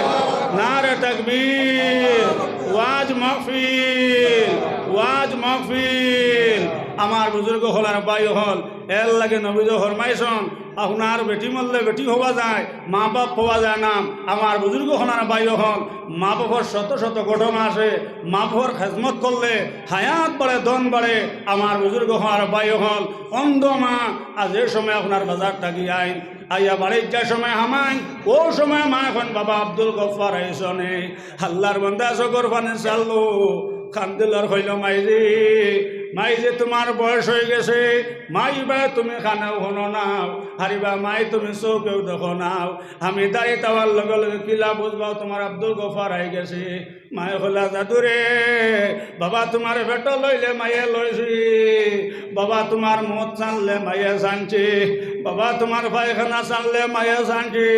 নারে তাকবীর, ওয়াজ মাহফিল, ওয়াজ মাহফিল। আমার বুজুর্গ অকল আর ভাই অকল, এর লাগি নবীয়ে ফরমাইছইন, আপনার বেটি মরলে বেটি পাওয়া যায়, মা বাপ পাওয়া যায় না। আমার বুজুর্গ অকল আর ভাই অকল, মা বাপর শত শত ঘটনা আছে। মা বাপর খেদমত করলে হায়াত বাড়ে, ধন বাড়ে। আমার বুজুর্গ অকল আর ভাই অকল, অন্ধ মা, আর যে সময় আপনার বাজার থাকি আইন, আইয়া বাড়িত যে সময় হামাইন, অউ সময় মায় কইন, "বাবা আব্দুল গফফার আইছো নি?" আল্লার বান্দা চকুর পানি ছাড়লো, কান্দিল আর কইলো, "মাইজি, মাইজি, তুমার বয়স অইগেছে, মাই বা তুমি কানেও হুনো নাও, আরে বা মাই তুমি চউখেও দেখো নাও, আমি দাড়ি থাওয়ার লগে লগে কিলা বুজবাও তুমার আব্দুল গফফার আইগেছে।" মায়ে কইলা, "দাদু রে, বাবা তুমার পেটো লইলে মায়ে লইছি, বাবা তুমার মুত ছানলে মায়ে ছানছি, বাবা তুমার পায়খানা ছানলে মায়ে ছানছি,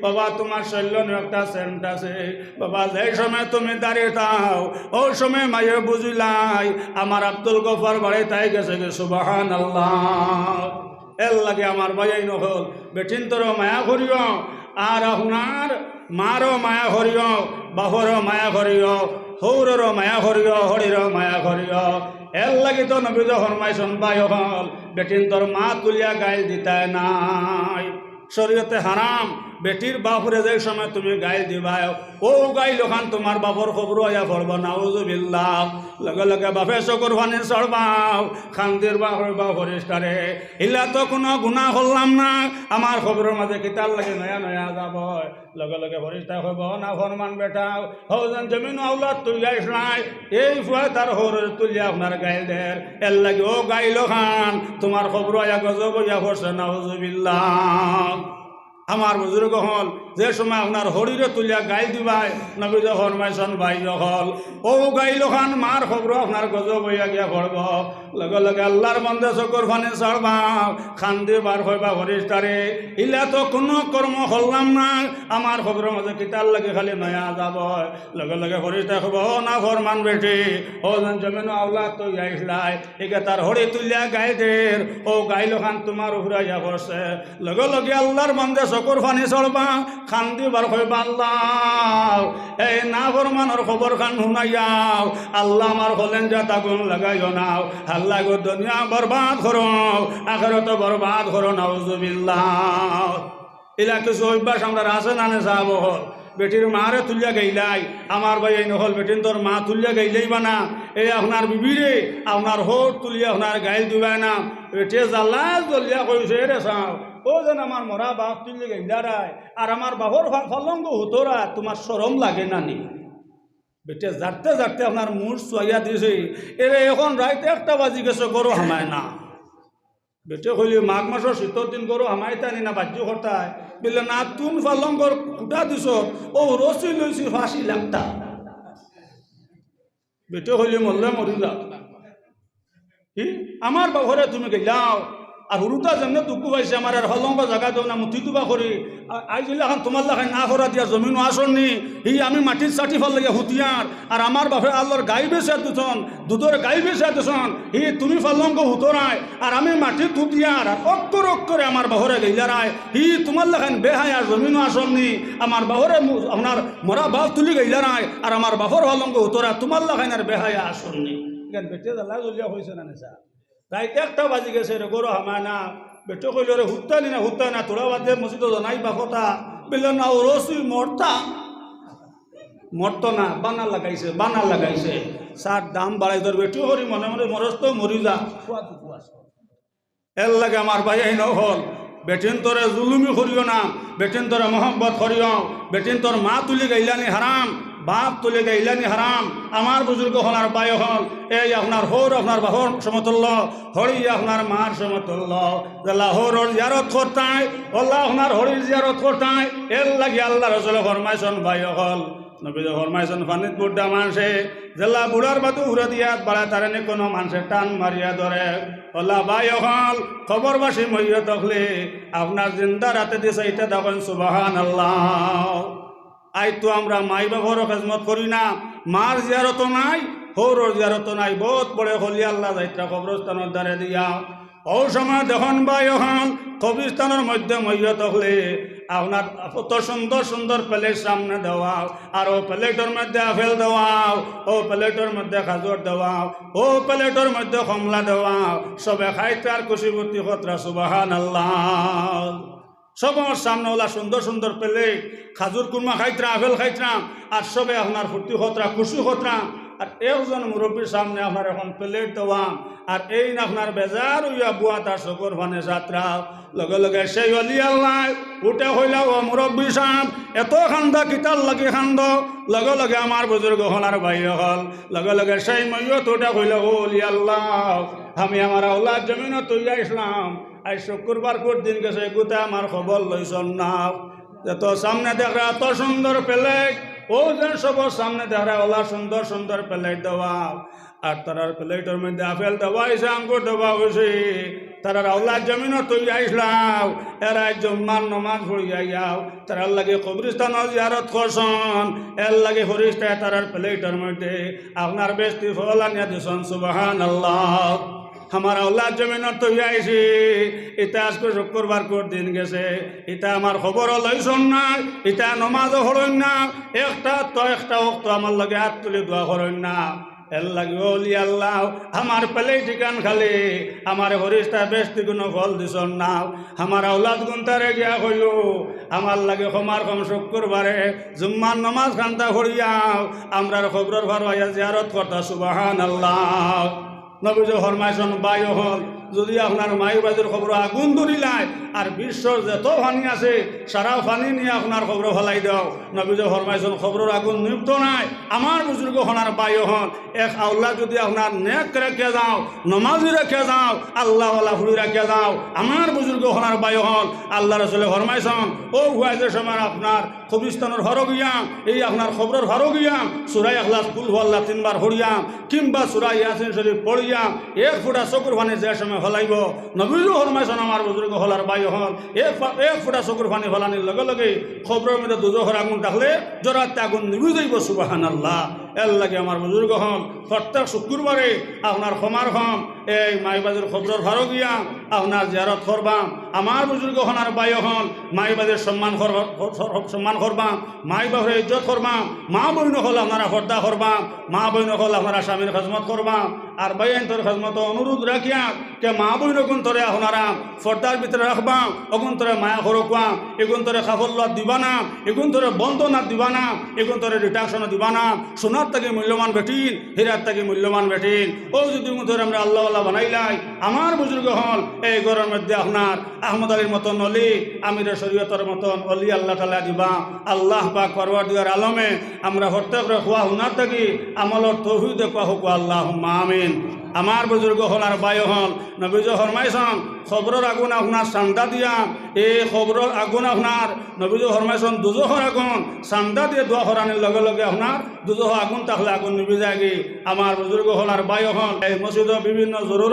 বাবা তুমার শরীলো একটা সেন্ট আছে, বাবা যেই সময় তুমি দাড়ি থাও, অউ সময় মায়ে বুজিলাই আমার আব্দুল গফফার বাড়িত আইগেছে গি।" সুবহানাল্লাহ। এর লাগি আমার ভাইয়াইন অকল, বেটিন্তরও মায়া করিও, আর আপনার মারও মায়া করিও, বাপরও মায়া করিও, হউররও মায়া করিও, হড়িরও মায়া করিও। এর লাগি তো নবীয়ে ফরমাইছইন, ভাই অকল, বেটিন্তর মা তুলিয়া গাইল দিতায় নায়। শরীয়তে হারাম, বেটির বাপরে যে সময় তুমি গাইল দিবায়, অউ গাইল অখান তুমার বাপর কবরো আইয়া পড়বো, নাউজুবিল্লাহ। লগে লগে বাপে চকুর পানি ছাড়বাও, কান্দির বাপর বাপ ফিরিস্তারে, "ইলা তো কুনু গুনা করলাম না, আমার কবরর মাঝে কিতার লাগি নয়া নয়া যাবো?" লগে লগে ফিরিস্তায় কইবো, "ও নাফরমান বেটা, হউ যেন জমিনো আওলাদ তুলিয়া আইছলায়, এই পুয়ায় তার হউররে তুলিয়া আপনার গাইল দের, এর লাগি অউ গাইল অখান তুমার কবরো আইয়া গজব অইয়া পড়ছে, নাউজুবিল্লাহ।" আমার বুজুর্গ অকল, যে সময় আপনার হড়িরে তুলিয়া গাইল দিবায়, নবীয়ে ফরমাইছইন, ভাই অকল, অউ গাইল অখান মার কবরো আপনার গজব অইয়া গিয়া পড়বো। লগে লগে আল্লার বান্দা চকুর পানি ছাড়বাও, কান্দিবা আর কইবা ফিরিস্তারে, "ইলা তো কুনু কর্ম করলাম না, আমার কবরর মাঝে কিতার লাগি খালি নয়া যাবো?" লগে লগে ফিরিস্তায় কইবো, "ও নাফরমান বেটি, হউ যেন জমিনো আওলাদ তুলিয়া আইছলায়, ইগু তার হড়ি তুলিয়া গাইল দের, অউ গাইল অখান তুমার উপরে আইয়া পড়ছে।" লগে লগে আল্লার বান্দা চকুর পানি ছাড়বা, কান্দিবা আর কইবা, "আল্লাহ, এই নাফরমানর খবর খান হুনাইয়াও, আল্লাহ আমার কলেজাত আগুন লাগাইও নাও, আল্লাহ গো দুনিয়া বরবাদ করো, আখেরাত বরবাদ করো, নাউজুবিল্লাহ।" ইলা কিছু অভ্যাস আমরার আছে না নি সাব অকল? বেটির মারে তুলিয়া গাইলাই, আমার ভাইয়াইন অকল, বেটিন্তর মা তুলিয়া গাইলাইবা না, এই আপনার বিবিরে, আপনার হউর তুলিয়া আপনার গাইল দিবায় না। বেটিয়ে জ্বালায় জ্বলিয়া কইছে, "এরে চাও, অউ যেন আমার মরা বাপ তুলিয়া গাইলারায়, আর আমার বাপর ফা-, ফালঙ্গ হুতরায়, তুমার শরম লাগে না নি?" বেটিয়ে জারতে জারতে আপনার মুখ চুয়াইয়া দিছে, "এরে অখন রাইত একটা বাজি গেছে, ঘরো হামায় না।" বেটিয়ে কইলে, "মাঘ মাসর শীতর দিন ঘরো হামাইতায় নি না, বাজি করতায়?" বলে, "না, তুন ফালঙ্গর খুটা দিছো, অউ রশি লইছি ফাঁসি লাগতা।" বেটিয়ে কইলে, "মরলে মরি যা, হি, আমার বাপরে তুমি গাইলাও, আর হুরুতা যেমনে দুঃখ পাইছে, আমার আর ফালঙ্গ জাগা দেও না, মুতি দুবা করি, আ-, আইজ অইলে অখন তুমার লাখান না করা দিয়া জমিনো আছর নি, হি আমি মাটির চাটি ফালাইয়া হুতিয়ার, আর আমার বাপে আল্লার গাই বেচিয়া দিছইন, দুধর গাই বেচিয়া দিছইন, হি তুমি ফালঙ্গ হুতরায়, আর আমি মাটিত হুতিয়ার, আর অক্ষরে অক্ষরে আমার বাপরে গাইলারায়, হি তুমার লাখান বেহায়া জমিনো আছর নি, আমার বাপরে মু-, আপনার মরা বাপ তুলি গাইলারায়, আর আমার বাপর ফালঙ্গ হুতরায়, তুমার লাখান আর বেহায়া আছর নি।" ইখান বেটিয়ে জ্বালায় জ্বলিয়া কইছে না নি সাব? রাইত একটা বাজি গেছে রে, ঘরো হামায় না। বেটিয়ে কইলো, "রে, হুততায় নি না, হুততায় না, থুড়া বাদে মসজিদো জানাইবা কথা।" বলে, "না, অউ রশি মরতা।" মরতো না, বানা লাগাইছে, বানা লাগাইছে। সার দাম বাড়াই ধর, বেটিয়ে করি মনে মনে, "মরস তো মরি যা।" এর লাগি আমার ভাইয়াইন অকল, বেটিন্তরে জুলুমি করিও না, বেটিন্তরে মহব্বত করিও। বেটিন্তর মা তুলি গাইলানি হারাম, বাপ তুলি গাইলানি হারাম। আমার বুজুর্গ অকল আর ভাই অকল, এই আপনার হউর আপনার বাপর সমতুল্য, হড়ি আপনার মার সমতুল্য। যেলা হউরর জিয়ারত করতায়, অলা আপনার হড়ির জিয়ারত করতায়। এর লাগি আল্লার রসুলে ফরমাইছইন, ভাই অকল, নবীয়ে ফরমাইছইন, পানিত বুড্ডা মানষে যেলা বুড়ার বাদে উফরেদি আত বাড়ায়, তারে নি কুনু মানষে টান মারিয়া ধরে। অলা ভাই অকল, কবরবাসী মইয়ত অকলে আপনার জিন্দার আতেদি চাইতা দেখইন, সুবহানাল্লাহ। আইজ তো আমরা মাই বাপরও খেজমত করি না, মার জিয়ারতও নাই, হউরর জিয়ারতও নাই, বউত বড় অলি আল্লা যাইতরা কবরস্থানর দ্বারে দিয়া। অউ সময় দেখইন ভাই অকল, কবরস্থানর মধ্যে মইয়ত অকলে আপনার অত সুন্দর সুন্দর প্লেট সামনে দেওয়া, আর অউ প্লেটর মধ্যে আপেল দেওয়া, অউ প্লেটর মধ্যে খাজুর দেওয়া, অউ প্লেটর মধ্যে কমলা দেওয়া, সবে খাইতরা আর খুশি ফুর্তি করতরা, সুবহানাল্লাহ। সবর সামনে অলা সুন্দর সুন্দর প্লেট, খাজুর কুরমা খাইতরা, আপেল খাইতরা, আর সবে আপনার ফুর্তি করতরা, খুশি করতরা। আর একজন মুরব্বির সামনে আপনার অখন প্লেট দেওয়া, আর এইন আপনার বেজার অইয়া বওয়াত আর চকুর পানি ছাড়তরা। লগে লগে সেই অলি আল্লায় উঠি কইলা, "ও মুরব্বি সাব, এত কান্দো কিতার লাগি কান্দো?" লগে লগে আমার বুজুর্গ অকল আর ভাই অকল, লগে লগে সেই মইয়ত উঠি কইলা, "ও অলি আল্লাহ, আমি আমার আওলাদ জমিনো থইয়া আইছলাম, আইজ শুক্রবারকুর দিন গেছে, এগুতে আমার খবর লইছইন না।" যত সামনে দেখরা অত সুন্দর প্লেট, অউ যে সবর সামনে দেখরা অলা সুন্দর সুন্দর প্লেট দেওয়া, আর তারার প্লেটর মধ্যে আপেল দেওয়া অইছে, আঙ্গুর দেওয়া অইছে, তারার আওলাদ জমিনো থইয়া আইছলাম, এরা জুম্মার নমাজ পড়িয়া আইয়াও, তারার লাগি কবরস্থানো জিয়ারত করছইন, এর লাগি ফিরিস্তায় তারার প্লেটর মধ্যে আপনার বেহেস্তি ফল আনিয়া দিছইন, সুবহানাল্লাহ। আমার আওলাদ জমিনো থইয়া আইছি, ইতা আইজকু শুক্রবারকুর দিন গেছে, ইতা আমার খবরও লইছইন না, ইতা নমাজও পড়ইন না, একটা তো একটা অক্ত আমার লগে আত তুলি দোয়া করইন না। এর লাগি অলি আল্লাহ, আমার প্লেট ইখান খালি, আমারে ফিরিস্তায় বেহেস্তিগুনো ফল দিছইন না। আমার আওলাদগুনতারে গিয়া কইও, আমার লাগি কমর কম শুক্রবারে জুম্মার নমাজ খান্তা পড়িয়াও, আমরার কবরর পারো আইয়া জিয়ারত করতা, সুবহানাল্লাহ। নবীজি ফরমাইছইন, ভাই অকল, যুদি আপনার মাই বাজির কবরো আগুন ধরিলায়, আর বিশ্বর যত পানি আছে, সারা পানি নিয়া আপনার কবরো ফালাই দেও। নবীজি ফরমাইছইন, কবরর আগুন নিভতো নায়। আমার বুজুর্গ অকল আর ভাই অকল, এক আওলাদ যুদি আপনার নেক রাখিয়া যাও, নমাজি রাখিয়া যাও, আল্লাহওয়ালা ফুড়ি রাখিয়া যাও, আমার বুজুর্গ অকল আর ভাই অকল, আল্লার রসুলে ফরমাইছইন, অউ হুয়াইজে সময় আপনার কবরস্থানর পারো গিয়া, এই আপনার কবরর পারো গিয়া, সূরা ইখলাস, কুল হু আল্লাহ তিনবার পড়িয়া, কিংবা সূরা ইয়াসিন শরীফ পড়িয়া, এক ফুটা চকুর পানি যে সময় ফালাইবো, নবীজি ফরমাইছইন আমার বুজুর্গ অকল আর ভাই অকল, এক ফা-, এক ফুটা চকুর পানি ফালানির লগে লগে কবরর মধ্যে দুজখর আগুন থাকলে জরাতে আগুন নিভি যাইবো, সুবহানাল্লাহ। এর লাগি আমার বুজুর্গ অকল, প্রত্যেক শুক্রবারে আপনার কমর কম এই মাই বাজির কবরর পারো গিয়া আপনার জিয়ারত করবা। আমার বুজুর্গ অকল আর ভাই অকল, মাই বাজির সম্মান করবা, সম্মান করবা, মাই বাফরে ইজ্জত করবা, মা বইন অকল আপনারা পর্দা করবা, মা বইন অকল আপনারা স্বামীর খেজমত করবা। আর ভাইয়াইন্তর খেজমতো অনুরোধ রাখিয়ার কে মা বইন অগুন্তরে আপনারা পর্দার ভিতরে রাখবা, অগুন্তরে মায়া করউক্কা, ইগুন্তরে কাপড় লওয়াত দিবা না, ইগুন্তরে বন্দনাত দিবা না, ইগুন্তরে reduction দিবা না। সোনার থাকি মূল্যবান বেটিন, হীরার থাকি মূল্যবান বেটিন। অউ যুদি ইগুন্তরে আমরা আল্লাহওয়ালা বানাইলাই, আমার বুজুর্গ অকল, এই ঘরর মধ্যে আপনার আহমদ আলীর মতন অলি, আমিরে শরীয়তর মতন অলি আল্লাহ তাআলায় দিবা। আল্লাহ পাক পরওয়ারদিগার আলমে আমরা প্রত্যেকরে কওয়া হুনার থাকি আমলর তৌফিক দেউক্কা হউক্কা, আল্লাহুম্মা আমিন। আমার বুজুর্গ অকল আর ভাই অকল, নবীজি ফরমাইছইন, কবরর আগুন আপনার চান্দা দিয়া, এই কবরর আগুন আপনার, নবীজি ফরমাইছইন, দুজখর আগুন চান্দা দিয়া দোয়া করানির লগে লগে আপনার দুজখর আগুন থাকলে আগুন নিভি যায়গি। আমার বুজুর্গ অকল আর ভাই অকল, এই মসজিদো বিভিন্ন জরুরত